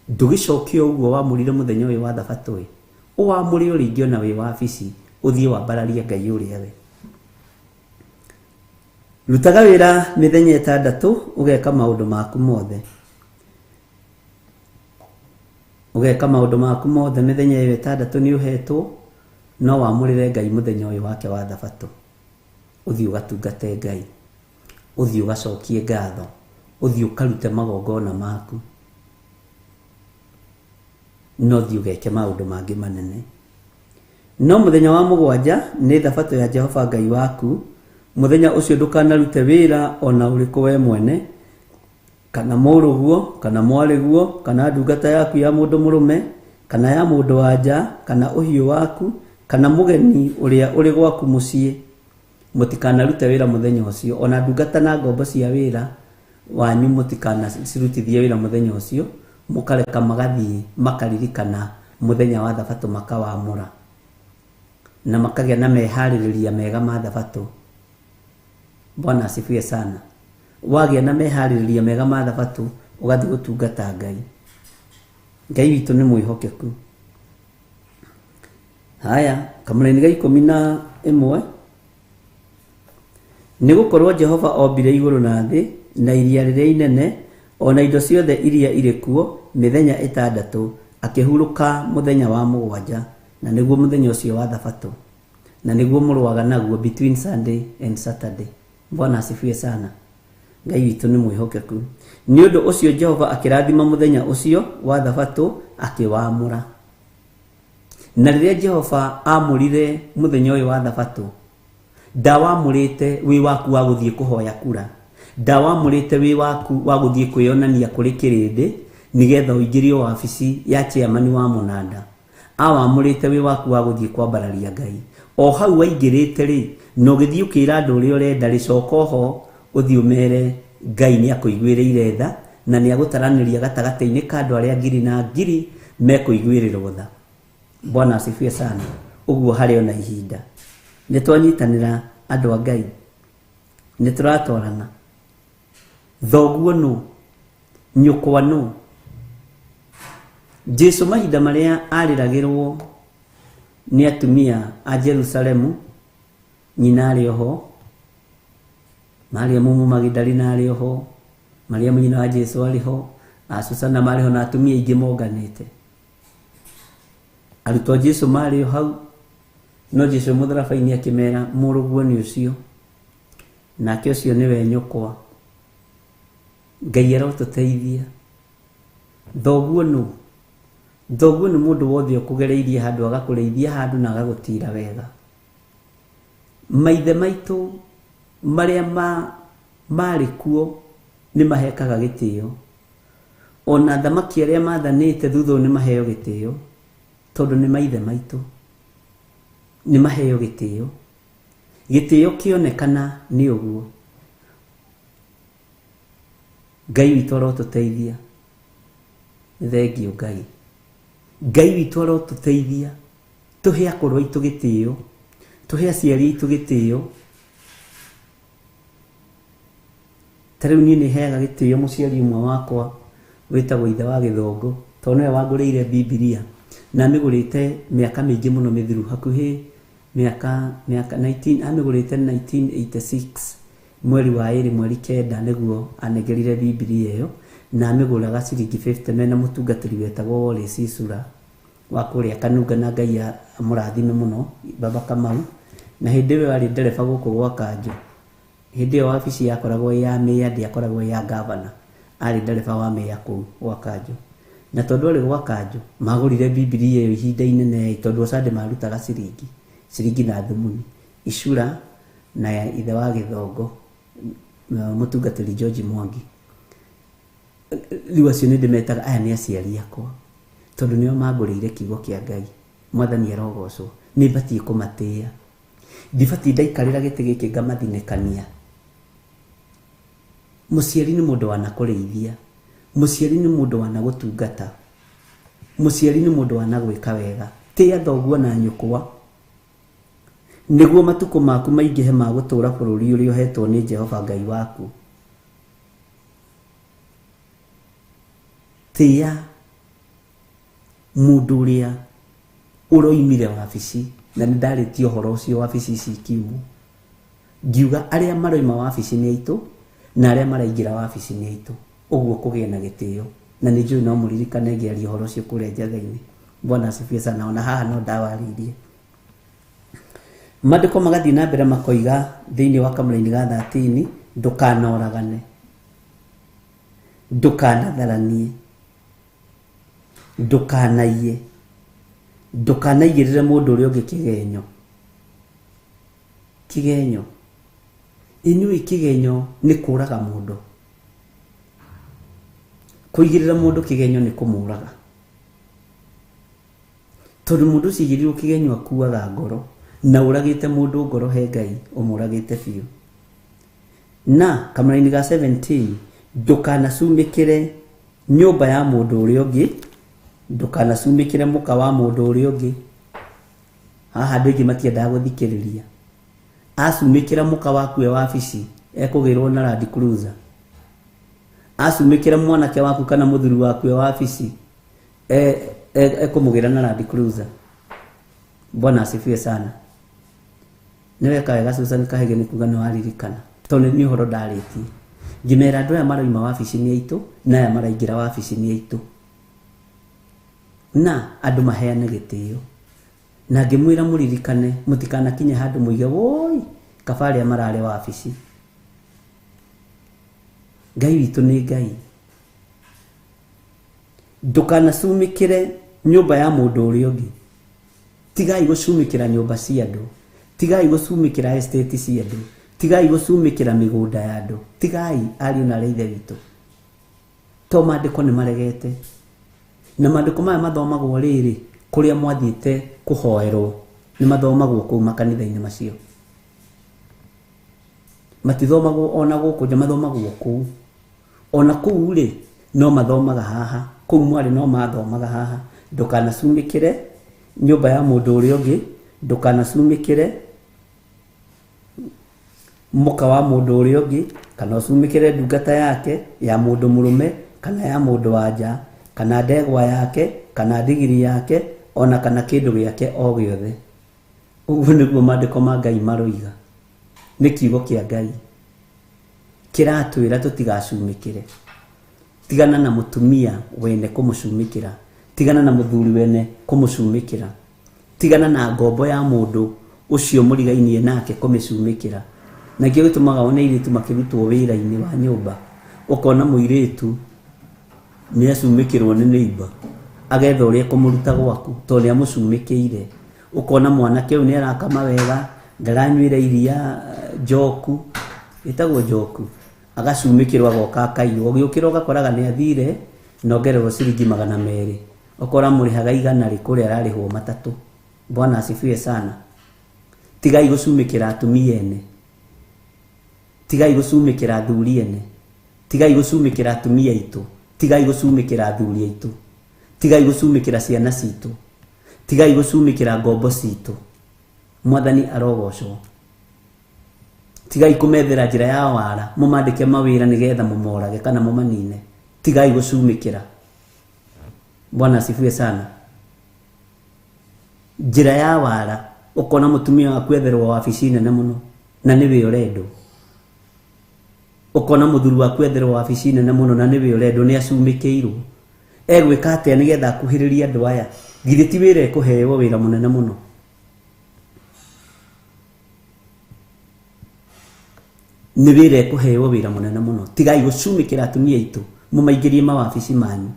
Ndũgĩcoke ũguo wamũrire mũthenya ũyũ wa thabatũ ĩ, ũwamũre o rĩngĩ ona wĩ wabici, ũthiĩ wambararie Ngai ũrĩa we. Rutaga wĩra mĩthenya 6 ũgeka maũndũ maku mothe. Ũgeka maũndũ maku mothe mĩthenya ĩyo 6 nĩ ũhetwo, no wamũrĩre Ngai mũthenya ũyũ wake wa thabatũ. Ũthiĩ ũgatungate Ngai, ũthiĩ ũgacokie ngatho, ũthiĩ ũkarute magongona maku, no ũthiĩ ũgeke maũndũ mangĩ manene. No mũthenya wa 7 nĩ thabatũ ya Jehova Ngai waku. Mũthenya ũcio ndũkanarute wĩra ona ũrĩkũ we mwene, Kana mũrũguo, kana mwarĩguo, kana ndungata yaku ya mũndũ mũrũme, kana ya mũndũ wa nja, kana ũhiũ waku, kana mũgeni ũrĩa ũrĩ gwaku mũciĩ, mũtikanarute wĩra mũthenya ũcio. Ona ndungata na ngombo cia wĩra wanyu mũtikanacirutithie wĩra mũthenya ũcio, mũkareka magathiĩ makaririkana mũthenya wa thabatũ makawamũra, na makagĩa na meharĩrĩria mega ma thabatũ. Bwana asifiwe sana. Wagĩa na meharĩrĩria mega ma thabatũ, ũgathiĩ gũtungata Ngai. Ngai witũ nĩ mwĩhokeku. Haya, kamũraini ga 11, nĩ gũkorwo Jehova ombire igũrũ na thĩ na iria rĩrĩa inene, ona indo ciothe iria irĩ kuo, mĩthenya 6, akĩhurũka mũthenya wa 7, na nĩguo mũthenya ũcio wa thabatũ, na nĩguo mũrũaga naguo between Sunday and Saturday. Bwana asifiwe sana. Ngai witũ nĩ mwĩhokeku. Nĩ ũndũ ũcio Jehova akĩrathima mũthenya ũcio wa thabatũ akĩwamũra. Na rĩrĩa Jehova amũrire mũthenya ũyũ wa thabatũ, ndawamũrĩte wĩ waku wa gũthiĩ kũhoya kura, ndawamũrĩte wĩ waku wa gũthiĩ kwĩyonania kũrĩ kĩrĩndĩ nĩgetha ũingĩrio wabici ya chairman wa mũnanda. Awamũrĩte wĩ waku wa gũthiĩ kwambararia Ngai. O hau waingĩrĩte rĩ, na ũgĩthiĩ ũkĩra andũ ũrĩa ũrenda rĩ, coka oho ũthiĩ ũmere Ngai nĩ akũiguĩrĩire tha na nĩ agũtaranĩria gatagatĩ-inĩ ka andũ arĩa ngiri na ngiri mekũiguĩrĩrwo tha. Bwana asifiwe sana. Ũguo harĩ ona ihinda nĩ twanyitanĩra andũ a Ngai, nĩ tũratwarana. Thoguo nũ, nyũkwa nũ. Jesu mahinda marĩa arĩragĩrwo nĩ atumia a Jerusalemu, nyina arĩ oho, Mariamu Mũmagidalina arĩ oho, Mariamu nyina wa Jesu arĩ ho, a Susana marĩ ho, na atumia aingĩ monganĩte. Arutwo a Jesu marĩ o hau, no Jesu mũtharaba-inĩ akĩmera, mũrũguo nĩ ũcio, nake ũcio nĩwe nyũkwa. Ngai arotũteithia. Thoguo nũ? Thoguo nĩ mũndũ wothe ũkũgereirie handũ, agakũrĩithia handũ na agagũtira wega. Maithe maitũ marĩa marĩ kuo nĩ mahekaga gĩtĩo. Ona athamaki arĩa mathanĩte thutha ũyũ nĩ maheo gĩtĩo, tondũ nĩ maithe maitũ, nĩ maheo gĩtĩo. Gĩtĩo kĩonekana nĩ ũguo. Ngai witũ arotũteithia. Thengiũ Ngai. Ngai witũ arotũteithia. Tũhe akũrũ aitũ gĩtĩo, tũhe aciari aitũ gĩtĩo. Ta rĩu niĩ nĩ heaga gĩtĩo mũciari ũmwe wakwa wĩtagwo ithe wa Gĩthũngũ, tondũ nĩwe wangũrĩire Bibilia, na amĩgũrĩte mĩaka mĩingĩ mũno mĩthiru, hakuhĩ mĩaka mĩaka 19, amĩgũrĩte 1986 mweri wa 2 mweri 9 nĩguo anengerire Bibilia ĩyo, na amĩgũraga ciringi 50 mena mũtungatĩri wetagwo Wallace Isura wa kũrĩa Kanunga, na Ngai amũrathime mũno Baba Kamau. Na hĩndĩ ĩyo arĩ ndereba gũkũ gwa Kanjũ. Hĩndĩ ĩyo wabici yakoragwo ĩ ya mĩya, ndĩakoragwo ĩ ya gavana. Arĩ ndereba wa mĩya kũu gwa Kanjũ. Na tondũ arĩ gwa Kanjũ, magũrire Bibilia ĩyo ihinda inene, tondũ o Sunday marutaga ciringi, ciringi na thumuni. Icura na ithe wa Gĩthongo, mũtungatĩri George Mwangi. Rĩu acio nĩ ndĩmetaga aya nĩ aciari akwa, tondũ nĩo mangũrĩire kiugo kĩa Ngai. Mwathani arogocwo. Nĩ batiĩ kũmatĩĩa. Ndibatiĩ ndaikarĩra gĩtĩ gĩkĩ ngamathinĩkania. Mũciari nĩ mũndũ wanakũrĩithia, mũciari nĩ mũndũ wanagũtungata, mũciari nĩ mũndũ wanagwĩka wega. Tĩa thoguo na nyũkwa, nĩguo matukũ maku maingĩhe ma gũtũũra bũrũri ũrĩa ũhetwo nĩ Jehova Ngai waku. Tĩa mũndũ ũrĩa ũroimire wabici, na nĩ ndarĩtie ũhoro ũcio wabici ici ikiumwo, ngiuga arĩa maroima wabici nĩ aitũ na arĩa maraingĩra wabici nĩ aitũ, ũguo kũgĩe na gĩtĩo. Na nĩ njũĩ no mũririkane ngĩaria ũhoro ũcio kũrĩa Njatheinĩ. Bwana asifiwe sana. Ona haha no ndawarĩirie. Maandĩko magathiĩ na mbere makoiga thĩinĩ wa kamũraini ga 13, ndũkanoragane, ndũkanatharanie, ndũkanaiye, ndũkanaigĩrĩre mũndũ ũrĩa ũngĩ kĩgenyo. Kĩgenyo, inyuĩ kĩgenyo nĩ kũraga mũndũ. Kũigĩrĩra mũndũ kĩgenyo nĩ kũmũraga. Tondũ mũndũ ũcio aigĩrĩirwo kĩgenyo akuaga ngoro, na ũragĩte mũndũ ngoro he Ngai, ũmũragĩte biũ. Na kamũraini ga 17, ndũkanacumĩkĩre nyũmba ya mũndũ ũrĩa ũngĩ, ndũkanacumĩkĩre mũka wa mũndũ ũrĩa ũngĩ. Haha andũ aingĩ matiendaga gũthikĩrĩria. Acumĩkĩra mũka waku e wabici, ekũgĩrwo na Land Cruiser. Acumĩkĩra mwanake waku kana mũthuri waku e wabici, ekũmũgĩra na Land Cruiser. Bwana asifiwe sana. Nĩ weka wega Susan Kahege nĩ kuga nĩ waririkana, tondũ nĩ ũhoro ndarĩtie. Ngĩmera andũ aya marauma wabici nĩ aitũ, na aya maraingĩra wabici nĩ aitũ. Na andũ maheane gĩtĩo. Na ngĩmwĩra mũririkane, mũtikanakinye handũ mũige woi, kaba arĩa mararĩ wabici. Ngai witũ nĩ Ngai. Ndũkanacumĩkĩre nyũmba ya mũndũ ũrĩa ũngĩ. Tigai gũcumĩkĩra nyũmba cia andũ. Tigai gũcumĩkĩra estate cia andũ. Tigai gũcumĩkĩra mĩgũnda ya andũ. Tigai ariũ na aarĩ a Ithe witũ. To maandĩko nĩ maregete. Na maandĩko maya mathomagwo rĩrĩ kũrĩa mwathiĩte kũhoerwo, nĩ mathomagwo kũu makanitha-inĩ macio. Matithomagwo ona gũkũ nja, mathomagwo kũu. Ona kũu rĩ, no mathomaga haha. Kũu mwarĩ no mathomaga haha. Ndũkanacumĩkĩre nyũmba ya mũndũ ũrĩa ũngĩ, ndũkanacumĩkĩre mũka wa mũndũ ũrĩa ũngĩ, kana ũcumĩkĩre ndungata yake ya mũndũ mũrũme kana ya mũndũ wa nja, kana ndegwa yake, kana ndigiri yake, ona kana kĩndũ gĩake o gĩothe. Ũguo nĩguo maandĩko ma Ngai maroiga. Nĩ kiugo kĩa Ngai kĩratwĩra tũtigacumĩkĩre. Tigana na mũtumia wene kũmũcumĩkĩra, tigana na mũthuri wene kũmũcumĩkĩra, tigana na ngombo ya mũndũ ũcio mũrigainie nake kũmĩcumĩkĩra. Na kĩo gĩtũmaga wone airĩtu makĩrutwo wĩra-inĩ wa nyũmba, ũkona mũirĩtu nĩ acumĩkĩrwo nĩ neighbor, agetha ũrĩa ekũmũruta gwaku tondũ nĩ amũcumĩkĩire. Ũkona mwanake ũyũ nĩ arakama wega, ndaranyuĩra iria njoku, ĩtagwo njoku, agacumĩkĩrwo agoka akaiywo. Ũgĩũkĩra ũgakoraga nĩ athire na ongererwo ciringi 200. Ũkora mũrĩhaga 100 rĩ, kũrĩa ararĩhwo 3. Bwana asifiwe sana. Tigai gũcumĩkĩra atumia ene, tigai gũcumĩkĩra athuri ene, tigai gũcumĩkĩra atumia aitũ, tigai gũcumĩkĩra athuri aitũ, tigai gũcumĩkĩra ciana citũ, tigai gũcumĩkĩra ngombo citũ. Mwathani arogocwo. Tigai kũmethera njĩra ya wara, mũmandĩke mawĩra nĩgetha mũmorage kana mũmanine. Tigai gũcumĩkĩra. Bwana asifiwe sana. Njĩra ya wara, ũkona mũtumia waku etherwo wabici nene mũno na nĩwe ũrendwo. Ũkona mũthuri waku etherwo wabici nene mũno na nĩwe ũrendwo, nĩ acumĩkĩirwo. Egwĩka atĩa nĩgetha akuhĩrĩrie andũ aya? Githĩ ti wĩra ekũheo wĩra mũnene mũno? Nĩ wĩra ekũheo wĩra mũnene mũno. Tigai gũcumĩkĩra atumia aitũ, mũmaingĩrie mawabici manyu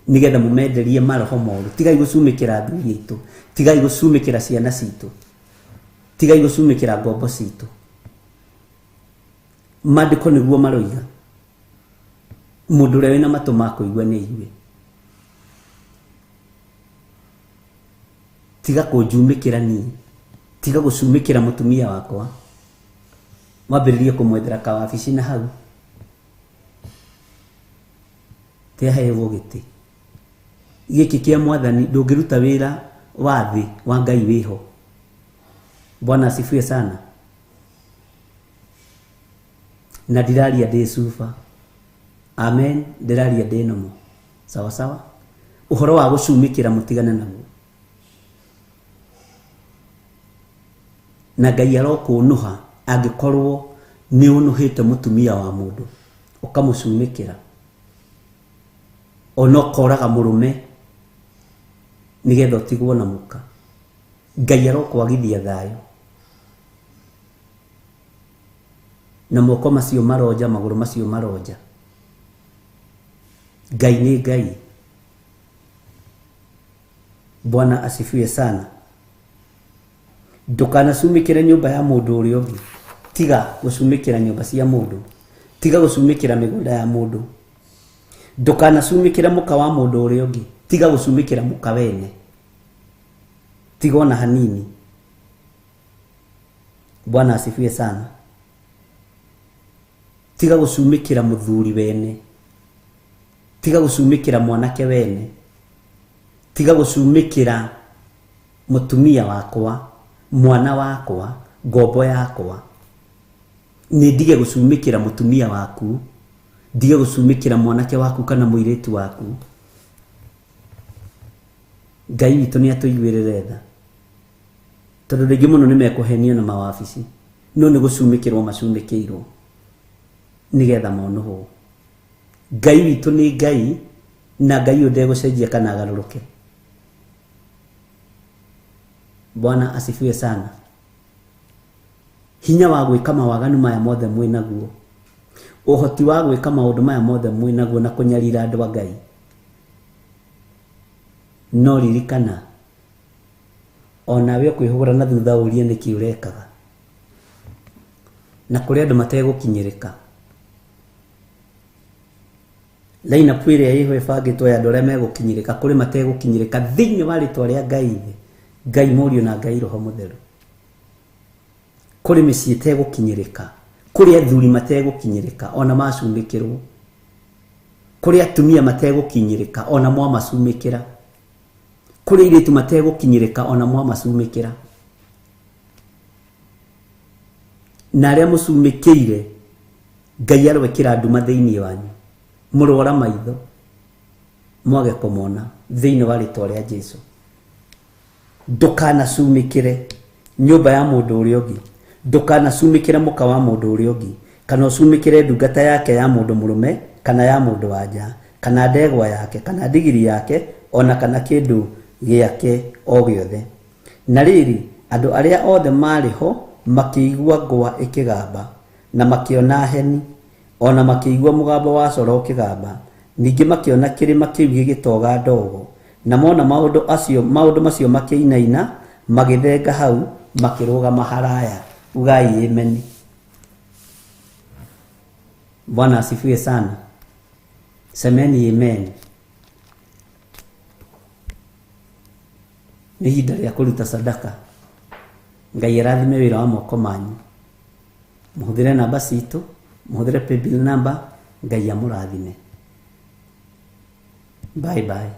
nĩgetha mũmenderie maroho moru. Tigai gũcumĩkĩra athuri aitũ, tigai gũcumĩkĩra ciana citũ, tigai gũcumĩkĩra ngombo citũ. Maandĩko nĩguo maroiga. Mũndũ ũrĩa wĩna matũ ma kũigua nĩ aigue. Tiga kũnjumĩkĩra niĩ, tiga gũcumĩkĩra mũtumia wakwa, wambĩrĩrie kũmwethera kawabici na hau tiaheagwo gĩtĩ gĩkĩ kĩa mwathani. Ndũngĩruta wĩra wa thĩ wa Ngai wĩho. Bwana asifiwe sana. Na ndiraria ndĩ cuba, amen, ndĩraria ndĩ nomo, sawa sawa. Ũhoro wa gũcumĩkĩra mũtigane naguo, na Ngai arokũnũha angĩkorwo nĩ ũnũhĩte mũtumia wa mũndũ ũkamũcumĩkĩra, ona ũkoraga mũrũme nĩgetha ũtigwo na mũka. Ngai arokwagithia thayũ, na moko macio maronja, magũrũ macio maronja. Ngai nĩ Ngai. Bwana asifiwe sana. Ndũkanacumĩkĩre nyũmba ya mũndũ ũrĩa ũngĩ. Tiga gũcumĩkĩra nyũmba cia mũndũ, tiga gũcumĩkĩra mĩgũnda ya mũndũ. Ndũkanacumĩkĩre mũka wa mũndũ ũrĩa ũngĩ, tiga gũcumĩkĩra mũka wene, tiga ona hanini. Bwana asifiwe sana. Tiga gũcumĩkĩra mũthuri wene, tiga gũcumĩkĩra mwanake wene, tiga gũcumĩkĩra mũtumia wakwa, mwana wakwa, ngombo yakwa. Nĩ ndige gũcumĩkĩra mũtumia waku, ndige gũcumĩkĩra mwanake waku kana mũirĩtu waku. Ngai witũ nĩ atũiguĩrĩre tha, tondũ rĩngĩ mũno nĩ mekũhenio na mawabici, no nĩ gũcumĩkĩrwo macumĩkĩirwo nĩgetha monũhwo. Ngai witũ nĩ Ngai, na Ngai ũyũ ndegũcenjia kana agarũrũke. Bwana asifiwe sana. Hinya wa gwĩka mawaganu maya mothe mwĩnaguo, ũhoti wa gwĩka maũndũ maya mothe mwĩnaguo na kũnyarira andũ a Ngai, no ririkana onawe ũkwĩhũra na thutha ũrie nĩkĩ ũrekaga. Na kũrĩ andũ mategũkinyĩrĩka. Line-up ĩrĩa ĩho ĩbangĩtwo ya andũ arĩa megũkinyĩrĩka, kũrĩ mategũkinyĩrĩka thĩinĩ wa rĩtwa rĩa Ngai Ithe, Ngai Mũriũ na Ngai Roho Mũtheru. Kũrĩ mĩciĩ ĩtegũkinyĩrĩka, kũrĩ athuri mategũkinyĩrĩka ona macumĩkĩrwo, kũrĩ atumia mategũkinyĩrĩka ona mwamacumĩkĩra, kũrĩ airĩtu mategũkinyĩrĩka ona mwamacumĩkĩra. Na arĩa mũcumĩkĩire, Ngai arwekĩra nduma thĩinĩ wanyu, mũrora maitho mwage kũmona thĩinĩ wa rĩtwa rĩa Jesu. Ndũkanacumĩkĩre nyũmba ya mũndũ ũrĩa ũngĩ, ndũkanacumĩkĩre mũka wa mũndũ ũrĩa ũngĩ, kana ũcumĩkĩre ndungata yake ya mũndũ mũrũme kana ya mũndũ wa nja, kana ndegwa yake kana ndigiri yake, ona kana kĩndũ gĩake o gĩothe. Na rĩrĩ, andũ arĩa othe maarĩ ho makĩigua ngwa ĩkĩgamba, na makĩona heni, ona makĩigua mũgambo wa coro ũkĩgamba, ningĩ makĩona kĩrĩma kĩu gĩgĩtoga ndogo, na mona maũndũ macio makĩinaina, magĩthenga hau, makĩrũgama haraya. Ugai amen. Bwana asifiwe sana. Semeni amen. Nĩ ihinda rĩa kũruta sadaka. Ngai arathime wĩra wa moko manyu. Mũhũthĩre namba citũ, mũhũthĩre paybill number, Ngai amũrathime. Bye bye.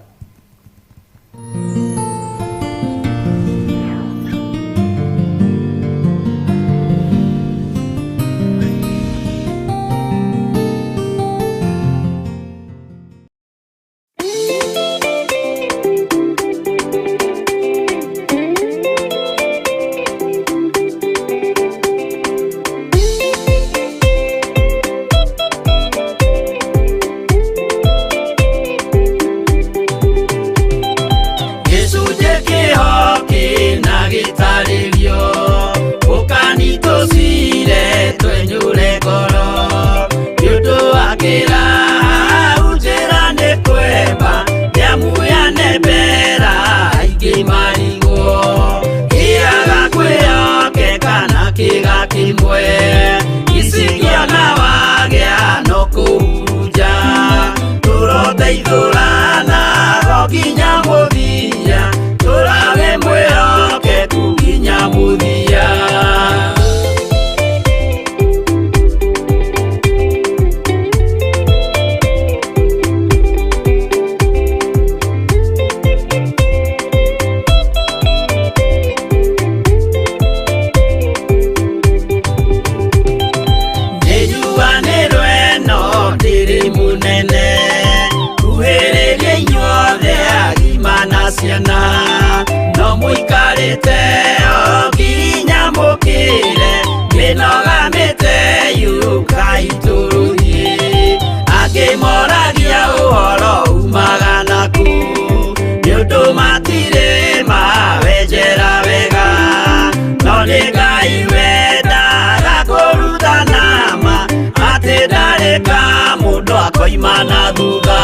Koimana thutha.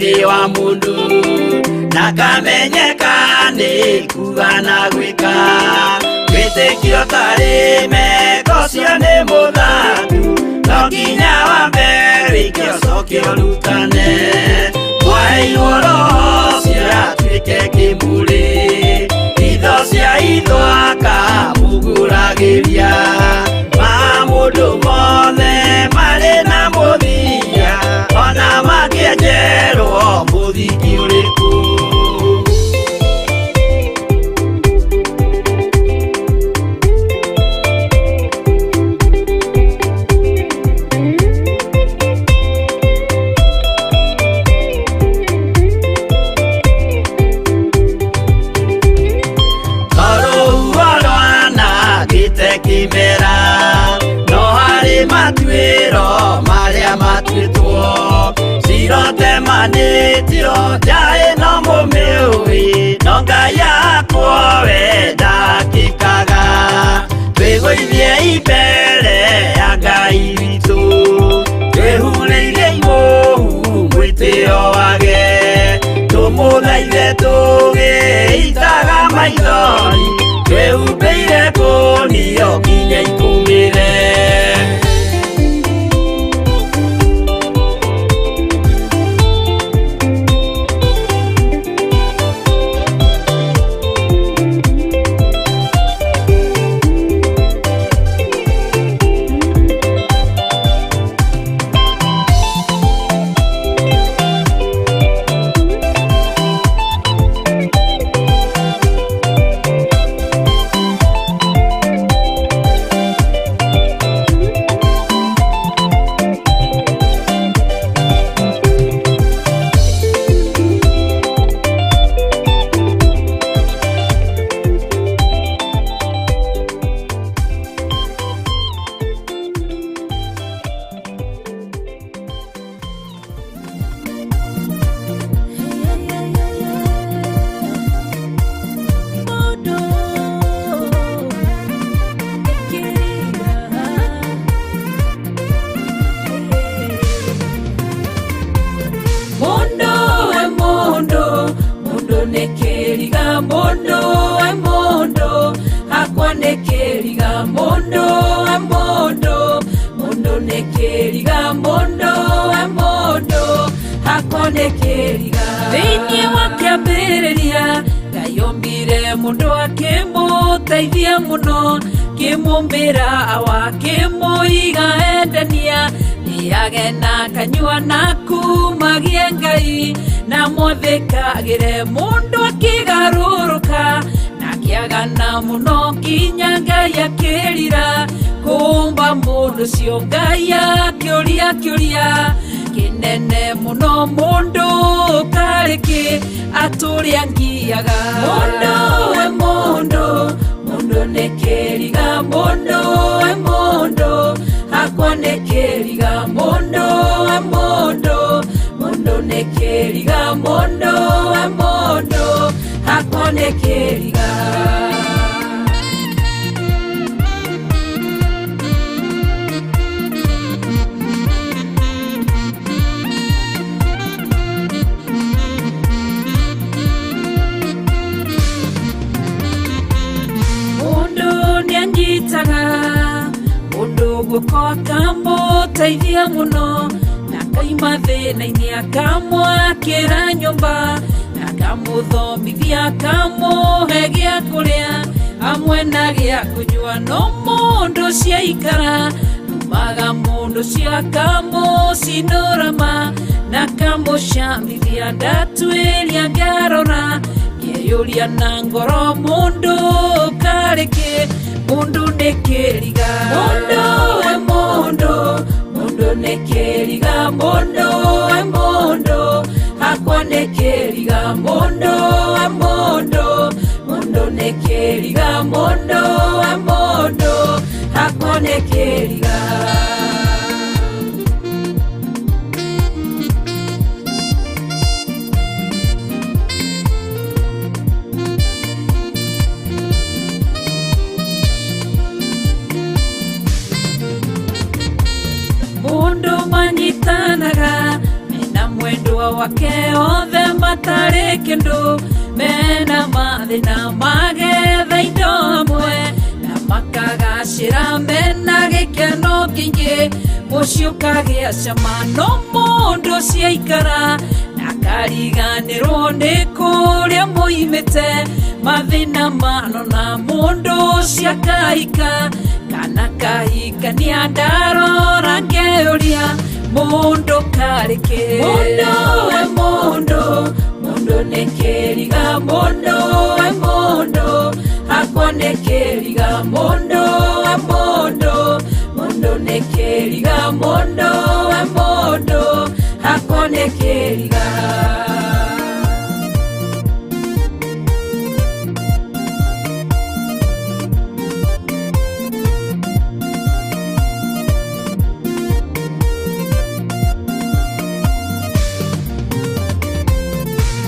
Thĩinĩ wa mũndũ na kamenyeka nĩ kuga na gwĩka wĩtĩkio tarĩ meko ũcio nĩ mũthatu no nginya wambe wĩke ũcoke ũrutane mwaheirwo roho ũcio atuĩke kĩmũrĩ itho cia itho akamũgũragĩria ma mũndũ mothe marĩ na mũthia ona mangĩenjerwo mũthingi ũrĩkũ. Kimera no harĩ matuĩro marĩa matuĩtwo cirotemanĩtio njaĩ no mũmĩũĩ no Ngai yakwo we ndakĩkaga twĩgũithie imbere ya Ngai witũ twĩhurĩirie imũhu mwĩtĩo wage tũmũthaithe tũgĩitaga maithori twĩhumbĩire kũnio nginya ikũmĩre. Thĩinĩ wa kĩambĩrĩria Ngai ombire mũndũ akĩmũteithia mũno kĩmũmbĩra awa kĩmũiga endania nĩage na kanyua na kumagie Ngai na mwathĩkagĩre mũndũ akĩgarũrũka na akĩagana mũno nginya Ngai akĩrira kũmba mũndũ ũcio Ngai akĩũria kĩũria kinene muno mundu kariki aturia ngiaga mundu we mundu mundu nĩ kĩriga mundu we mundu hakwa nĩ kĩriga mundu we mundu mundu nĩ kĩriga mundu we mundu hakwa nĩ kĩriga. Mundu guoko akamũteithia mũno na akaima thĩna-inĩ akamwakĩra nyũmba na akamũthomithia akamũhe gĩa kũrĩa hamwe na gĩa kũnyua no mũndũ ũcio aikara numaga mũndũ ũcio akamũcinũrama na akamũcamithia ndatuĩria ngarora ngeyũria na ngoro mũndũ karĩkĩ mundu nĩ kĩriga mundu we mundu mundu nĩ kĩriga mundu we mundu hakwa nĩ kĩriga mundu we mundu mundu nĩ kĩriga mundu we mundu hakwa nĩ kĩriga. Mundu manyitanaga mena mwendwa Endwa wake othe matarĩ kĩndũ mena mathĩna magetha indo hamwe na makagacĩra mena gĩkeno kĩingĩ mũciĩ ũkagĩa cama no mũndũ ciaikara na akariganĩrwo nĩ kũrĩa mũimĩte mathĩna manona mũndũ ciakahika kana kahikania ndarora ngeyũria mũndũ karĩ kĩ mũndũ we mũndũ mũndũ nĩ kĩriga mũndũ we mũndũ hakwa nĩ kĩriga mũndũ we mũndũ mũndũ nĩ kĩriga mũndũ we mũndũ hakwa nĩ kĩriga.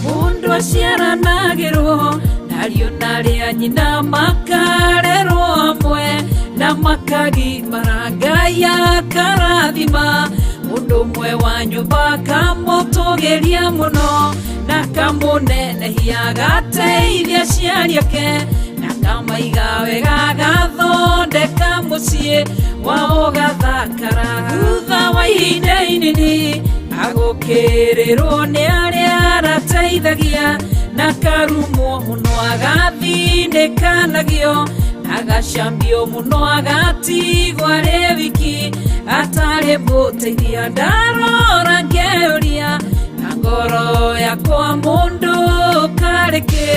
Mundu aciaranagĩrwo nario narĩa nyina makarerwo hamwe na makagimara Ngai akarathima mũndũ ũmwe wa nyũmba akamũtũgĩria mũno na kamũnenehia agateithia aciari ake na kamaiga wega agathondeka mũciĩ wao ũgathakara thutha wa ihinda inini agũkĩrĩrwo nĩ arĩa arateithagia na karumwo mũno agathinĩkanagio agacambio mũno agatigwo arĩ wiki atarĩ mũteithia ndarora ngeyũria na ngoro yakwa mũndũ karĩ kĩ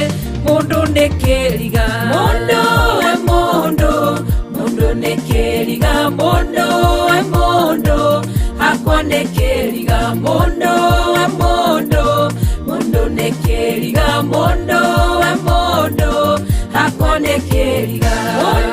mũndũ nĩ kĩriga mũndũ we mũndũ mũndũ nĩ kĩriga mũndũ we mũndũ hakwa nĩ kĩriga mũndũ we mũndũ mũndũ nĩ kĩriga mũndũ we mũndũ hakwa nĩ kĩriga mũndũ.